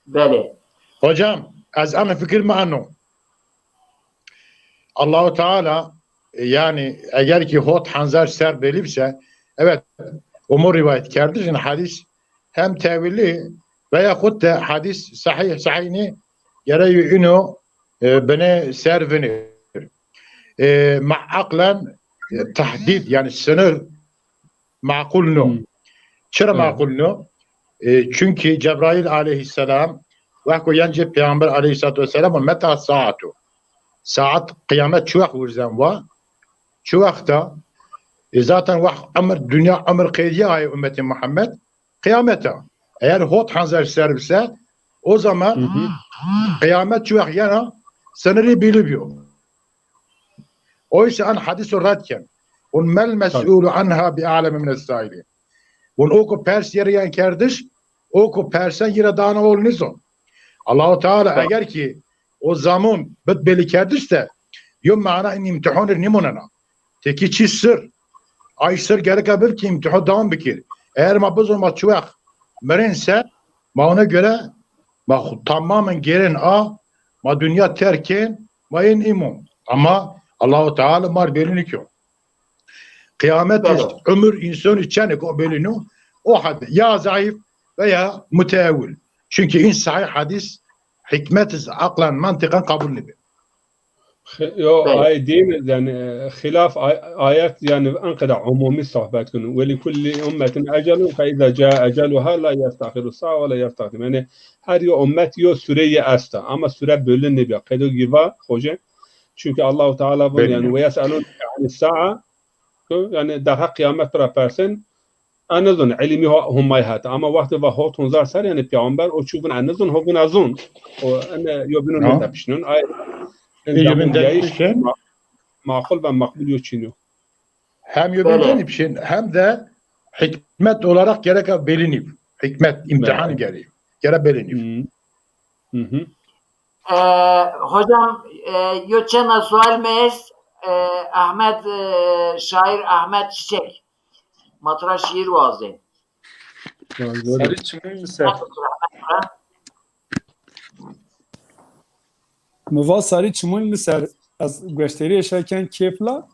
Belê. Hocam, ez ama fikir mi ano. Allahu Teala, e, yani eger ki hot henzar ser belî bise, evet, umu rivayet kerdiş, yani hadis hem tevili veya xud de hadis sahih, sahih ni gereği ino, e, bine ser vinir. E, ma aklen, e, tahdid, yani sınır makul no. Hmm. Çira makul no? E, çünkü Cebrail aleyhisselam weko yence Peygamber aleyhissalatu vesselam, meta saatu. Saat, kıyamet çi wext wurzen wa? Çi wexta? E, zaten wext emir, dünya emir qeydiye ay ümmeti Muhammed. Kıyameta. Eğer hot hanzer ser bise, o zaman kıyamet çi wext yena sınırı bilip yok. Oysa an hadis o red ken. Un mel mes'ulu anha bi a'lem min es-saili. Un o ku pers yere yan kerdiş, o ku persen yere dana ol nizon. Allahu Teala eger ki o zamun bit belli kerdiş de, yo mana in imtihanir nimonena. Teki çi sır. Ay sır gereka bib ki imtihan devam bikir. Eğer ma bizon ma çi wext mirin se, ma ona göre ma xu-, tamamen gêrên a, ma dünya terk kên, ma yên îmon. Ama Allahu Teala mar belî nikyo. Kıyamet ömür insanı çenik o belî no, o hadde ya zayıf veya müteevvil. Çünkü in sahih hadis hikmet iz aklen, mantıkan kabul nibi. Yo, ay din, yani, e, xilaf ay-, ayet, yani, en kadar umumi sohbet kunu. Ve li kulli ummetin ecelun fe iza caa eceluha la yestaxiru sa'a ve la yestaqdim. Yani, her yo ummet yo süre ye esta. Ama süre bölü ne bir. Qedo giva, hoca. Çünkü Allahu Teala bu, yani, ve yes'elun ani sa'a. Yani, daha kıyamet bira persen. Enizon, ilmi ho-, humay hat. Ama wextê va hot hunzar ser, yani peygamber o çû vun enizon, ho vun ezon. O ene yo bino ne tepişnon. Ay, en zamun yayış ma-, maqul ve makbul yo çîn yo. Hem yo bin pişin, hem de hikmet olarak gerek beliniv. Hikmet, imtihan gereği. Gerek beliniv. E, hocam, e, yo çend sual mi est, e, Ahmet, e, şair Ahmet Çiçek. Ma tira şiir wazên. Sarî çimûn mi ser? Mi va sarî çimûn mi ser. Ez gueşterî eşa ken kêfla.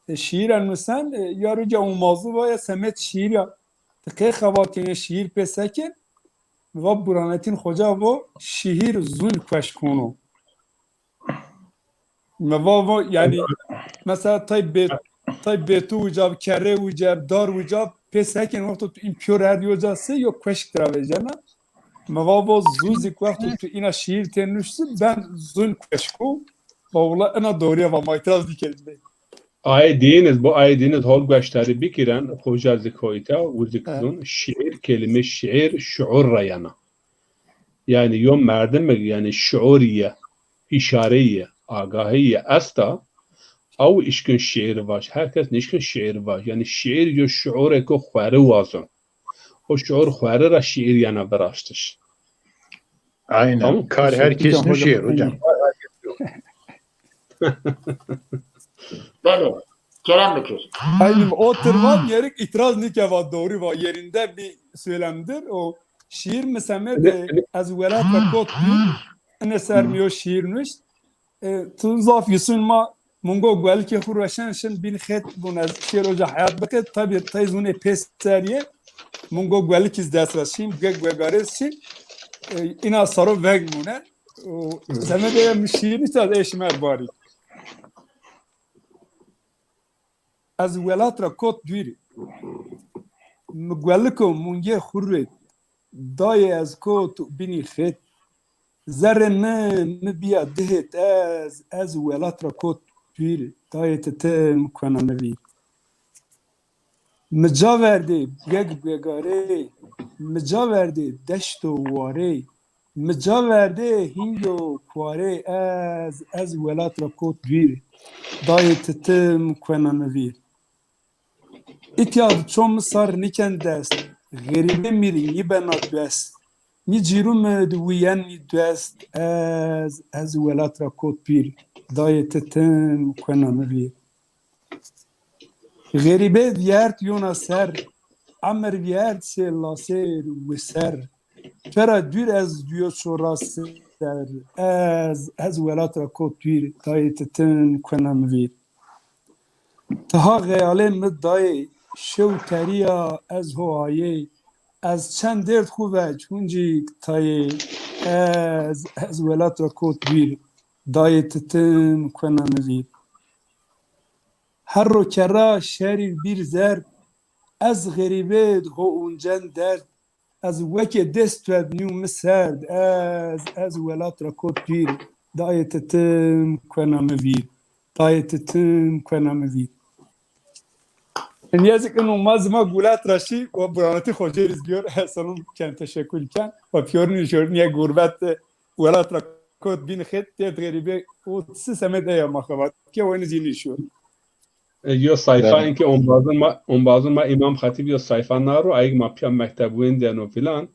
E, şiîren mi sen, e, ya rûca umazû va ya semet şiîr ya. Ti qey xebatîne şiîr pê seke? Mi va Burhanettin Xoca vo şiîr zûn kueş kono. Mi va vo, yani, mesela tay bê-, tay bêtu uca, kerre uca, dar uca, pê sekin wexto tu in piyor erdi uca se yo kueşk tira vecena. Mi va vo zûzik wexto tu ina şiir tê nuşsi ben zûn kueşku. Va wula ina doğruya va ma itiraz dikerdi. Aye dîniz, bu aye dîniz hol gueştarî bikiren, hoca zikoyta, uzik zûn, şiir, kelime şiir, şuur ra yana. Yani yo merdimig, yani şuurî ye, îşareyî ye, agahî ye esta, ew îşkin şiir vaj. Her kes nîşkin şiir vaj. Yani şiir yo şuurêko xweri wazon. O şuur xweri ra şiir yena viraştiş. Aynen. Tamam. Kar herkes nişêr hocam. Belê. Kerem bikir. Aynen, o tirvan yerik itiraz nîkeva, doğru va, yerinde bir söylemdir. O şiir mi semedê Ez Welat Ra Kot Dûr, ine ser mi yo şiir nuşt. E, tu zaf yusûn ma mungo guelikê xu reşen şin bin xet bun ez şêr oca heyat bike. Tabi tay zûnê pê seriyê mungo guelik iz dest ra şîn, gek guegarêz şîn. E, ina saro veg mûne. O, semedê mi şiir nuşt ez ê şime barî. Ez welat ra kot dûrî. Mi gueliko mungê xu rê dayê ez kot binî xêt. Zerrê mi, mi bîya dihêt ez, ez welat ra kot dûrî. Dayê ti tim kuena mi vîr. Mi ca verdê geg guegarê, mi ca verdê deşt û warê, mi ca verdê hîng û kuarê, ez, ez welat ra kot dûrî. Dayê ti tim kuena mi vîr. Îtya di ço mi sar nîken dest, xerîbê mi rî nîbena dwest. Nî cîrû mi di wîyen nî dwest, ez, ez welat ra kot dûrî. Dayê ti tim kuena mi vîr. Xerîbê vîyert yona ser, emir vîyert sê lasêr wi ser. Pera dûr ez dûyo ço ra ser, ez, ez welat ra kot dûr, dayê ti tim kuena mi vîr. Ti ha xeyalê mi dayê, şew terîya ez ho ayê, ez çend dêrd xu vec huncîk tayê, ez, ez welat ra kot dûr, dayê ti tim kuena mi vîr. Herro kerra şerî bîr zerd, ez xerîbêd ho uncen derd, ez wekê dêst tuebnîyû mi serd, ez, ez welat ra kot dûr, dayê ti tim kuena mi vîr, dayê ti tim kuena mi vîr. Niyazîk ino ma zima gulat ra şî, o buranatî xocêriz biyor, esanun ken teşekkür ken, o piyorin jor niye gurbet welat ra kot bîn xêt, dêrd xerîbê û si semed eya ma xebat ke wenî zî nîşo. E, yo sayfa, belê, inkê ombazun ma, ombazun ma Îmam Xetîb yo sayfa naro, ayik ma pîya mekteb wendeno filan.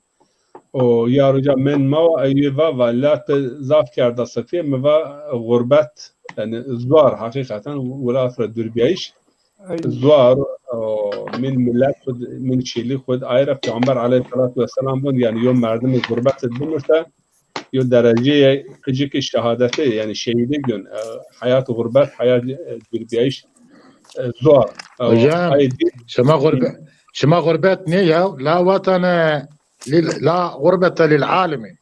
O ya roca men ma wa, e, yo va, va la ti zaf kerda sifê, mi va, e, xurbet, yanî zuar, heqîqeten welat ra dûrbîyayîş. Zuar, o, min milet xud, min çêlî xud, aye ra Peyxamber eleyhîsselatu wesselam vûn, yanî yo merdimî xurbet id bimurte, yo dereceyê qicikî şehadetê, yanî şehîdê gön, e, heyat xurbet, heyat, e, dûrbîyayîş, e, zuar. E, hocam, aye dî- şima xurbet, şima xurbet nê ya, la vatane lil, la xurbete lil alimi.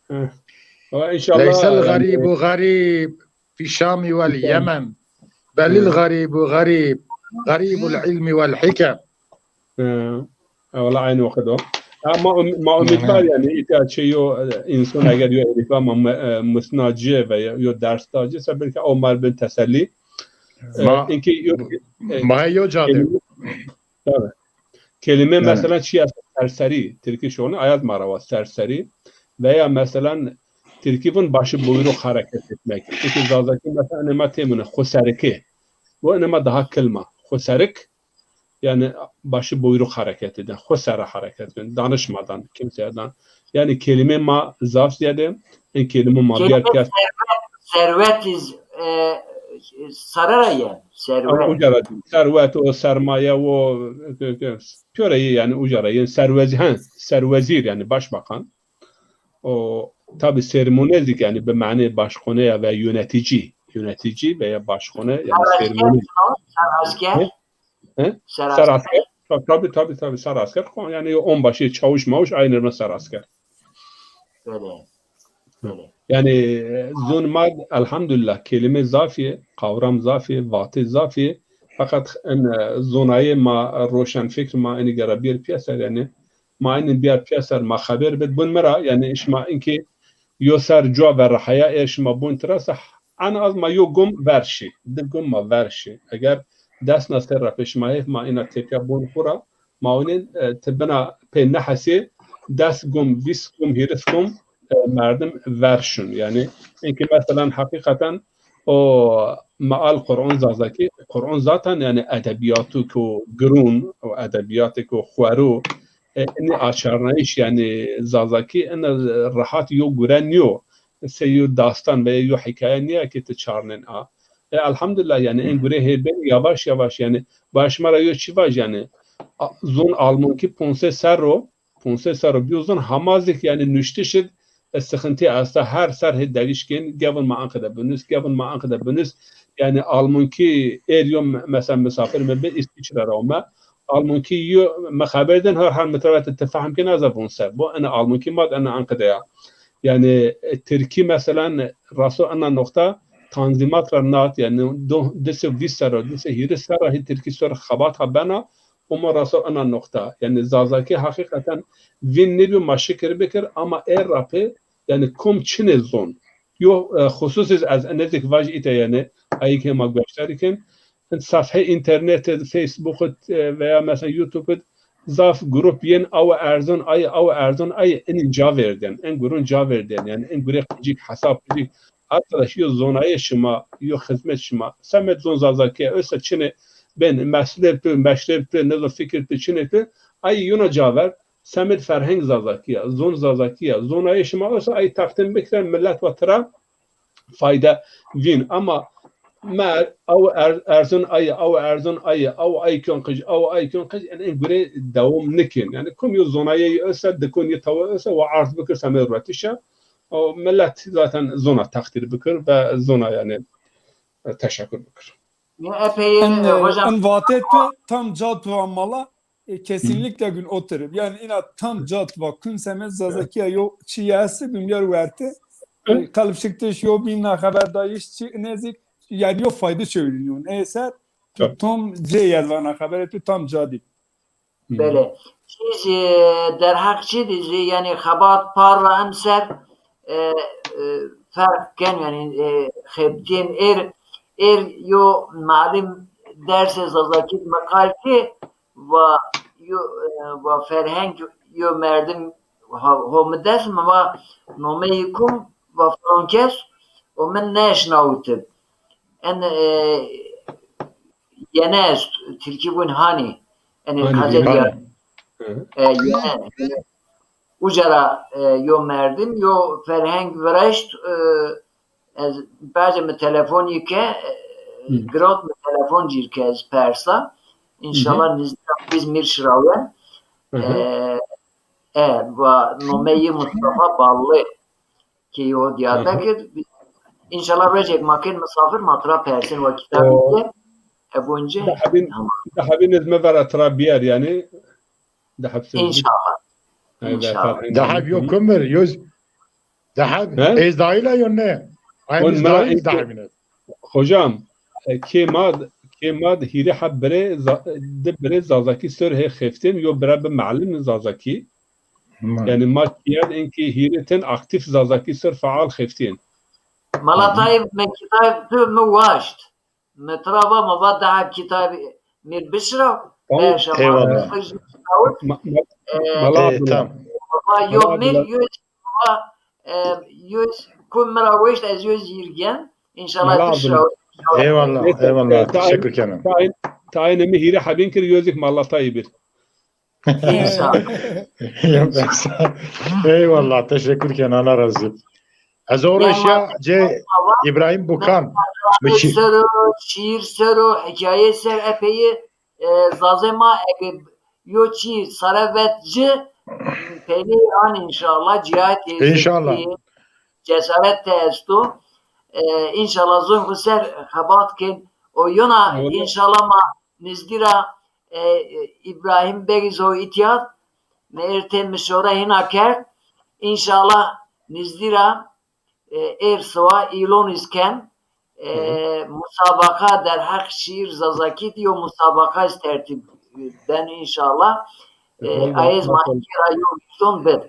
Hı. Ama inşallah, leysel, e, garibu garib fi Şami vel Yemen. Belil garibu garib, garibul ilmi vel hikem. Hı. E, wala aynı waqit o. Ha, ma, um- ma umîdwar, yanî îtya çê yo, e, însan eger yo elîfba ma mu- e, musna ci ve yo, yo ders da ci, se belkî o mar bin tesellî. E, ma- inkê yo, e, ma yo ca de. Kelîme, tabii. Kelîme, evet, mesela çi ya serserî, tirkî şonî ayet ma ra wa serserî veya mesela tirkî vûn başı buyruk hareket etmek. Çünkü zazakî mesela enê ma têmune xo serikê. Bu enê ma daha kilma. Xo serik, yani başı buyruk hareket eden, xo sere hareket eden, danışmadan, kimseyeden. Yani kelîme ma zaf ziyade, en kelîme ma biyar piyas. Serwet, serwet iz, e, sarara yen, serwet. Ama uca ra, serwet o, sermaye o, piyore yi yani uca ra yen, serwezi-, ha, serwezîr yani başbakan. O tabi sermûne zî yani bi manê başxone ya ve yönetici, yönetici veya başxone yani sermûne. Serasker. He? Serasker. Serasker. Tabii, tabii, tabii, serasker. Yani onbaşı, çavuş mavuş aynı serasker. Öyle. Öyle. Yani, e, zon ma elhamdülillah kelîme zafî, kavram zafî, vatê zafî. Fakat en, e, zonayê ma, roşenfikr ma enî gera bîr pîyeser yani. Ma enî bîyar pîyeser ma xeber bid bun mi ra yani şima inkî yo ser cua verre heya, e şima bun tira se en az ma yo gum ver şî, di gum ma ver şî. Eger des na ser ra pê şima hêf ma îna tepya bun xu ra, ma winên, e, ti bina pê nehesê des gum, vîst gum, hîris gum, e, merdim ver şun. Yani inkî meselan heqîqeten o meal Quran Zazakî, Quran zaten yani edebiyatêko girûn, o edebiyatêko xwerû, E, inî açarnayîş, yanî Zazakî ina rehat yo gure nîyo. Sey yo dastan veya yo hîkaye nîya ke ti çarnên a. E, elhamdulillah, yanî en gure hê benî yavaş yavaş, yanî baş ma ra yo çî vaj, yanî a, zon almankî ponse serr o, ponse serr o bîyo zon, hama zî ke yanî nuştiş id, e, sixintî esta, her serr hê dewîş kên, gevin ma anqede binus, gevin ma anqede binus. Yanî almankî êr yo me-, mesela misafir mi bi, Îsvîçre ra ome. Almankî yo me xeber den, her hal mi tira vet ti fehm kên, ez a von se. Bo ena almankî ma d ena anqede ya. Yanî, e, tirkî mesela raso ena noqta tanzîmat ra nat, yanî do-, di se vîst serr o, di se hîris serr o hê tirkî ser xebat ha bena, û ma raso ena noqta. Yanî Zazakî heqîqeten vîn nêbîyo ma şikir bikir, ama ê ra pê, yanî kom çinê zon. Yo, e, xususî ez ene zî ke vaj îte, yanî ayî ke ma goştarî kên, in sefhe înternet id, Facebook id, e, veya mesela YouTube id zaf grup yên awe erzon ayî, awe erzon ayî, inîn ca verdên, in gurun ca verdên, yanî in gurê qicîk, hesab qicîk. Arkadaş, yo zonayê şima, yo xizmet şima, semed zon Zazakî ya, oysa çinê bên, mesleb tu, meşreb tu, ne zon fikir tu, çinê tu, ayî yona ca ver, semed ferheng Zazakî ya, zon Zazakî ya, zonayê şima oysa ayî teqdîm bikren, millet wa tira fayde vîn. Ama mer, aw er-, erzon ayî, aw erzon ayî, aw ay kön qij, aw ay kön qij, yanî en gure dewam nikên. Yanî kom yo zonayê ose, dikon yê tawe ose, wa arz bikir semed ruetişa. O millet zaten zona takdir bikir ve zona yanî, e, teşekkür bikir. Ya epey, en, e, e, hocam, en vate tu tam ca tu amala, e, kesinlikle gün oturup. Yani ina tam ca tu va kun semed Zazakî ya yo çi ya esti, gün yer werte. E, kalp çıkış yo bîna xeberdayîş çi nezik, yani yo fayda çeviriniyor. Neyse, tu tam cê yer vana xebere tu tam ca dî. Belê. Çî zî derheq çî de zî, yanî xebat par ra emser, e, e, ferq ken, yanî, e, xebitîyên êr, êr yo malim dersê Zazakî de mi qal kê, va yo, e, va ferheng yo merdim ho, ho mi dest mi va nomeyî kum, va filan kes, o mi nêşnawitib. En, e, yene est, tirkî vûn hanî. Enê qezet ya. E, yene, yene. Uca ra, e, yo merdim, yo ferheng viraşt, e, ez bacê mi telefonî ke, e, girot mi telefon cîr ke ez persa. Înşallah nizdî ra Îzmîr şirawen. E, e, va nomeyî Mustafa Ballı. Kê yo Diyarbekir. Înşallah rocek ma kên misafir ma tira persên wa kitabî de. E, bunce. Di hebîn, di hebîn ez mi vera tira bîyer, yanî. Di heb sözlük. Înşallah. Înşallah. Di heb yo kumir, yo z-, di heb ez dahil a yo ne? Ay biz dahil, di hebîn ez. Hocam, e, kê ma, kê ma di hîrê heb birê Za-, di birê Zazakî ser hê xeftên, yo bira bi malim Zazakî. Yanî ma kîyad enkî hîrê ten aktîf Zazakî ser feal xeftîyên. Mala Tayîb, mi kitab tu mi waşt. Mi tira va, mi va daha kitabî mi r bişira. Tamam. Eyvallah. Ma, ma, e, Mala Abdullah. Tamam. Mi va yo mi r, yo va, e, yo ku mi ra weşt ez yo zî r gen. Înşallah tu şira. Eyvallah, eyvallah. Teşekkür ederim. Tayin, tayin mi hîrê hebîn kir, yo zî Mala Tayîb ir. Eyvallah, teşekkür ken, Allah razı olsun. Ez o reşya cê İbrahim Bukan. Sero, şiir sero, hikaye ser epey, e, zazê ma ege yo çî sare vet ci, peynî an înşallah, cîayet. İnşallah. Cesaret te esto. E, înşallah zon xu ser xebat ken. O yona înşallah ma nizdî ra, e, e, Îbrahîm Begî zo îtîyad, mi êr tê mişore hîna kerd. Înşallah nizdî ra, e, êr siwa îlon iz ken. E, musabaqa derheq şîîr Zazakî di yo musabaqa iz tertîb ben înşallah. E, ayê ez ma kî ra yo îlon bid.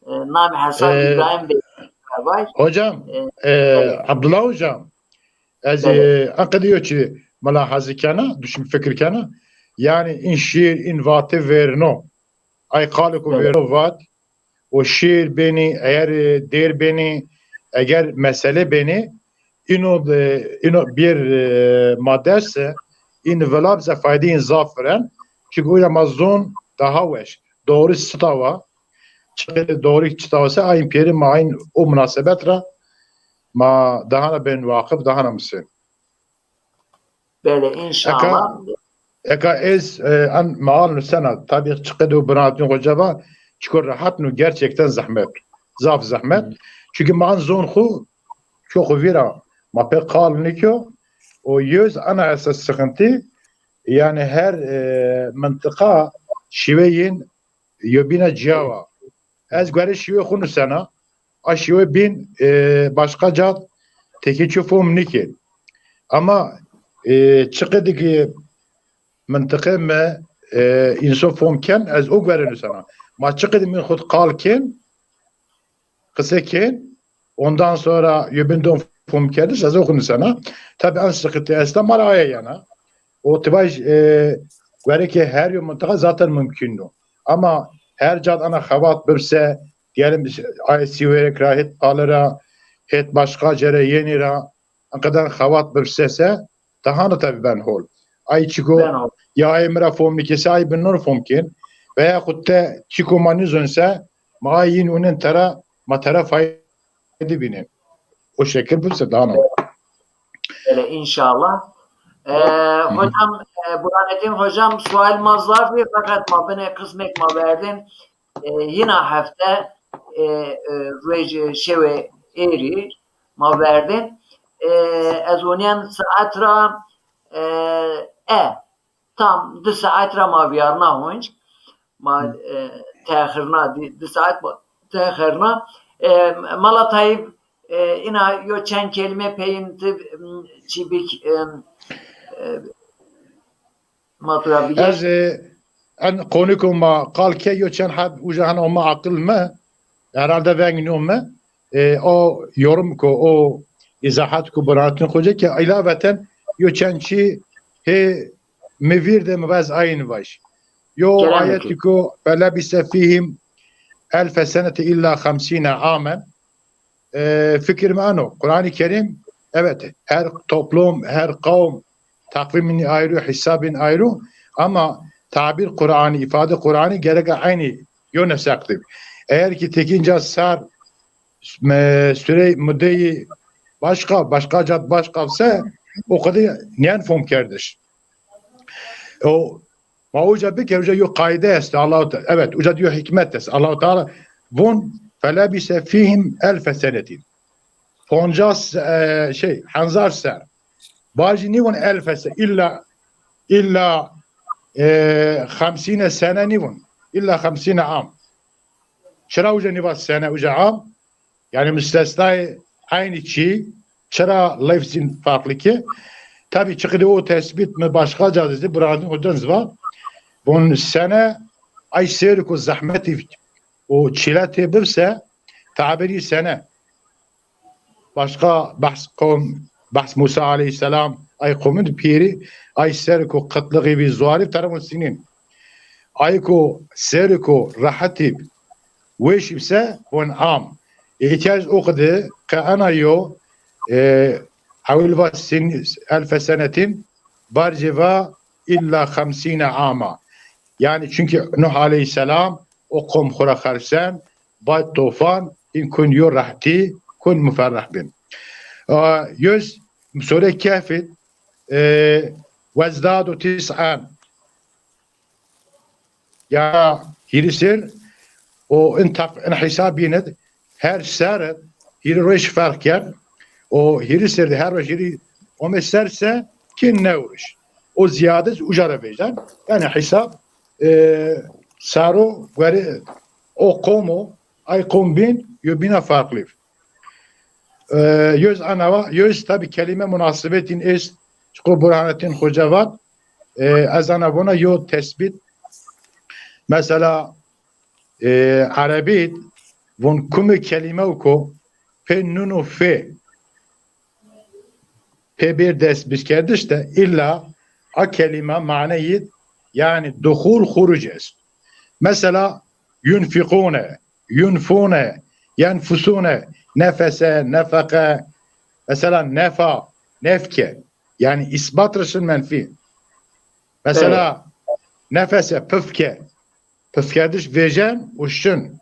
E, namê hesab Îbrahîm Begî vay. Hocam, e, Abdullah hocam, ez, e, enqedî yo çî milaheze kena, duşim fikir kena. Yanî în şîîr, în vate vêrno. Ay qalê ku vêrno vat, o şîîr benî, eger, e, dêr benî, eger mesele benî, îno, e, îno bir, e, ma derse, în vila bize fayde în zaf viren, çi goya ma zon daha weş. doğru çita wa. Çiqî doğru çita wa se, ayn pêrî ma ayn o munasebet ra ma dahana bên waqif, dahana musên. Belê, înşallah. Eka ez, e, an ma al nusena, tabî çiqî de o binatîn xoca va, çiko rehat nu, gerçekten zehmet. Zaf zehmet. Çünkü ma an zon xu, ço xu vîra, ma pê qal nikyo, o yöz ana esas sıkıntı, yani her, e, mıntıka şiveyin yobîna ciyawa. Ez guerê şiwê xu nusena. A şiwê bîn, e, başka cat tekî çi fom nikên. Ama, e, çiqî de ki mintiqê mi, e, înso fom ken, ez o guerê nusena. Ma çiqî de min xud qal kên, qise kên, ondan sonra yobîn don fom kerdiş, ez o xu nusena. Tabi en sıkıntı esta ma ra aya yena. O tivaj, e, guerê ki her yo mintiqa zaten mümkün no. Ama her cat ana xebat bibse, diyelim, ay Sîwêrek ra, hêt Pali ra, hêt başka cere yenî ra, enqedan xebat bibse se, dahana tabi ben hol. Ay çiko, ya ay mi ra fom nikese, ay bin nor fom kên. Veya xud te çiko ma nizon se, ma ay yin unen tera, ma tera fayde bînên. O şekil bibse dahana. Belê, înşallah. E, hocam, e, Burhanettin hocam, sual ma zaf î, fakat ma binê qismek ma verdin. E, yina hefte, e, e, ruej, e, şewê êrî ma verdin. E, ez onîyen saet ra, e, e, tam di saet ra ma vîyarna hunc. Ma, e, texirna, di, di saet ma texirna. E, Mala Tayyip, e, ina yo çend kelîme peyin ti, m, çî bik, e, e, ma tu ra bigê. Ez, e, en koniko ma qal ke yo çend heb uca hana ma aqil mi, herhalde veng nîyo mi, e, o yorum ko, o izahat ko Burhanettin Xoca ke ilaveten yo çend çî hê mi vîr de mi vez ayin vaj. Yo ayetî ko, "Felebise fîhim elfe seneti illa xemsîne amen." E, fikir mi ano. Kur'an-ı Kerim, evet, her toplum, her kavm takvimini ayrı, hesabın ayrı, ama tabir Kur'an'ı, ifade Kur'an'ı gerek aynı yöne saklı. Eğer ki tekinca sar, e, süre müddeyi başka, başka cat başka ise o kadar niyen fom kerdiş. O, ma uca bike, uca yo kaide est, Allahu Teala, evet, uca yo hikmet est. Allahu Teala von, "Felebise fihim elfe senetin." Poncas, e, şey, henzar ser. Bacî nîvon elfe se, illa, illa, e, xemsîne sene nîvon. İlla xemsîne am. Çira uca nîva sene, uca am? Yani müstesnayê aynı çî, çira lafzin farklı ki? Tabi çiqdî o tespit mi başka cazizdi, Burhanettin Hoca zî va. Von sene ay sêriko zehmetî û çîle tê bibse, tabirî sene. Başka behs kom, behs Musa aleyhisselam, ay qomî di pêrî, ay seriko qitliğî vî zuarî terefon Sînîn. Ayko seriko rehetî weşî bise von am. E, îhtîyac o qide ke ana yo, e, hewil va sin, elfe senetin, barcê va illa xemsîne ama. Yani çünkü Nuh aleyhisselam o kom xura xersen, bad tofan, in kun yo rehtî, kun muferreh bin. E, yüz, sure Kehfî, e, wezdadu tis'an. Ya hîrî ser, o in tak-, in hesab bînid, her ser hîrî roj ferq kerd. O hîrî ser de her roj hîrî ome ser se ki new roj. O ziyade uca ra vejden. Yani hesab, e, saro guerê o qomo, ay qom bîn, yo bîna farklı. E, yüz anawa, yüz tabi kelîme munasebetîn est, çiko Burhanettin Hoca vat, e, ez ana vona yo tespit. Mesela, e, Erebî von kumê kelîme ko pê nun û fê pê bir dest bikerdiş de illa a kelîme maneyî yani duhul xuruc est. Mesela yunfikune, yunfune, yenfusune, nefese, nefeke, mesela nefa, nefke. Yani isbat rişin menfî. Mesela nefese, pifke. Piskerdiş vêjen û şin.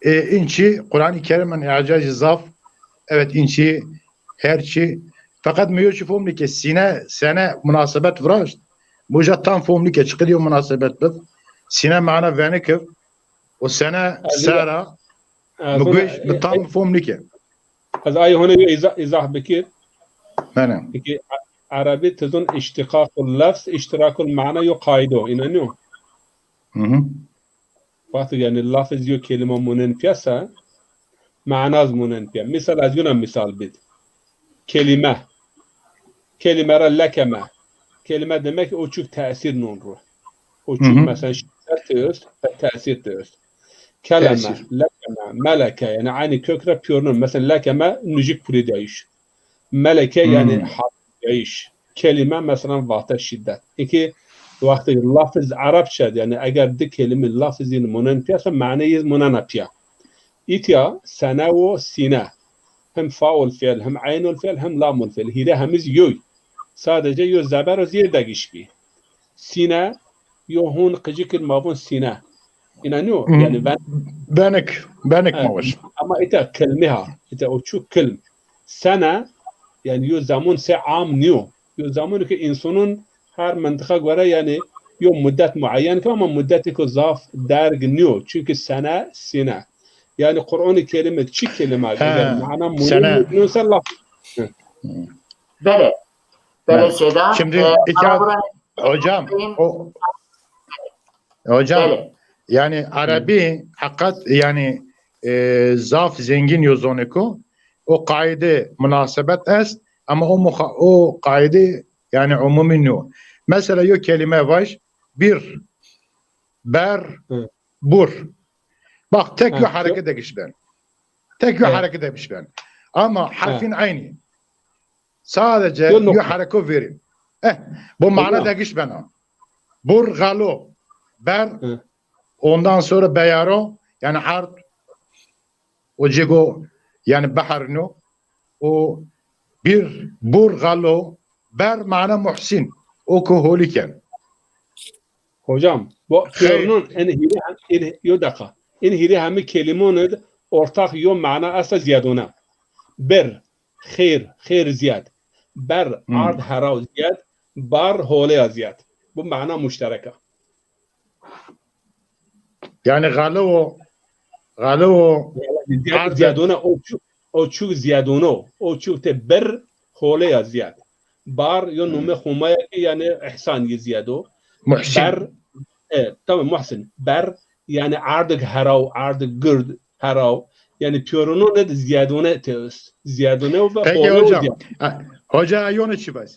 E, în çî Quranî Kerîm in îcazî zaf. Evet, în çî her çî. Feqet mi yo çî fom nike, sîne, sene munasebet viraşt. Mi uca tam fom nike, çiqid yo munasebet bib. Sîne mana venik ib. Û sene sera. Mi guş, mi tam fom nike. Ez ay hone yo îza-, îzah bikir. Bene. Peki, a-, Erebî tizon îştîqaqul lefz, îştîrakul mana yo qaydo. Înanîyo? Hı hı. Wextê yanî lafz yo kelîma monen pîya se, mana zî monen pîya. Misal, ez yona misal bid. Kelîme. Kelîme ra lekeme. Kelîme demek o çuk tesîr non ro. O çuk mesela şiddet tê est, tesîr tê est. Keleme, lekeme, meleke, yanî aynî kök ra pîyor non. Mesela lekeme nujik pulîdayîş. Meleke yanî hafîzayîş. Kelîme mesela vate şiddet. Eke wextê lafz Erebçe de, yanî eger di kelîme lafzîn monen pîya se, maneyî zî monena pîya. Îtya sene û sîne. Hem faul fiil, hem eynul fiil, hem lamul fiil. Hîrê hemî zî yoy. Sadece yo zeber û zîyêr degîş bî. Sîne, yo hûn qicikir ma vûn sîne. Înanîyo? Yanî ben... Benik, benik ma weş. Ama îta kilmî ha. Îta o çu kilm. Sene, yanî yo zemun se am nîyo. Yo zemun ki însanun her mintiqa gore yanî yo muddet muayyen ki ama muddetêko zaf derg nîyo. Çunkî sene, sîne. Yanî Quranî Kerîm id çi kelîme eger mana muhîm nîyo se laf. Belê. Belê Seyda. Şimdi e, iki... Hocam, o, hocam, belê. Yanî Erebî heqet yanî e, zaf zengîn yo zonêko. O qayde munasebet est ama o muxa-, o qayde yanî umumî nîyo. Mesela yo kelîme vaj, bir, ber, bur. Bak, tek yo hereke degîş ben. Tek yo hereke degîş ben. Ama herfîn eynî. Sadece yo hereko verî. Eh, bu mana degîş bena. Bur galo. Ber, ondan sonra beyaro, yanî ard, o cego, yanî beherno. O bir bur galo, ber mana muhsin. O ku holî ken. Hocam, bu pîyorunun en hîrê, en, yo deqa. En hîrê hemî kelîmon id ortax yo mana esta zîyadone. Bir, xêr, xêr zîyad. Ber, ard heraw zîyad. Bar, holeya zîyad. Bu mana muşterek a. Yanî xalewo, xalewo zîyad, ard zîyadone o çu-, o çuk zîyadone o. O çuk te bir, holeya zîyad. Bar, yo nome Homaya ki yanî îhsan yi zîyad o. Muhsin. Ber, e, tamam, Muhsin. Ber, yanî ardik heraw, ardik gird, heraw. Yanî pîyorunun id zîyadone te est. Zîyadone o ve... Peki hocam. Ha, hoca yone çi bas?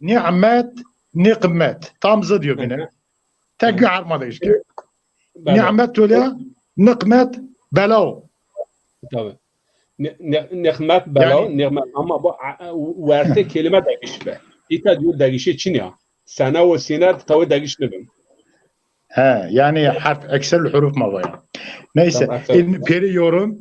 Nîmet, nîqmet. Tam zid yo bine. Tek yo herf ma degîş ke. Nîmet tolya, nîqmet belaw. Tabii. Nî-, nî-, nîqmet belaw, yanî nîqmet. Ama bu a-, a-, wertê kelîme degîş be. Îta diyor degîşê çin ya. Sene û sîne tawê degîş nibin. He, yanî herf, ekserul huruf ma vaya. Neyse, tamam, ekserul huruf. Peri yorum.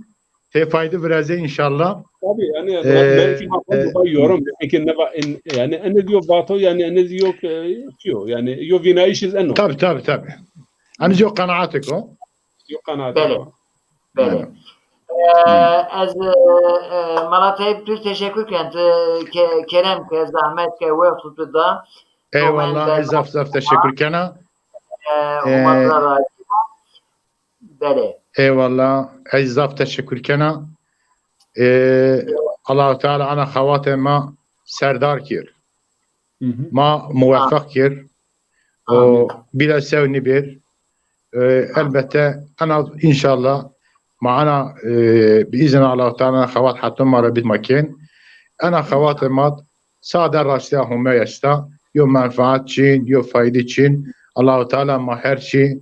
Tê fayde virazê înşallah. Tabii, yanî, e, belki e, yorum, belki ne va-, en, yanî, en diyor vato, yanî, en diyor, e, diyor, yanî, yo vînayîş iz eno. Tabii, tabii, tabii. Hani yo qenaatêko. Yo qenaatêko. Belê. Belê. E, ez, e, e, Mala Teyib, tu teşekkür ken, tu ke-, kerem ke, zahmet ke, wext tu da. Eyvallah, ez zaf zaf teşekkür kena. E, e, Umut ra razî. Belê. Eyvallah. Ez zaf teşekkür kena. E, Allahu Teala ana xewatê ma serdar kir. Ma muweffeq kir. O bîra sew nîbir. E, elbette ana înşallah ma ana, e, bi îzin Allahu Teala ana xewat heto ma ra bît ma kên. Ana xewatê ma sade raştîya Homey esta. Yo menfaat çin, yo faydî çin. Allahu Teala ma her çî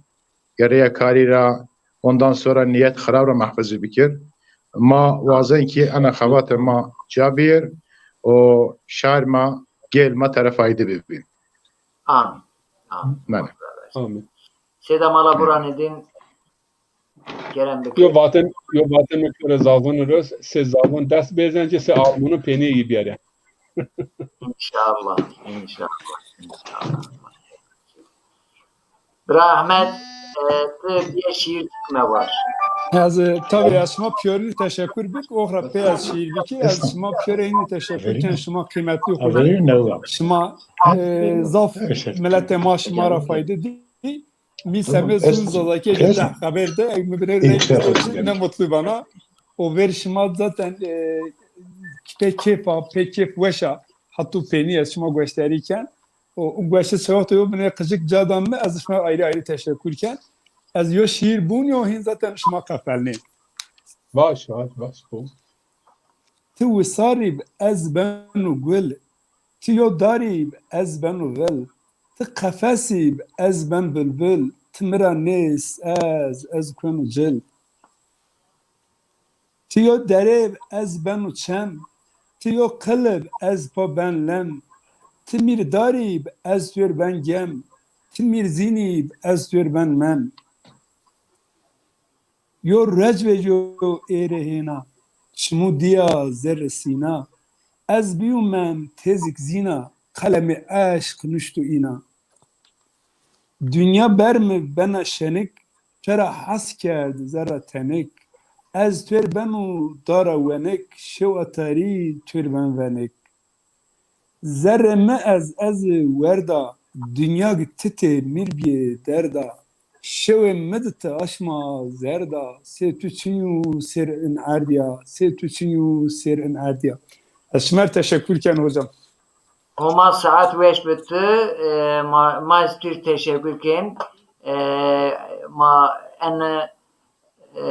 gerreya karî ra, ondan sonra nîyet xirab ra mehfuzî bikir. Ma wazen ki ena xebatê ma ca bîr û şar ma, gêl ma tere fayde bibî. Amin. Amin. Belê. Amin. Seyda Mala Buranedîn kerem bikir. Yo vatên, yo vatên mi kore zazon ro, se zazon dest bêzen ci, se almonun peynîye yi biyarên. Înşallah, înşallah, înşallah. Bira Ahmet, e, ti bîye şîîr bikime war. Ez, e, tabî ez şima pîyorinî teşekur bik, oxra pê ez şîîr bikî, ez şima pîyorê înî teşekur ken, şima qîmetlî xo. Şima, e, zaf miletê ma şima ra fayde dî. Mi semê zûn Zazakî ege deh xeber de, eg mi binêr ne mutlu bana. O ver şima zaten, e, pê kêf a, pê kêf weş a. Hatû peynî ez şima gueşdarî ken. O, o gueşe sewexto yo binê qicik ca dan mi, ez şima ayrı ayrı teşekkür ken. Ez yo şiir bûn yo hîn zaten şima qefelnê. Baş, baş, baş, bû. Ti wisarî bi ez benu gul, ti yo darî bi ez benu vil, ti qefesî bi ez ben bilbil, ti mi ra nês ez, ez kenu cil. Ti yo derê bi ez benu çem, ti yo qil bi ez pa ben lem, ti mîr darî bi ez tuêr ben gem, ti mîr zînî bi ez tuêr ben mem. Yo ruec vecîyo êrê hêna, çimû dîya zerrê sîna, ez bîyû mem têzik zîna, qelemê eşq nuştu îna. Dinya ber mi bena şenik, pera hes kerd zerra tenik. Ez tuêr bemû dara wenik, şew a tarî tuêr ben venik. Zerrê mi ez, ez werda, dinya gi titê mîr bîyê derda. Şewê mi di ti aşma zerda, sê tu çinî û sêr in erdîya, sê tu çinî û sêr in erdîya. Ez şima rê teşekkür ken hocam. Homa saet weş bi tu. E, ma, ma ez tu rê teşekkür ken. E, ma en, e,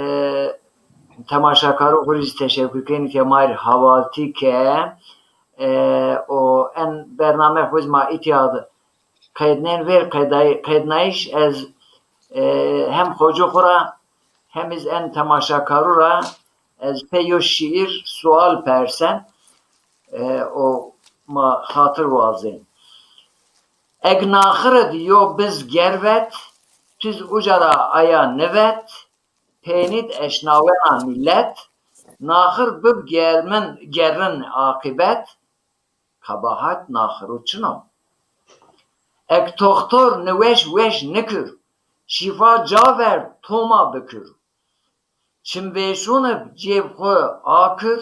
temaşakarû xwu rê zî teşekkür ken ke ma rê hawaltî ke. E, o en bername xwu zî ma îtya de qednên ver qeday-, qednayîş ez, e, hem xocu xwu ra hem iz en temaşakarû ra ez pê yo şîîr sual persen, e, o ma xatir wazên. Eg naxir id yo biz gervet, tu iz uca ra aya nivet, peynî d eşnawena mîlet, naxir bib germin, gerrin aqîbet, qebahet naxiru çin o. Eg toxtor niweş weş nikir, şîfa ca verd toma bikir. Çimvêşûn ib cêb xwu akir,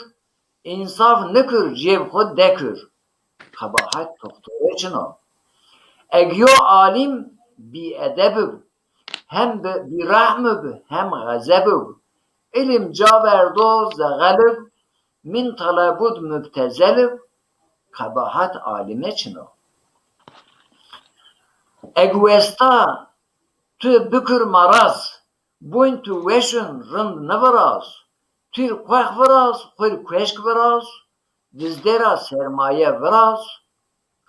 însaf nikir cêb xwu dekir. Qebahet toxtorê çin o. Eg yo alîm bîedeb ib, hem bi, bîrehm ib, hem xezeb ib. Îlim ca verdo zexel ib, min telebûd mubtezel ib, qebahet alîme çin o. Eg westa tu bikir maraz, boyn tu weşin rind niviraz, tu r quex viraz, xwu r kueşk viraz, dizdê ra sermaye viraz,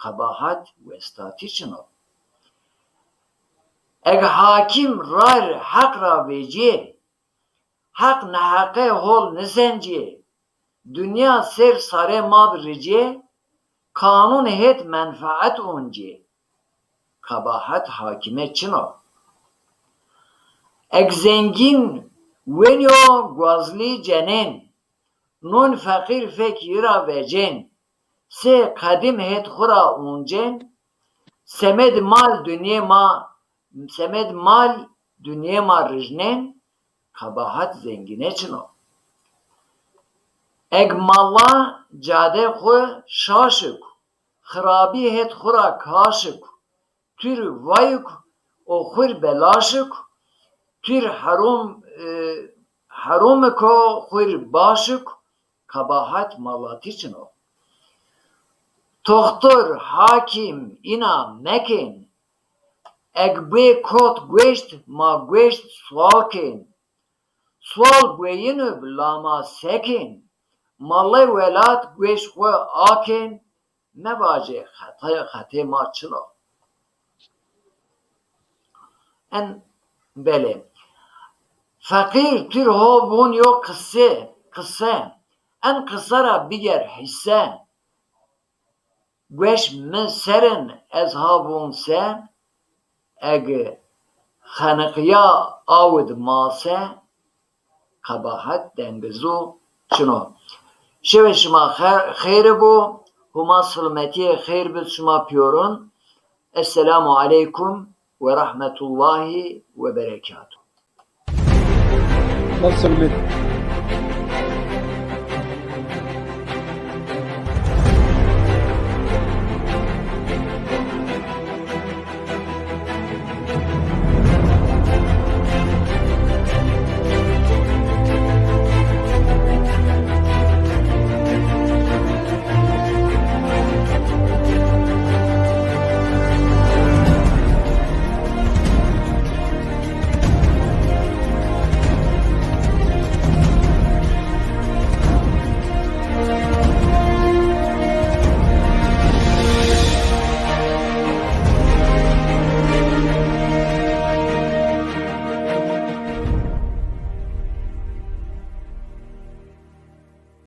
qebahet westatî çin o. Eg hakîm ray r heq ra vecîyê, heq neheqê hol nisencîyê, dinya sêr sarê ma di ricê, qanûn hêt menfaet oncê. Qebahet hakîme çin o. Eg zengîn wenîyo guazlî cenên, non feqîr fek yi ra vecên, sê qedîm hêt xwu ra oncên, semed mal dinyê ma, semed mal dinyê ma rijnên, qebahet zengîne çin o. Eg mala cade xwu şaşik, xirabî hêt xwu ra kaşik, tu r vayik o xwu r belaşik, tu r herom, e, heromik o xwu r başik, qebahet malatî çin o. Toxtor, hakîm, îna mekên. Eg bê kot gueşt, ma gueşt sual kên. Sual bueyin ib la ma sekên. Mallê welat gueş xwu akên. Mevacê xetê, xetê ma çin o. En belê. Feqîr tu r ho vûn yo qise, qise. En qise ra biger hîse. Gueş mi ser in ez ha vûn se, eg xeniqîya aw id ma se, qebahet dengizu çin o. Şewê şima xer-, xeyr bo, Huma silmetîyê xeyr bid şima pîyorun. Esselamu aleykum. ve rahmetullahi ve berekatuhu. Nasıl bir